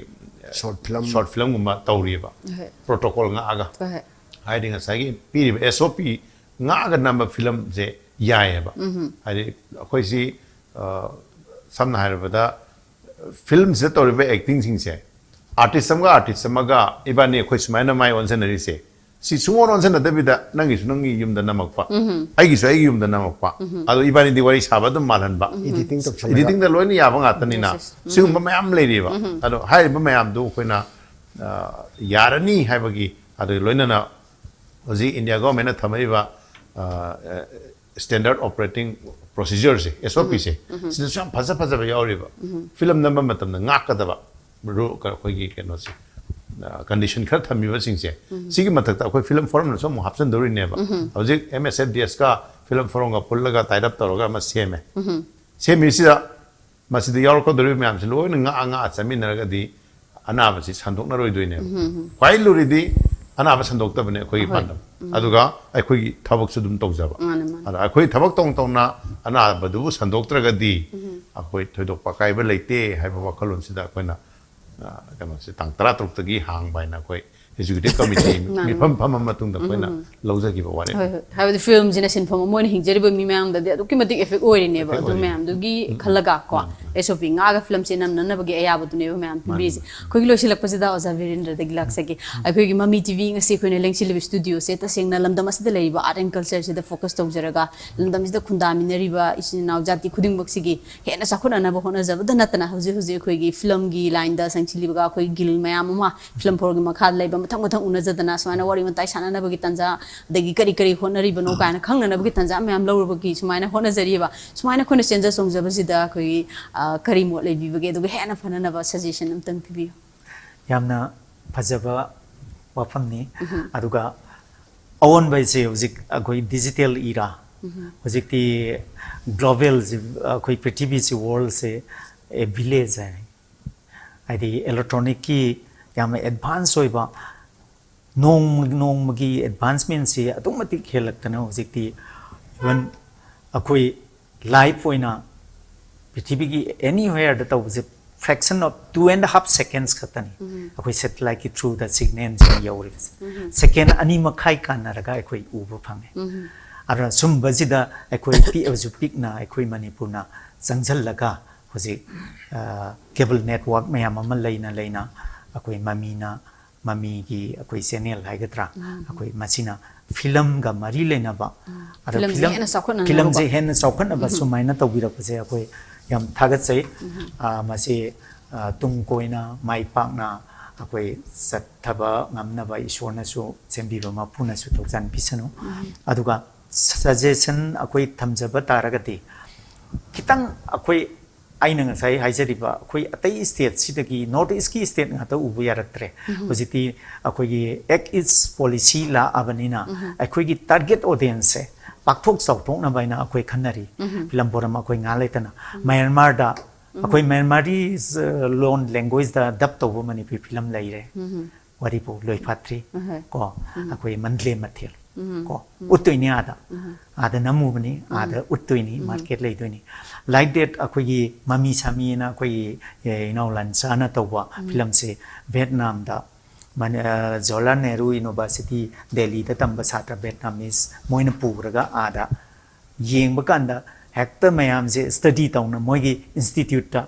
ꯑ, ꯁꯣꯔꯠ ꯐꯤꯂꯝ꯫ ꯁꯣꯔꯠ ꯐꯤꯂꯝꯒꯨꯝꯕ ꯇꯧꯔꯤꯑꯕ꯫ ꯍꯣꯏ꯫ ꯄ꯭ꯔꯣꯇꯣꯀꯣꯜ ꯉꯥꯛꯑꯒ꯫ ꯍꯣꯏ꯫ ꯍꯥꯏꯗꯤ ꯉꯁꯥꯏꯒꯤ ꯄꯤꯔꯤꯕ ꯑꯦꯁ ꯑꯣ ꯄꯤ ꯉꯥꯛꯑꯒ ꯅꯝꯕ ꯐꯤꯂꯝꯁꯦ ꯌꯥꯏꯑꯕ꯫ ꯍꯥꯏꯗꯤ ꯑꯩꯈꯣꯏꯁꯤ, ꯑ, ꯁꯝꯅ ꯍꯥꯏꯔꯕꯗ ꯐꯤꯂꯝꯁꯤꯗ ꯇꯧꯔꯤꯕ ꯑꯦꯛꯇꯤꯡꯁꯤꯡꯁꯦ, ꯑꯥꯔꯇꯤꯁ ꯑꯃꯒ ꯑꯥꯔꯇꯤꯁ ꯑꯃꯒ ꯏꯕꯥꯅꯤ ꯑꯩꯈꯣꯏ ꯁꯨꯃꯥꯏꯅ ꯃꯥꯏ ꯑꯣꯟꯁꯤꯟꯅꯔꯤꯁꯦ, ꯁꯤ ꯁꯨꯡꯑꯣꯟ ꯑꯣꯟꯁꯤꯟꯅꯗꯕꯤꯗ ꯅꯪꯒꯤꯁꯨ ꯅꯪꯒꯤ ꯌꯨꯝꯗ ꯅꯝꯃꯛꯄ, ꯑꯩꯒꯤꯁꯨ ꯑꯩꯒꯤ ꯌꯨꯝꯗ ꯅꯝꯃꯛꯄ, ꯑꯗꯣ ꯏꯕꯥꯅꯤꯗꯤ ꯋꯥꯔꯤ ꯁꯥꯕ ꯑꯗꯨꯝ ꯃꯥꯜꯍꯟꯕ, Editing ꯇꯧꯁꯜꯂꯒ. Editing ꯗ ꯂꯣꯏꯅ ꯌꯥꯕ ꯉꯥꯛꯇꯅꯤꯅ, Yes, yes. ꯁꯤꯒꯨꯝꯕ ꯃꯌꯥꯝ ꯂꯩꯔꯤꯕ꯫ ꯑꯗꯣ ꯍꯥꯏꯔꯤꯕ ꯃꯌꯥꯝꯗꯨ ꯑꯩꯈꯣꯏꯅ ꯑ, ꯌꯥꯔꯅꯤ ꯍꯥꯏꯕꯒꯤ, ꯑꯗꯨꯒ ꯂꯣꯏꯅꯅ ꯍꯧꯖꯤꯛ ꯏꯟꯗꯤꯌꯥ ꯒꯣꯔꯃꯦꯟꯅ ꯊꯝꯃꯛꯏꯕ ꯁ꯭ꯇꯦꯟꯗꯔꯠ ꯑꯣꯄꯔꯦꯇꯤꯡ ꯄ꯭ꯔꯣꯁꯤꯖꯔꯁꯦ, ꯑꯦꯁ ꯑꯣ ꯄꯤꯁꯦ, ꯁꯤꯗꯁꯨ ꯌꯥꯝ ꯐꯖ ꯐꯖꯕ ꯌꯥꯎꯔꯤꯕ꯫ ꯐꯤꯂꯝ ꯅꯝꯕ ꯃꯇꯝꯗ ꯉꯥꯛꯀꯗꯕ ꯔꯨ-, ꯀ-, ꯑꯩꯈꯣꯏꯒꯤ ꯀꯩꯅꯣꯁꯦ, ꯀꯟꯗꯤꯁꯟ ꯈꯔ ꯊꯝꯃꯤꯕꯁꯤꯡꯁꯦ, ꯁꯤꯒꯤ ꯃꯊꯛꯇ ꯑꯩꯈꯣꯏ ꯐꯤꯂꯝ ꯐꯣꯔꯝꯅꯁꯨ ꯑꯃꯨꯛ ꯍꯥꯞꯆꯤꯟꯗꯧꯔꯤꯅꯦꯕ꯫ ꯍꯧꯖꯤꯛ ꯑꯦꯝ ꯑꯦꯁ ꯑꯦꯐ ꯗꯤ ꯑꯦꯁꯀ ꯐꯤꯂꯝ ꯐꯣꯔꯝꯒ ꯄꯨꯜꯂꯒ ꯇꯥꯏꯠ ꯑꯞ ꯇꯧꯔꯒ ꯑꯃ ꯁꯦꯝꯃꯦ꯫ ꯁꯦꯝꯃꯤꯁꯤꯗ ꯃꯁꯤꯗ ꯌꯥꯎꯔꯛꯀꯗꯧꯔꯤꯕ ꯃꯌꯥꯝꯁꯤ ꯂꯣꯏꯅ ꯉꯥꯛꯑ ꯉꯥꯛꯑ ꯆꯠꯃꯤꯟꯅꯔꯒꯗꯤ ꯑꯅꯥꯕꯁꯤ ꯁꯟꯗꯣꯛꯅꯔꯣꯏꯗꯣꯏꯅꯦꯕ꯫ ꯈ꯭ꯋꯥꯏ ꯂꯨꯔꯤꯗꯤ ꯑꯅꯥꯕ ꯁꯟꯗꯣꯛꯇꯕꯅꯦ ꯑꯩꯈꯣꯏꯒꯤ ꯍꯣꯏ꯫ ꯄꯥꯟꯗꯝ꯫ ꯑꯗꯨꯒ ꯑꯩꯈꯣꯏꯒꯤ ꯊꯕꯛꯁꯨ ꯑꯗꯨꯝ ꯇꯧꯖꯕ꯫ ꯃꯥꯅꯦ, ꯃꯥꯅꯦ꯫ ꯑꯗ ꯑꯩꯈꯣꯏ ꯊꯕꯛ ꯇꯧꯅ ꯇꯧꯅ ꯑꯅꯥꯕꯗꯨꯕꯨ ꯁꯟꯗꯣꯛꯇ꯭ꯔꯒꯗꯤ ꯑꯩꯈꯣꯏ ꯊꯣꯏꯗꯣꯛꯄ ꯑꯀꯥꯏꯕ ꯂꯩꯇꯦ ꯍꯥꯏꯕ ꯋꯥꯈꯜꯂꯣꯟꯁꯤꯗ ꯑꯩꯈꯣꯏꯅ, ꯑ, ꯀꯩꯅꯣꯁꯦ ꯇꯥꯡ ꯇꯔꯥ ꯇꯔꯨꯛꯇꯒꯤ ꯍꯥꯡꯕ ꯍꯥꯏꯅ ꯑꯩꯈꯣꯏ ꯑꯦꯛꯖꯤꯀ꯭ꯌꯨꯇꯤꯚ ꯀꯃꯤꯇꯤ ꯃꯥꯅꯦ, ꯃꯤꯐꯝ ꯃꯥꯅꯦ꯫ ꯐꯝꯃ ꯃꯇꯨꯡꯗ ꯑꯩꯈꯣꯏꯅ ꯂꯧꯖꯈꯤꯕ ꯋꯥꯔꯦꯞ꯫ ꯍꯣꯏ, ꯍꯣꯏ꯫ ꯍꯥꯏꯕꯗꯤ ꯐꯤꯂꯝꯁꯤꯅ ꯁꯤꯟꯐꯝ ꯑꯃ ꯑꯣꯏꯅ ꯍꯤꯡꯖꯔꯤꯕ ꯃꯤ ꯃꯌꯥꯝꯗꯗꯤ ꯑꯗꯨꯛꯀꯤ ꯃꯇꯤꯛ ꯏꯐꯦꯛ ꯑꯣꯏꯔꯤꯅꯦꯕ꯫ Effect ꯑꯗꯨ ꯑꯣꯏꯔꯤꯅꯦ꯫ ꯃꯌꯥꯝꯗꯨꯒꯤ ꯈꯜꯂꯒ ꯀꯣ, ꯃꯥꯅꯦ꯫ ꯑꯦꯁ ꯑꯣ ꯄꯤ ꯉꯥꯛꯑꯒ ꯐꯤꯂꯝꯁꯦ ꯅꯝꯅꯅꯕꯒꯤ ꯑꯌꯥꯕꯗꯨꯅꯦꯕ ꯃꯌꯥꯝ ꯃꯥꯅꯦ, ꯄꯤꯕꯤꯔꯤꯁꯦ꯫ ꯃꯥꯅꯦ꯫ ꯑꯩꯈꯣꯏꯒꯤ ꯂꯣꯏꯁꯤꯜꯂꯛꯄꯁꯤꯗ ꯑꯣꯖꯥ ꯕꯤꯔꯦꯟꯗ꯭ꯔꯗꯒꯤ ꯂꯥꯛꯆꯒꯦ꯫ ꯑꯩꯈꯣꯏꯒꯤ ꯃꯃꯤ ꯇꯤ ꯚꯤ ꯉꯁꯤ ꯑꯩꯈꯣꯏꯅ ꯂꯦꯡꯁꯤꯜꯂꯤꯕ ꯁ꯭ꯇꯨꯗꯤꯑꯣꯁꯦ ꯇꯁꯦꯡꯅ ꯂꯝꯗꯝ ꯑꯁꯤꯗ ꯂꯩꯔꯤꯕ ꯑꯥꯔꯠ ꯑꯦꯟ ꯀꯜꯆꯔꯁꯤꯗ ꯐꯣꯀꯁ ꯇꯧꯖꯔꯒ, ꯂꯝꯗꯝꯁꯤꯗ ꯈꯨꯟꯗꯥꯃꯤꯟꯅꯔꯤꯕ ꯏꯆꯤꯟ ꯏꯅꯥꯎ ꯖꯥꯇꯤ ꯈꯨꯗꯤꯡꯃꯛꯁꯤꯒꯤ ꯍꯦꯟꯅ ꯆꯥꯎꯈꯠꯅꯅꯕ ꯍꯣꯠꯅꯖꯕꯗ ꯅꯠꯇꯅ, ꯍꯧꯖꯤꯛ ꯍꯧꯖꯤꯛ ꯑꯩꯈꯣꯏꯒꯤ ꯐꯤꯂꯝꯒꯤ ꯂꯥꯏꯟꯗ ꯆꯪꯁꯤꯜꯂꯤꯕꯒ ꯑꯩꯈꯣꯏ ꯒꯤꯜ ꯃꯌꯥꯝ ꯑꯃ ꯐꯤꯂꯝ ꯐꯣꯔꯝꯒꯤ ꯃꯈꯥꯗ ꯂꯩꯕ ꯃꯊꯪ ꯃꯊꯪ ꯎꯅꯖꯗꯅ ꯁꯨꯃꯥꯏꯅ ꯋꯥꯔꯤ ꯋꯥꯇꯥꯏ ꯁꯥꯟꯅꯅꯕꯒꯤ ꯇꯥꯟꯖꯥ, ꯑꯗꯒꯤ ꯀꯔꯤ ꯀꯔꯤ ꯍꯣꯠꯅꯔꯤꯕꯅꯣ ꯀꯥꯏꯅ ꯈꯪꯅꯅꯕꯒꯤ ꯇꯥꯟꯖꯥ ꯃꯌꯥꯝ ꯂꯧꯔꯨꯕꯒꯤ ꯁꯨꯃꯥꯏꯅ ꯍꯣꯠꯅꯖꯔꯤꯕ꯫ ꯁꯨꯃꯥꯏꯅ ꯑꯩꯈꯣꯏꯅ ꯆꯦꯟꯖ ꯆꯣꯡꯖꯕꯁꯤꯗ ꯑꯩꯈꯣꯏꯒꯤ, ꯑ, ꯀꯔꯤ ꯃꯣꯠ ꯂꯩꯕꯤꯕꯒꯦ? ꯑꯗꯨꯒ ꯍꯦꯟꯅ ꯐꯅꯅꯕ ꯁꯖꯦꯁꯟ ꯑꯝꯇꯪ ꯄꯤꯕꯤꯌꯨ꯫ ꯌꯥꯝꯅ ꯐꯖꯕ ꯋꯥꯐꯝꯅꯤ꯫ ꯑꯗꯨꯒ ꯑꯑꯣꯟꯕ ꯍꯥꯏꯁꯦ ꯍꯧꯖꯤꯛ ꯑꯩꯈꯣꯏ ꯗꯤꯖꯤꯇꯦꯜ ꯏꯔꯥ, ꯍꯧꯖꯤꯛꯇꯤ ꯒ꯭ꯂꯣꯕꯦꯜꯁꯤ, ꯑꯩꯈꯣꯏ ꯄ꯭ꯔꯤꯊꯤꯕꯤꯁꯤ, ꯋꯥꯔꯜꯁꯦ ꯑꯦ ꯚꯤꯂꯦꯖ ꯍꯥꯏ, ꯍꯥꯏꯗꯤ ꯏꯂꯦꯛꯇ꯭ꯔꯣꯅꯤꯛꯀꯤ ꯌꯥꯝꯅ ꯑꯦꯗꯚꯥꯟꯁ ꯑꯣꯏꯕ, ꯅꯣꯡꯃ ꯅꯣꯡꯃꯒꯤ ꯑꯦꯗꯚꯥꯟꯁꯃꯦꯟꯁꯤ ꯑꯗꯨꯛ ꯃꯇꯤꯛ ꯍꯦꯜꯂꯛꯇꯅ ꯍꯧꯖꯤꯛꯇꯤ ꯏꯚꯟ ꯑꯩꯈꯣꯏ ꯂꯥꯏꯐ ꯑꯣꯏꯅ ꯄ꯭ꯔꯤꯊꯤꯕꯤꯒꯤ ꯑꯦꯅꯤꯋꯦꯌꯔꯗ ꯇꯧꯕꯁꯦ fraction of two and half seconds ꯈꯛꯇꯅꯤ꯫ ꯑꯩꯈꯣꯏ ꯁꯦꯇꯦꯂꯥꯏꯠꯀꯤ ꯊ꯭ꯔꯨꯗ ꯁꯤꯒꯅꯦꯜꯁꯤꯡ ꯌꯧꯔꯤꯕꯁꯦ ꯁꯦꯀꯦꯟ ꯑꯅꯤ ꯃꯈꯥꯏ ꯀꯥꯟꯅꯔꯒ ꯑꯩꯈꯣꯏ ꯎꯕ ꯐꯪꯉꯦ꯫ ꯑꯗꯨꯅ ꯁꯨꯝꯕꯁꯤꯗ ꯑꯩꯈꯣꯏ ꯄꯤꯛꯑꯁꯨ ꯄꯤꯛꯅ ꯑꯩꯈꯣꯏ ꯃꯅꯤꯄꯨꯔꯅ ꯆꯪꯁꯤꯜꯂꯒ ꯍꯧꯖꯤꯛ ꯀꯦꯕꯜ ꯅꯦꯠꯋꯥꯛ ꯃꯌꯥꯝ ꯑꯃ ꯂꯩꯅ ꯂꯩꯅ ꯑꯩꯈꯣꯏ ꯃꯃꯤꯅ ꯃꯃꯤꯒꯤ ꯑꯩꯈꯣꯏ ꯆꯦꯅꯦꯜ ꯍꯥꯏꯒꯗ꯭ꯔꯥ, ꯑꯩꯈꯣꯏ ꯃꯁꯤꯅ ꯐꯤꯂꯝꯒ ꯃꯔꯤ ꯂꯩꯅꯕ, ꯑꯗꯣ ꯐꯤꯂꯝꯁꯦ ꯐꯤꯂꯝ ꯍꯦꯟꯅ ꯆꯥꯎꯈꯠꯅꯅꯕꯀꯣ꯫ ꯐꯤꯂꯝꯁꯦ ꯍꯦꯟꯅ ꯆꯥꯎꯈꯠꯅꯕ ꯁꯨꯃꯥꯏꯅ ꯇꯧꯕꯤꯔꯛꯄꯁꯦ ꯑꯩꯈꯣꯏ ꯌꯥꯝ ꯊꯥꯒꯠꯆꯩ꯫ ꯑ, ꯃꯁꯤ ꯑ, ꯇꯨꯡ ꯀꯣꯏꯅ ꯃꯥꯏ ꯄꯥꯛꯅ ꯑꯩꯈꯣꯏ ꯆꯠꯊꯕ ꯉꯝꯅꯕ ꯏꯁꯣꯔꯅꯁꯨ ꯁꯦꯝꯕꯤꯕ ꯃꯄꯨꯅꯁꯨ ꯊꯧꯖꯥꯜ ꯄꯤꯁꯅꯨ꯫ ꯑꯗꯨꯒ ꯁꯖꯦꯁꯟ ꯑꯩꯈꯣꯏ ꯊꯝꯖꯕ ꯇꯥꯔꯒꯗꯤ, ꯈꯤꯇꯪ ꯑꯩꯈꯣꯏ, ꯑꯩꯅ ꯉꯁꯥꯏ ꯍꯥꯏꯖꯔꯤꯕ ꯑꯩꯈꯣꯏ ꯑꯇꯩ ꯁ꯭ꯇꯦꯠꯁꯤꯗꯒꯤ, ꯅꯣꯔꯠ ꯏꯁꯀꯤ ꯁ꯭ꯇꯦꯠ ꯉꯥꯛꯇ ꯎꯕ ꯌꯥꯔꯛꯇ꯭ꯔꯦ꯫ ꯍꯧꯖꯤꯛꯇꯤ ꯑꯩꯈꯣꯏꯒꯤ ꯑꯦꯛ ꯏꯁ ꯄꯣꯂꯤꯁꯤ ꯂꯥꯛꯑꯕꯅꯤꯅ ꯑꯩꯈꯣꯏꯒꯤ ꯇꯥꯔꯒꯦꯠ ꯑꯣꯗꯤꯌꯦꯟꯁꯁꯦ ꯄꯥꯛꯊꯣꯛ ꯆꯥꯎꯊꯣꯛꯅꯕ ꯍꯥꯏꯅ ꯑꯩꯈꯣꯏ ꯈꯟꯅꯔꯤ꯫ ꯐꯤꯂꯝ ꯐꯣꯔꯝ ꯑꯩꯈꯣꯏ ꯉꯥꯏꯍꯥꯛ ꯂꯩꯇꯅ ꯃ꯭ꯌꯥꯟꯃꯥꯔꯗ ꯑꯩꯈꯣꯏ ꯃ꯭ꯌꯥꯟꯃꯥꯔꯤ ꯂꯣꯟ, ꯂꯦꯡꯒ꯭ꯋꯦꯖꯇ ꯗꯕ ꯇꯧꯕ ꯃꯅꯤꯄꯨꯔꯤ ꯐꯤꯂꯝ ꯂꯩꯔꯦ꯫ ꯋꯥꯔꯤꯕꯨ ꯂꯣꯏꯐꯥꯠꯇ꯭ꯔꯤ꯫ ꯀꯣ, ꯑꯩꯈꯣꯏ ꯃꯟꯗꯂꯦ ꯃꯊꯦꯜ꯫ ꯀꯣ, ꯎꯠꯇꯣꯏꯅꯤ ꯑꯥꯗ꯫ ꯑꯥꯗ ꯅꯝꯃꯨꯕꯅꯤ, ꯑꯥꯗ ꯎꯠꯇꯣꯏꯅꯤ, ꯃꯥꯔꯀꯦꯠ ꯂꯩꯗꯣꯏꯅꯤ꯫ ꯂꯥꯏꯛ ꯗꯦꯠ ꯑꯩꯈꯣꯏꯒꯤ ꯃꯃꯤ ꯁꯥꯃꯤꯅ ꯑꯩꯈꯣꯏꯒꯤ, ꯑꯦ, ꯏꯅꯥꯎ ꯂꯥꯟꯆꯥꯅ ꯇꯧꯕ ꯐꯤꯂꯝꯁꯦ ꯚꯦꯠꯅꯥꯝꯗ, ꯃꯅꯤ-, ꯑ, ꯖꯋꯥꯍꯔꯂꯥꯜ ꯅꯦꯍꯔꯨ ꯌꯨꯅꯤꯚꯔꯁꯤꯇꯤ ꯗꯦꯜꯂꯤꯗ ꯇꯝꯕ ꯁꯥꯇ꯭ꯔ ꯚꯦꯠꯅꯥꯃꯤꯁ ꯃꯣꯏꯅ ꯄꯨꯔꯒ ꯑꯥꯗ ꯌꯦꯡꯕ ꯀꯥꯟꯗ ꯍꯦꯛꯇ ꯃꯌꯥꯝꯁꯦ ꯁ꯭ꯇꯗꯤ ꯇꯧꯅ ꯃꯣꯏꯒꯤ ꯏꯟꯁꯇꯤꯇ꯭ꯌꯨꯠꯇ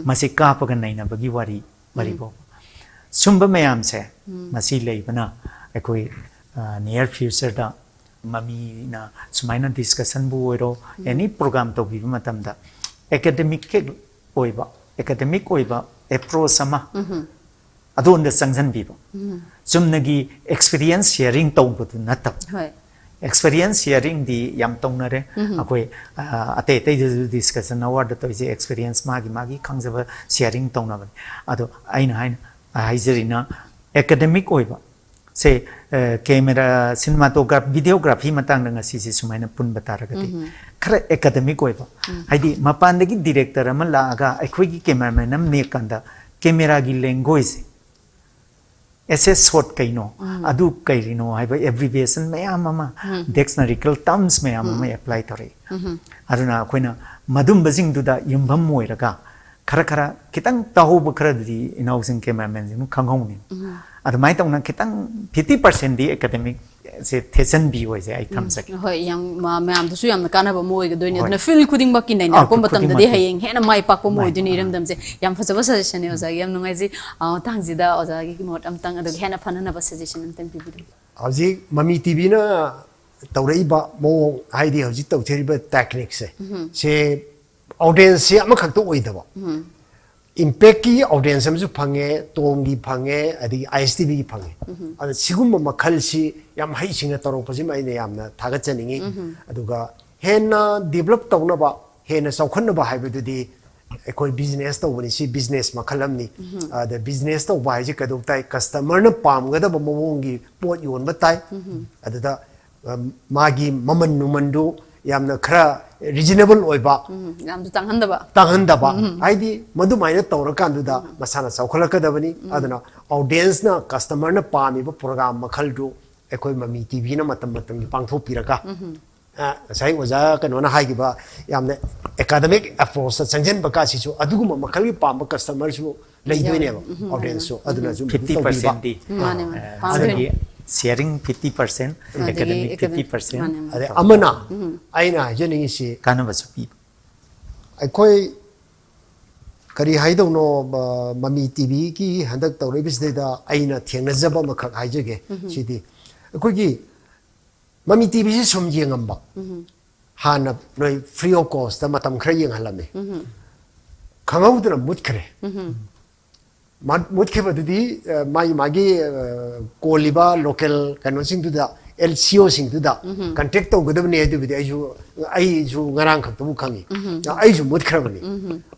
ꯃꯁꯤ ꯀꯥꯞꯄꯒ ꯅꯩꯅꯕꯒꯤ ꯋꯥꯔꯤ, ꯋꯥꯔꯤ ꯐꯥꯎꯕ꯫ ꯁꯨꯝꯕ ꯃꯌꯥꯝꯁꯦ ꯃꯁꯤ ꯂꯩꯕꯅ ꯑꯩꯈꯣꯏ, ꯑ, ꯅꯤꯌꯔ ꯐ꯭ꯌꯨꯆꯔꯗ ꯃꯃꯤꯅ ꯁꯨꯃꯥꯏꯅ ꯗꯤꯁꯀꯁꯟꯕꯨ ꯑꯣꯏꯔꯣ, ꯑꯦꯅꯤ ꯄ꯭ꯔꯣꯒ꯭ꯔꯥꯝ ꯇꯧꯕꯤꯕ ꯃꯇꯝꯗ ꯑꯦꯀꯥꯗꯃꯤꯛ ꯑꯣꯏꯕ, ꯑꯦꯀꯥꯗꯃꯤꯛ ꯑꯣꯏꯕ ꯑꯦꯄ꯭ꯔꯣꯆ ꯑꯃ ꯑꯗꯣꯝꯗ ꯆꯪꯁꯤꯟꯕꯤꯕ꯫ ꯆꯨꯝꯅꯒꯤ ꯑꯦꯛꯁꯄꯤꯔꯤꯌꯦꯟꯁ ꯁꯤꯌꯥꯔꯤꯡ ꯇꯧꯕꯗꯨ ꯅꯠꯇꯕ꯫ ꯍꯣꯏ꯫ ꯑꯦꯛꯁꯄꯤꯔꯤꯌꯦꯟꯁ ꯁꯤꯌꯥꯔꯤꯡꯗꯤ ꯌꯥꯝ ꯇꯧꯅꯔꯦ꯫ ꯑꯩꯈꯣꯏ, ꯑ, ꯑꯇꯩ ꯑꯇꯩꯗꯁꯨ ꯗꯤꯁꯀꯁꯟ ꯑꯋꯥꯔꯗ ꯇꯧꯔꯤꯁꯦ ꯑꯦꯛꯁꯄꯤꯔꯤꯌꯦꯟꯁ ꯃꯥꯒꯤ ꯃꯥꯒꯤ ꯈꯪꯖꯕ ꯁꯤꯌꯥꯔꯤꯡ ꯇꯧꯅꯕꯅꯤ꯫ ꯑꯗꯣ ꯑꯩꯅ ꯍꯥꯏꯅ, ꯍꯥꯏꯖꯔꯤꯅ ꯑꯦꯀꯥꯗꯃꯤꯛ ꯑꯣꯏꯕ ꯁꯦ, ꯑ, ꯀꯦꯃꯦꯔꯥ, ꯁꯤꯅꯦꯃꯥꯇꯣꯒ꯭ꯔꯥꯐ, ꯚꯤꯗꯤꯑꯣꯒ꯭ꯔꯥꯐꯤ ꯃꯇꯥꯡꯗ ꯉꯁꯤꯁꯦ ꯁꯨꯃꯥꯏꯅ ꯄꯨꯟꯕ ꯇꯥꯔꯒꯗꯤ ꯈꯔ ꯑꯦꯀꯥꯗꯃꯤꯛ ꯑꯣꯏꯕ, ꯍꯥꯏꯗꯤ ꯃꯄꯥꯟꯗꯒꯤ ꯗꯤꯔꯦꯛꯇꯔ ꯑꯃ ꯂꯥꯛꯑꯒ ꯑꯩꯈꯣꯏꯒꯤ ꯀꯦꯃꯦꯔꯥꯃꯦꯟ ꯑꯃ ꯅꯦꯛꯀꯥꯟꯗ ꯀꯦꯃꯦꯔꯥꯒꯤ ꯂꯦꯡꯒ꯭ꯋꯦꯖꯁꯦ ꯑꯦꯁ ꯑꯦꯁ ꯁꯣꯠ ꯀꯩꯅꯣ, ꯑꯗꯨ ꯀꯩꯔꯤꯅꯣ ꯍꯥꯏꯕ ꯑꯦꯕ꯭ꯔꯤꯚꯤꯌꯦꯁꯟ ꯃꯌꯥꯝ ꯑꯃ, ꯗꯤꯛꯁꯅꯔꯤꯀꯦꯜ ꯇꯔꯝꯁ ꯃꯌꯥꯝ ꯑꯃ ꯑꯦꯄ꯭ꯂꯥꯏ ꯇꯧꯔꯛꯏ꯫ ꯑꯗꯨꯅ ꯑꯩꯈꯣꯏꯅ ꯃꯗꯨꯝꯕꯁꯤꯡꯗꯨꯗ ꯌꯨꯝꯐꯝ ꯑꯣꯏꯔꯒ ꯈꯔ ꯈꯔ ꯈꯤꯇꯪ ꯇꯥꯍꯧꯕ ꯈꯔꯗꯨꯗꯤ ꯏꯅꯥꯎꯁꯤꯡ ꯀꯦꯃꯦꯔꯥꯃꯦꯟꯁꯤꯡ ꯈꯪꯍꯧꯅꯤ꯫ ꯑꯗꯨꯃꯥꯏꯅ ꯇꯧꯅ ꯈꯤꯇꯪ ꯐꯤꯐꯇꯤ ꯄꯥꯔꯁꯦꯟꯗꯤ ꯑꯦꯀꯥꯗꯃꯤꯛ ꯁꯦ ꯊꯦꯠꯆꯟꯕꯤꯌꯣ ꯍꯥꯏꯁꯦ ꯑꯩ ꯊꯝꯖꯒꯦ꯫ ꯍꯣꯏ, ꯌꯥꯝ ꯃ- ꯃꯌꯥꯝꯗꯁꯨ ꯌꯥꯝꯅ ꯀꯥꯟꯅꯕ ꯑꯃ ꯑꯣꯏꯒꯗꯣꯏꯅꯦ꯫ ꯍꯣꯏ꯫ ꯑꯗꯨꯅ ꯐꯤꯜ ꯈꯨꯗꯤꯡꯃꯛꯀꯤ ꯅꯩꯅꯔꯛꯄ ꯑꯥ, ꯃꯇꯝꯗꯗꯤ ꯈꯨꯗꯤꯡꯃꯛꯀꯤ꯫ ꯍꯌꯦꯡ ꯍꯦꯟꯅ ꯃꯥꯏ ꯄꯥꯛꯄ ꯑꯃ ꯃꯥꯏ ꯑꯣꯏꯗꯣꯏꯅꯦ ꯄꯥꯛꯄ꯫ ꯏꯔꯝꯗꯝꯁꯦ꯫ ꯌꯥꯝ ꯐꯖꯕ ꯁꯖꯦꯁꯟꯅꯦ ꯑꯣꯖꯥꯒꯤ, ꯌꯥꯝ ꯅꯨꯡꯉꯥꯏꯖꯩ꯫ ꯑ, ꯃꯇꯥꯡꯁꯤꯗ ꯑꯣꯖꯥꯒꯤ ꯃꯣꯠ ꯑꯝꯇꯪ, ꯑꯗꯨꯒ ꯍꯦꯟꯅ ꯐꯅꯅꯕ ꯁꯖꯦꯁꯟ ꯑꯝꯇꯪ ꯄꯤꯕꯤꯔꯝꯃꯨ꯫ ꯍꯧꯖꯤꯛ ꯃꯃꯤ ꯇꯤꯚꯤꯅ ꯇꯧꯔꯛꯏꯕ ꯃꯑꯣꯡ, ꯍꯥꯏꯗꯤ ꯍꯧꯖꯤꯛ ꯇꯧꯊꯔꯤꯕ ꯇꯦꯛꯅꯤꯛꯁꯦ, ꯁꯦ ꯑꯣꯗꯤꯌꯦꯟꯁꯁꯦ ꯑꯃꯈꯛꯇ ꯑꯣꯏꯗꯕ, ꯏꯝꯄꯦꯛꯀꯤ ꯑꯣꯗꯤꯌꯦꯟꯁ ꯑꯃꯁꯨ ꯐꯪꯉꯦ, ꯇꯣꯝꯒꯤ ꯐꯪꯉꯦ, ꯑꯗꯒꯤ ꯑꯥꯏ ꯑꯦꯁ ꯇꯤ ꯚꯤꯒꯤ ꯐꯪꯉꯦ꯫ ꯑꯗ ꯁꯤꯒꯨꯝꯕ ꯃꯈꯜꯁꯤ ꯌꯥꯝ ꯍꯩꯁꯤꯡꯅ ꯇꯧꯔꯛꯄꯁꯤꯃ ꯑꯩꯅ ꯌꯥꯝꯅ ꯊꯥꯒꯠꯆꯅꯤꯡꯉꯤ꯫ ꯑꯗꯨꯒ ꯍꯦꯟꯅ ꯗꯤꯕꯂꯞ ꯇꯧꯅꯕ, ꯍꯦꯟꯅ ꯆꯥꯎꯈꯠꯅꯕ ꯍꯥꯏꯕꯗꯨꯗꯤ ꯑꯩꯈꯣꯏ ꯕꯤꯖꯤꯅꯦꯁ ꯇꯧꯕꯅꯤ, ꯁꯤ ꯕꯤꯖꯤꯅꯦꯁ ꯃꯈꯜ ꯑꯃꯅꯤ꯫ ꯑꯗ ꯕꯤꯖꯤꯅꯦꯁ ꯇꯧꯕ ꯍꯥꯏꯁꯦ ꯀꯩꯗꯧ ꯇꯥꯏ? ꯀꯁꯇꯃꯔꯅ ꯄꯥꯝꯒꯗꯕ ꯃꯑꯣꯡꯒꯤ ꯄꯣꯠ ꯌꯣꯟꯕ ꯇꯥꯏ꯫ ꯑꯗꯨꯗ ꯃꯥꯒꯤ ꯃꯃꯜ ꯅꯨꯃꯟꯗꯨ ꯌꯥꯝꯅ ꯈꯔ ꯔꯤꯖꯅꯦꯕꯜ ꯑꯣꯏꯕ, ꯎꯝ, ꯌꯥꯝꯁꯨ ꯇꯥꯡꯍꯟꯗꯕ꯫ ꯇꯥꯡꯍꯟꯗꯕ꯫ ꯍꯥꯏꯗꯤ ꯃꯗꯨꯃꯥꯏꯅ ꯇꯧꯔꯀꯥꯟꯗꯨꯗ ꯃꯁꯥꯅ ꯆꯥꯎꯈꯠꯂꯛꯀꯗꯕꯅꯤ꯫ ꯑꯗꯨꯅ ꯑꯣꯗꯤꯌꯦꯟꯁꯅ, ꯀꯁꯇꯃꯔꯅ ꯄꯥꯝꯃꯤꯕ ꯄ꯭ꯔꯣꯒ꯭ꯔꯥꯝ ꯃꯈꯜꯗꯨ ꯑꯩꯈꯣꯏ ꯃꯃꯤ ꯇꯤꯚꯤꯅ ꯃꯇꯝ ꯃꯇꯝꯒꯤ ꯄꯥꯡꯊꯣꯛꯄꯤꯔꯒ, ꯑ, ꯉꯁꯥꯏ ꯑꯣꯖꯥ ꯀꯩꯅꯣꯅ ꯍꯥꯏꯈꯤꯕ ꯌꯥꯝꯅ ꯑꯦꯀꯥꯗꯃꯤꯛ ꯑꯦꯄ꯭ꯔꯣꯆꯇ ꯆꯪꯁꯤꯟꯕ ꯀꯥꯁꯤꯁꯨ ꯑꯗꯨꯒꯨꯝꯕ ꯃꯈꯜꯒꯤ ꯄꯥꯝꯕ ꯀꯁꯇꯃꯔꯁꯨ ꯂꯩꯗꯣꯏꯅꯦꯕ, ꯑꯣꯗꯤꯌꯟꯁꯁꯨ꯫ ꯑꯗꯨꯅꯁꯨ ꯃꯗꯨ ꯐꯤꯐꯇꯤ ꯇꯧꯕꯤꯕ꯫ ꯄꯥꯔꯁꯦꯟꯗꯤ ꯃꯥꯅꯦ, ꯃꯥꯅꯦ꯫ ꯄꯥꯝꯗꯣꯏꯅꯦ꯫ ꯑꯗꯒꯤ ꯁꯤꯌꯥꯔꯤꯡ ꯐꯤꯐꯇꯤ ꯄꯥꯔꯁꯦꯟ, ꯑꯗꯒꯤ ꯑꯦꯀꯥꯗꯃꯤꯛ ꯐꯤꯐꯇꯤ ꯑꯦꯀꯥꯗꯃꯤꯛ, ꯄꯥꯔꯁꯦꯟ꯫ ꯃꯥꯅꯦ, ꯃꯥꯅꯦ꯫ ꯑꯗꯩ ꯑꯃꯅ ꯑꯩꯅ ꯍꯥꯏꯖꯅꯤꯡꯉꯤꯁꯤ, ꯀꯥꯟꯅꯕꯁꯨ ꯄꯤꯕ꯫ ꯑꯩꯈꯣꯏ ꯀꯔꯤ ꯍꯥꯏꯗꯧꯅꯣ, ꯃ- ꯃꯃꯤ ꯇꯤꯚꯤꯒꯤ ꯍꯟꯗꯛ ꯇꯧꯔꯛꯏꯕꯁꯤꯗꯩꯗ ꯑꯩꯅ ꯊꯦꯡꯅꯖꯕ ꯑꯃꯈꯛ ꯍꯥꯏꯖꯒꯦ꯫ ꯁꯤꯗꯤ ꯑꯩꯈꯣꯏꯒꯤ ꯃꯃꯤ ꯇꯤꯚꯤꯁꯤ ꯁꯨꯝ ꯌꯦꯡꯉꯝꯕ, ꯍꯥꯟꯅ ꯅꯣꯏ ꯐ꯭ꯔꯤ ꯑꯣꯐ ꯀꯣꯁꯇ ꯃꯇꯝ ꯈꯔ ꯌꯦꯡꯍꯜꯂꯝꯃꯤ, ꯈꯪꯍꯧꯗꯅ ꯃꯨꯠꯈ꯭ꯔꯦ꯫ ꯃ- ꯃꯨꯠꯈꯤꯕꯗꯨꯗꯤ, ꯑ, ꯃꯥꯒꯤ ꯃꯥꯒꯤ, ꯑ, ꯀꯣꯜꯂꯤꯕ ꯂꯣꯀꯦꯜ ꯀꯩꯅꯣꯁꯤꯡꯗꯨꯗ, ꯑꯦꯜ ꯁꯤ ꯑꯣꯁꯤꯡꯗꯨꯗ ꯀꯟꯇꯦꯛ ꯇꯧꯒꯗꯕꯅꯦ꯫ ꯑꯗꯨꯕꯨꯗꯤ ꯑꯩꯁꯨ ꯑꯩꯁꯨ ꯉꯔꯥꯡ ꯈꯛꯇꯕꯨ ꯈꯪꯉꯤ꯫ ꯑꯩꯁꯨ ꯃꯨꯠꯈ꯭ꯔꯕꯅꯤ꯫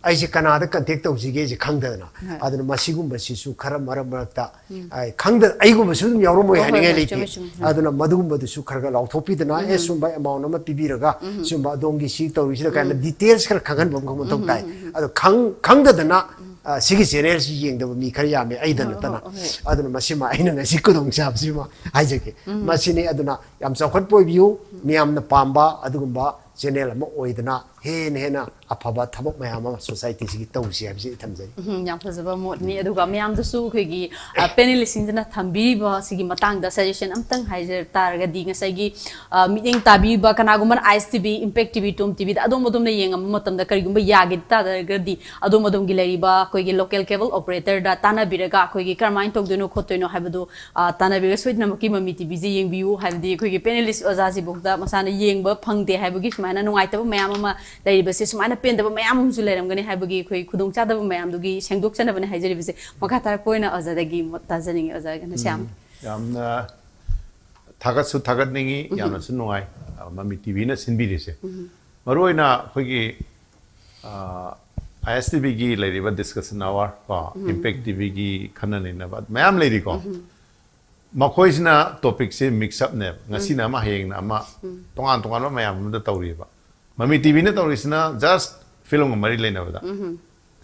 ꯑꯩꯁꯦ ꯀꯅꯥꯗ ꯀꯟꯇꯦꯛ ꯇꯧꯁꯤꯒꯦꯁꯦ ꯈꯪꯗꯗꯅ꯫ ꯑꯗꯨꯅ ꯃꯁꯤꯒꯨꯝꯕꯁꯤꯁꯨ ꯈꯔ ꯃꯔꯛ ꯃꯔꯛꯇ, ꯑ, ꯈꯪꯗ ꯑꯩꯒꯨꯝꯕꯁꯨ ꯑꯗꯨꯝ ꯌꯥꯎꯔꯝꯃꯣꯏ ꯍꯣꯏ, ꯍꯥꯏꯅꯤꯡꯉꯥꯏ ꯍꯣꯏ, ꯂꯩꯇꯦ꯫ ꯆꯨꯝꯃꯦ, ꯆꯨꯝꯃꯦ꯫ ꯑꯗꯨꯅ ꯃꯗꯨꯒꯨꯝꯕꯗꯨꯁꯨ ꯈꯔ ꯈꯔ ꯂꯥꯎꯊꯣꯛꯄꯤꯗꯅ, ꯑꯦ, ꯁꯨꯝꯕ ꯑꯦꯃꯥꯎꯟ ꯑꯃ ꯄꯤꯕꯤꯔꯒ ꯁꯨꯝꯕ ꯑꯗꯣꯝꯒꯤ ꯁꯤ ꯇꯧꯔꯤꯁꯤꯗ ꯀꯥꯏꯅ ꯗꯤꯇꯦꯜꯁ ꯈꯔ ꯈꯪꯍꯟꯕ ꯑꯃ ꯃꯊꯧ ꯇꯥꯏ꯫ ꯑꯗꯣ ꯈꯪ- ꯈꯪꯗꯗꯅ, ꯑ, ꯁꯤꯒꯤ ꯆꯦꯅꯦꯜꯁꯤ ꯌꯦꯡꯗꯕ ꯃꯤ ꯈꯔ ꯌꯥꯝꯃꯤ, ꯑꯩꯗ ꯅꯠꯇꯅ꯫ ꯍꯣꯏ, ꯍꯣꯏ꯫ ꯑꯗꯨꯅ ꯃꯁꯤꯃ ꯑꯩꯅ ꯉꯁꯤ ꯈꯨꯗꯣꯡꯆꯥꯕꯁꯤꯃ ꯍꯥꯏꯖꯒꯦ꯫ ꯃꯁꯤꯅꯤ꯫ ꯑꯗꯨꯅ ꯌꯥꯝ ꯆꯥꯎꯈꯠꯄ ꯑꯣꯏꯕꯤꯌꯨ, ꯃꯤꯌꯥꯝꯅ ꯄꯥꯝꯕ ꯑꯗꯨꯒꯨꯝꯕ ꯆꯦꯅꯦꯜ ꯑꯃ ꯑꯣꯏꯗꯅ ꯍꯦꯟꯅ ꯍꯦꯟꯅ ꯑꯐꯕ ꯊꯕꯛ ꯃꯌꯥꯝ ꯑꯃ ꯁꯣꯁꯥꯏꯇꯤꯁꯤꯒꯤ ꯇꯧꯁꯤ ꯍꯥꯏꯕꯁꯤ ꯑꯩ ꯊꯝꯖꯔꯤ꯫ ꯎꯝ, ꯌꯥꯝ ꯐꯖꯕ ꯃꯣꯠꯅꯤ꯫ ꯑꯗꯨꯒ ꯃꯌꯥꯝꯗꯁꯨ ꯑꯩꯈꯣꯏꯒꯤ ꯄꯦꯅꯦꯂꯤꯁꯁꯤꯡꯁꯤꯅ ꯊꯝꯕꯤꯔꯤꯕ ꯁꯤꯒꯤ ꯃꯇꯥꯡꯗ ꯁꯖꯦꯁꯟ ꯑꯝꯇꯪ ꯍꯥꯏꯖ ꯇꯥꯔꯒꯗꯤ, ꯉꯁꯥꯏꯒꯤ ꯑ, ꯃꯤꯠꯌꯦꯡ ꯇꯥꯕꯤꯕ ꯀꯅꯥꯒꯨꯝꯕꯅ I S T V, impact T V, Tom T ꯚꯤꯗ ꯑꯗꯣꯝ ꯑꯗꯣꯝꯅ ꯌꯦꯡꯉꯝꯕ ꯃꯇꯝꯗ ꯀꯔꯤꯒꯨꯝꯕ ꯌꯥꯒꯦ ꯇꯥꯔꯒꯗꯤ, ꯑꯗꯣꯝ ꯑꯗꯣꯝꯒꯤ ꯂꯩꯔꯤꯕ ꯑꯩꯈꯣꯏꯒꯤ ꯂꯣꯀꯦꯜ ꯀꯦꯕꯜ ꯑꯣꯄꯔꯦꯇꯔꯗ ꯇꯥꯟꯅꯕꯤꯔꯒ ꯑꯩꯈꯣꯏꯒꯤ ꯀꯔꯝꯍꯥꯏꯅ ꯇꯧꯗꯣꯏꯅꯣ ꯈꯣꯠꯇꯣꯏꯅꯣ ꯍꯥꯏꯕꯗꯨ ꯑ, ꯇꯥꯟꯅꯕꯤꯔꯒ ꯁꯣꯏꯗꯅꯃꯛꯀꯤ ꯃꯃꯤ ꯇꯤ ꯚꯤꯁꯦ ꯌꯦꯡꯕꯤꯌꯨ꯫ ꯍꯥꯏꯕꯗꯤ ꯑꯩꯈꯣꯏꯒꯤ ꯄꯦꯅꯦꯂꯤꯁ ꯑꯣꯖꯥꯁꯤꯐꯥꯎꯗ ꯃꯁꯥꯅ ꯌꯦꯡꯕ ꯐꯪꯗꯦ ꯍꯥꯏꯕꯒꯤ ꯁꯨꯃꯥꯏꯅ ꯅꯨꯡꯉꯥꯏꯇꯕ ꯃꯌꯥꯝ ꯑꯃ ꯂꯩꯔꯤꯕꯁꯦ, ꯁꯨꯃꯥꯏꯅ ꯄꯦꯟꯗꯕ ꯃꯌꯥꯝ ꯑꯃꯁꯨ ꯂꯩꯔꯝꯒꯅꯤ ꯍꯥꯏꯕꯒꯤ ꯑꯩꯈꯣꯏ ꯈꯨꯗꯣꯡꯆꯥꯗꯕ ꯃꯌꯥꯝꯗꯨꯒꯤ ꯁꯦꯡꯗꯣꯛꯆꯅꯕꯅꯦ ꯍꯥꯏꯖꯔꯤꯕꯁꯦ꯫ ꯃꯈꯥ ꯇꯥꯔꯛꯄ ꯑꯣꯏꯅ ꯑꯣꯖꯥꯗꯒꯤ ꯃꯣꯠ ꯇꯥꯖꯅꯤꯡꯉꯤ, ꯑꯣꯖꯥ ꯘꯅꯁ꯭ꯌꯥꯝ꯫ ꯌꯥꯝꯅ ꯊꯥꯒꯠꯁꯨ ꯊꯥꯒꯠꯅꯤꯡꯉꯤ, ꯌꯥꯝꯅꯁꯨ ꯅꯨꯡꯉꯥꯏ, ꯑ, ꯃꯃꯤ ꯇꯤ ꯚꯤꯅ ꯁꯤꯟꯕꯤꯔꯤꯁꯦ꯫ ꯃꯔꯨꯑꯣꯏꯅ ꯑꯩꯈꯣꯏꯒꯤ ꯑꯥꯏ ꯑꯦꯁ ꯇꯤ ꯚꯤꯒꯤ ꯂꯩꯔꯤꯕ ꯗꯤꯁꯀꯁꯟ ꯑꯋꯥꯔ ꯀꯣ, ꯏꯝꯄꯦꯛ ꯇꯤ ꯚꯤꯒꯤ ꯈꯟꯅ ꯅꯩꯅꯕ ꯃꯌꯥꯝ ꯂꯩꯔꯤꯀꯣ꯫ ꯃꯈꯣꯏꯁꯤꯅ ꯇꯣꯄꯤꯛꯁꯦ ꯃꯤꯛꯁ ꯑꯞꯅꯦꯕ, ꯉꯁꯤꯅ ꯑꯃ, ꯍꯌꯦꯡꯅ ꯑꯃ, ꯇꯣꯉꯥꯟ ꯇꯣꯉꯥꯟꯕ ꯃꯌꯥꯝ ꯑꯃꯗ ꯇꯧꯔꯤꯕ꯫ ꯃꯃꯤ ꯇꯤ ꯚꯤꯅ ꯇꯧꯔꯤꯁꯤꯅ ꯖꯁ ꯐꯤꯂꯝꯒ ꯃꯔꯤ ꯂꯩꯅꯕꯗ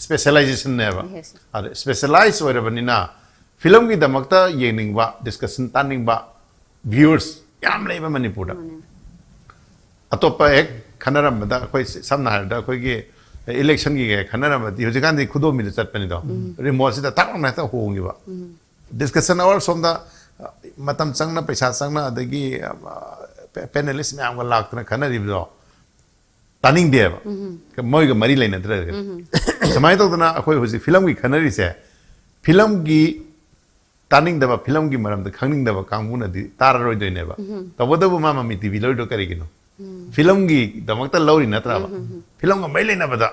ꯁ꯭ꯄꯦꯁꯦꯂꯥꯏꯖꯦꯁꯟꯅꯦꯕ꯫ Yes. ꯑꯗ ꯁ꯭ꯄꯦꯁꯦꯂꯥꯏꯖ ꯑꯣꯏꯔꯕꯅꯤꯅ ꯐꯤꯂꯝꯒꯤꯗꯃꯛꯇ ꯌꯦꯡꯅꯤꯡꯕ, ꯗꯤꯁꯀꯁꯟ ꯇꯥꯅꯤꯡꯕ ꯚ꯭ꯌꯨꯋꯔꯁ ꯌꯥꯝ ꯂꯩꯕ ꯃꯅꯤꯄꯨꯔꯗ꯫ ꯑꯇꯣꯞꯄ ꯍꯦꯛ ꯈꯟꯅꯔꯝꯕꯗ, ꯑꯩꯈꯣꯏ ꯁꯝꯅ ꯍꯥꯏꯔꯕꯗ ꯑꯩꯈꯣꯏꯒꯤ ꯏꯂꯦꯛꯁꯟꯒꯤ ꯍꯦꯛ ꯈꯟꯅꯔꯝꯕꯗꯤ, ꯍꯧꯖꯤꯛꯀꯥꯟꯗꯤ ꯈꯨꯗꯣꯝꯕꯤꯗ ꯆꯠꯄꯅꯤꯗꯣ, ꯔꯤꯃꯣꯠꯁꯤꯗ ꯊꯛ ꯂꯥꯎꯅ ꯍꯦꯛꯇ ꯍꯣꯡꯈꯤꯕ꯫ ꯗꯤꯁꯀꯁꯟ ꯑꯋꯥꯔ ꯁꯣꯝꯗ, ꯑ, ꯃꯇꯝ ꯆꯪꯅ, ꯄꯩꯁꯥ ꯆꯪꯅ, ꯑꯗꯒꯤ, ꯑ, ꯄꯦ-, ꯄꯦꯅꯦꯂꯤꯁ ꯃꯌꯥꯝꯒ ꯂꯥꯛꯇꯅ ꯈꯟꯅꯔꯤꯕꯗꯣ ꯇꯥꯅꯤꯡꯗꯦꯕ꯫ ꯃꯣꯏꯒ ꯃꯔꯤ ꯂꯩꯅꯗ꯭ꯔꯒꯗꯤ꯫ ꯁꯨꯃꯥꯏꯅ ꯇꯧꯗꯅ ꯑꯩꯈꯣꯏ ꯍꯧꯖꯤꯛ ꯐꯤꯂꯝꯒꯤ ꯈꯟꯅꯔꯤꯁꯦ, ꯐꯤꯂꯝꯒꯤ ꯇꯥꯅꯤꯡꯗꯕ, ꯐꯤꯂꯝꯒꯤ ꯃꯔꯝꯗ ꯈꯪꯅꯤꯡꯗꯕ ꯀꯥꯡꯕꯨꯅꯗꯤ ꯇꯥꯔꯔꯣꯏꯗꯣꯏꯅꯦꯕ꯫ ꯇꯧꯕꯇꯕꯨ ꯃꯥ ꯃꯃꯤ ꯇꯤ ꯚꯤ ꯂꯧꯔꯤꯗꯣ ꯀꯔꯤꯒꯤꯅꯣ? ꯐꯤꯂꯝꯒꯤꯗꯃꯛꯇ ꯂꯧꯔꯤ ꯅꯠꯇ꯭ꯔꯕ? ꯐꯤꯂꯝꯒ ꯃꯔꯤ ꯂꯩꯅꯕꯗ꯫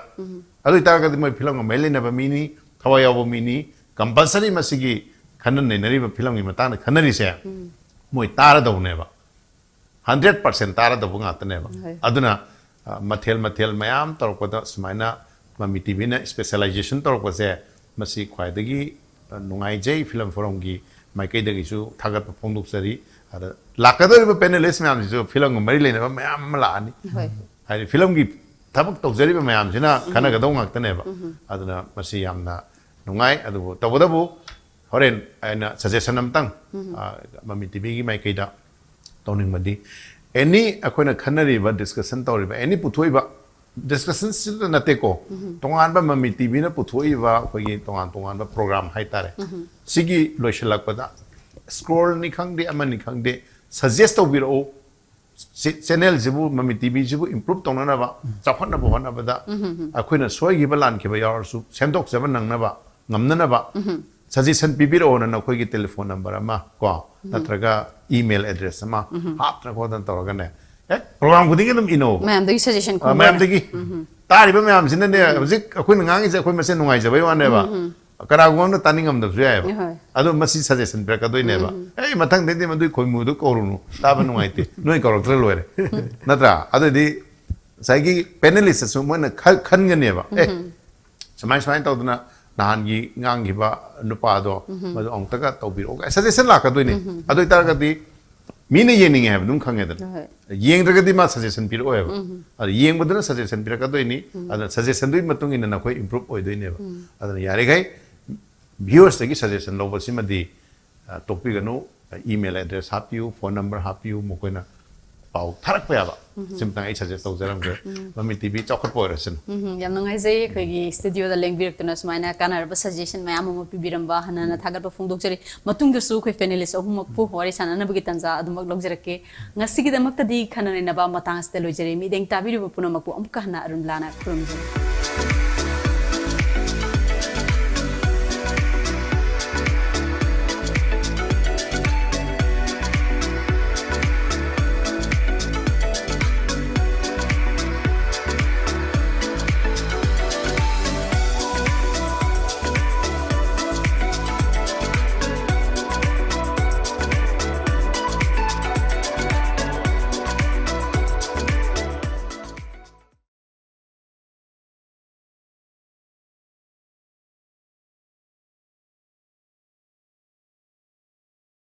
ꯑꯗꯨ ꯑꯣꯏꯇꯥꯔꯒꯗꯤ ꯃꯣꯏ ꯐꯤꯂꯝꯒ ꯃꯔꯤ ꯂꯩꯅꯕ ꯃꯤꯅꯤ, ꯊꯋꯥꯏ ꯌꯥꯎꯕ ꯃꯤꯅꯤ, ꯀꯝꯄꯜꯁꯔꯤ ꯃꯁꯤꯒꯤ ꯈꯟꯅ ꯅꯩꯅꯔꯤꯕ ꯐꯤꯂꯝꯒꯤ ꯃꯇꯥꯡꯗ ꯈꯟꯅꯔꯤꯁꯦ ꯃꯣꯏ ꯇꯥꯔꯗꯧꯅꯦꯕ꯫ ꯍꯟꯗ꯭ꯔꯦꯠ ꯄꯥꯔꯁꯦꯟ ꯇꯥꯔꯗꯧꯕ ꯉꯥꯛꯇꯅꯦꯕ꯫ ꯍꯣꯏ꯫ ꯑꯗꯨꯅ, ꯑ, ꯃꯊꯦꯜ ꯃꯊꯦꯜ ꯃꯌꯥꯝ ꯇꯧꯔꯛꯄꯗ ꯁꯨꯃꯥꯏꯅ ꯃꯃꯤ ꯇꯤ ꯚꯤꯅ ꯁ꯭ꯄꯦꯁꯦꯂꯥꯏꯖꯦꯁꯟ ꯇꯧꯔꯛꯄꯁꯦ, ꯃꯁꯤ ꯈ꯭ꯋꯥꯏꯗꯒꯤ, ꯑ, ꯅꯨꯡꯉꯥꯏꯖꯩ꯫ ꯐꯤꯂꯝ ꯐꯣꯔꯝꯒꯤ ꯃꯥꯏꯀꯩꯗꯒꯤꯁꯨ ꯊꯥꯒꯠꯄ ꯐꯣꯡꯗꯣꯛꯆꯔꯤ꯫ ꯑꯗ ꯂꯥꯛꯀꯗꯧꯔꯤꯕ ꯄꯦꯅꯦꯂꯤꯁ ꯃꯌꯥꯝꯁꯤꯁꯨ ꯐꯤꯂꯝꯒ ꯃꯔꯤ ꯂꯩꯅꯕ ꯃꯌꯥꯝ ꯑꯃ ꯂꯥꯛꯑꯅꯤ꯫ ꯍꯣꯏ꯫ ꯍꯥꯏꯗꯤ ꯐꯤꯂꯝꯒꯤ ꯊꯕꯛ ꯇꯧꯖꯔꯤꯕ ꯃꯌꯥꯝꯁꯤꯅ ꯈꯟꯅꯒꯗꯧ ꯉꯥꯛꯇꯅꯦꯕ꯫ ꯑꯗꯨꯅ ꯃꯁꯤ ꯌꯥꯝꯅ ꯅꯨꯡꯉꯥꯏ꯫ ꯑꯗꯨꯕꯨ ꯇꯧꯕꯇꯕꯨ ꯍꯣꯔꯦꯟ ꯑꯩꯅ ꯁꯖꯦꯁꯟ ꯑꯝꯇꯪ, ꯑ, ꯃꯃꯤ ꯇꯤ ꯚꯤꯒꯤ ꯃꯥꯏꯀꯩꯗ ꯇꯧꯅꯤꯡꯕꯗꯤ, ꯑꯦꯅꯤ ꯑꯩꯈꯣꯏꯅ ꯈꯟꯅꯔꯤꯕ, ꯗꯤꯁꯀꯁꯟ ꯇꯧꯔꯤꯕ, ꯑꯦꯅꯤ ꯄꯨꯊꯣꯛꯏꯕ ꯗꯤꯁꯀꯁꯟꯁꯤꯗ ꯅꯠꯇꯦꯀꯣ, ꯇꯣꯉꯥꯟꯕ ꯃꯃꯤ ꯇꯤꯚꯤꯅ ꯄꯨꯊꯣꯛꯏꯕ ꯑꯩꯈꯣꯏꯒꯤ ꯇꯣꯉꯥꯟ ꯇꯣꯉꯥꯟꯕ ꯄ꯭ꯔꯣꯒ꯭ꯔꯥꯝ ꯍꯥꯏꯇꯥꯔꯦ, ꯁꯤꯒꯤ ꯂꯣꯏꯁꯤꯜꯂꯛꯄꯗ ꯁ꯭ꯀ꯭ꯔꯣꯜꯅꯤ ꯈꯪꯗꯦ, ꯑꯃꯅꯤ ꯈꯪꯗꯦ, ꯁꯖꯦꯁ ꯇꯧꯕꯤꯔꯛꯎ꯫ ꯁꯤ ꯆꯦꯅꯦꯜꯁꯤꯕꯨ, ꯃꯃꯤ ꯇꯤꯚꯤꯁꯤꯕꯨ ꯏꯝꯄ꯭ꯔꯨꯞ ꯇꯧꯅꯅꯕ, ꯆꯥꯎꯈꯠꯅꯕ ꯍꯣꯠꯅꯕꯗ ꯑꯩꯈꯣꯏꯅ ꯁꯣꯏꯈꯤꯕ ꯂꯥꯟꯈꯤꯕ ꯌꯥꯎꯔꯁꯨ ꯁꯦꯝꯗꯣꯛꯆꯕ ꯅꯪꯅꯕ, ꯉꯝꯅꯅꯕ ꯁꯖꯦꯁꯟ ꯄꯤꯕꯤꯔꯛꯑꯣꯅ ꯅꯈꯣꯏꯒꯤ ꯇꯦꯂꯤꯐꯣꯟ ꯅꯝꯕꯔ ꯑꯃ ꯀꯣ, ꯅꯠꯇ꯭ꯔꯒ ꯏꯃꯦꯜ ꯑꯦꯗ꯭ꯔꯦꯁ ꯑꯃ ꯍꯥꯞꯇꯅ ꯈꯣꯠꯇꯅ ꯇꯧꯔꯒꯅꯦ, ꯍꯦꯛ ꯄ꯭ꯔꯣꯒ꯭ꯔꯥꯝ ꯈꯨꯗꯤꯡꯒꯤ ꯑꯗꯨꯝ ꯏꯅꯧ꯫ ꯃꯌꯥꯝꯗꯒꯤ ꯁꯖꯦꯁꯟ ꯑ, ꯈꯣꯝꯕ ꯑꯣꯏꯅ꯫ ꯃꯌꯥꯝꯗꯒꯤ ꯇꯥꯔꯤꯕ ꯃꯌꯥꯝꯁꯤꯅꯅꯦ, ꯍꯧꯖꯤꯛ ꯑꯩꯈꯣꯏꯅ ꯉꯥꯡꯉꯤꯁꯦ ꯑꯩꯈꯣꯏ ꯃꯁꯦꯟ ꯅꯨꯡꯉꯥꯏꯖꯕꯩ ꯋꯥꯅꯦꯕ, ꯀꯅꯥꯒꯨꯝꯕ ꯑꯃꯅ ꯇꯥꯅꯤꯡꯉꯝꯗꯕꯁꯨ ꯌꯥꯏꯑꯕ꯫ ꯍꯣꯏ. ꯑꯗꯣ ꯃꯁꯤ ꯁꯖꯦꯁꯟ ꯄꯤꯔꯛꯀꯗꯣꯏꯅꯦꯕ꯫ ꯑꯩ ꯃꯊꯪꯗꯩꯗꯤ ꯃꯗꯨꯏ ꯈꯣꯏꯃꯨꯗꯣ ꯀꯧꯔꯨꯅꯨ, ꯇꯥꯕ ꯅꯨꯡꯉꯥꯏꯇꯦ, ꯅꯣꯏ ꯀꯧꯔꯛꯇ꯭ꯔ ꯂꯣꯏꯔꯦ, ꯅꯠꯇ꯭ꯔꯥ? ꯑꯗꯨꯗꯤ ꯉꯁꯥꯏꯒꯤ ꯄꯦꯅꯦꯂꯤꯁꯇꯁꯨ ꯃꯣꯏꯅ ꯈ- ꯈꯟꯒꯅꯦꯕ, ꯑꯦ, ꯁꯨꯃꯥꯏ ꯁꯨꯃꯥꯏꯅ ꯇꯧꯗꯅ ꯅꯍꯥꯟꯒꯤ ꯉꯥꯡꯈꯤꯕ ꯅꯨꯄꯥꯗꯣ, ꯃꯗꯨ ꯑꯃꯨꯛꯇꯒ ꯇꯧꯕꯤꯔꯛꯑꯣ, ꯁꯖꯦꯁꯟ ꯂꯥꯛꯀꯗꯣꯏꯅꯦ꯫ ꯑꯗꯨ ꯑꯣꯏꯇꯥꯔꯒꯗꯤ ꯃꯤꯅ ꯌꯦꯡꯅꯤꯡꯉꯦ ꯍꯥꯏꯕ ꯑꯗꯨꯝ ꯈꯪꯉꯦꯗꯅ꯫ ꯍꯣꯏ. ꯌꯦꯡꯗ꯭ꯔꯒꯗꯤ ꯃꯥ ꯁꯖꯦꯁꯟ ꯄꯤꯔꯛꯑꯣꯏꯕ꯫ ꯑꯗ ꯌꯦꯡꯕꯗꯨꯅ ꯁꯖꯦꯁꯟ ꯄꯤꯔꯛꯀꯗꯣꯏꯅꯤ꯫ ꯑꯗꯨꯅ ꯁꯖꯦꯁꯟꯗꯨꯒꯤ ꯃꯇꯨꯡ ꯏꯟꯅ ꯅꯈꯣꯏ ꯏꯝꯄ꯭ꯔꯨꯞ ꯑꯣꯏꯗꯣꯏꯅꯦꯕ꯫ ꯑꯗꯨꯅ ꯌꯥꯔꯤꯈꯩ ꯚ꯭ꯌꯨꯋꯔꯁꯇꯒꯤ ꯁꯖꯦꯁꯟ ꯂꯧꯕꯁꯤꯃꯗꯤ, ꯑ, ꯇꯣꯛꯄꯤꯒꯅꯨ꯫ ꯏꯃꯦꯜ ꯑꯦꯗ꯭ꯔꯦꯁ ꯍꯥꯞꯄꯤꯌꯨ, ꯐꯣꯟ ꯅꯝꯕꯔ ꯍꯥꯞꯄꯤꯌꯨ, ꯃꯈꯣꯏꯅ ꯄꯥꯎ ꯊꯥꯔꯛꯄ ꯌꯥꯕ꯫ ꯁꯤꯃꯇꯪ ꯑꯩ ꯁꯖꯦꯁ ꯇꯧꯖꯔꯝꯒꯦ꯫ ꯃꯃꯤ ꯇꯤꯚꯤ ꯆꯥꯎꯈꯠꯄ ꯑꯣꯏꯔꯁꯅꯨ꯫ ꯎꯝ, ꯌꯥꯝ ꯅꯨꯡꯉꯥꯏꯖꯩ ꯑꯩꯈꯣꯏꯒꯤ ꯁ꯭ꯇꯨꯗꯤꯑꯣꯗ ꯂꯦꯡꯕꯤꯔꯛꯇꯨꯅ ꯁꯨꯃꯥꯏꯅ ꯀꯥꯟꯅꯔꯕ ꯁꯖꯦꯁꯟ ꯃꯌꯥꯝ ꯑꯃ ꯄꯤꯕꯤꯔꯝꯕ ꯍꯟꯅ ꯍꯟꯅ ꯊꯥꯒꯠꯄ ꯐꯣꯡꯗꯣꯛꯆꯔꯤ꯫ ꯃꯇꯨꯡꯗꯁꯨ ꯑꯩꯈꯣꯏ ꯄꯦꯅꯦꯂꯤꯁ ꯑꯍꯨꯝꯃꯛꯄꯨ ꯋꯥꯔꯤ ꯁꯥꯟꯅꯅꯕꯒꯤ ꯇꯥꯟꯖꯥ ꯑꯗꯨꯃꯛ ꯂꯧꯖꯔꯛꯀꯦ꯫ ꯉꯁꯤꯒꯤꯗꯃꯛꯇꯗꯤ ꯈꯟꯅ ꯅꯩꯅꯕ ꯃꯇꯥꯡ ꯑꯁꯤꯗ ꯂꯣꯏꯖꯔꯦ꯫ ꯃꯤꯠꯌꯦꯡ ꯇꯥꯕꯤꯔꯤꯕ ꯄꯨꯝꯅꯃꯛꯄꯨ ꯑꯃꯨꯛꯀ ꯍꯟꯅ ꯑꯔꯨꯟ ꯂꯥꯅ ꯈꯨꯔꯨꯝꯖꯔꯤ꯫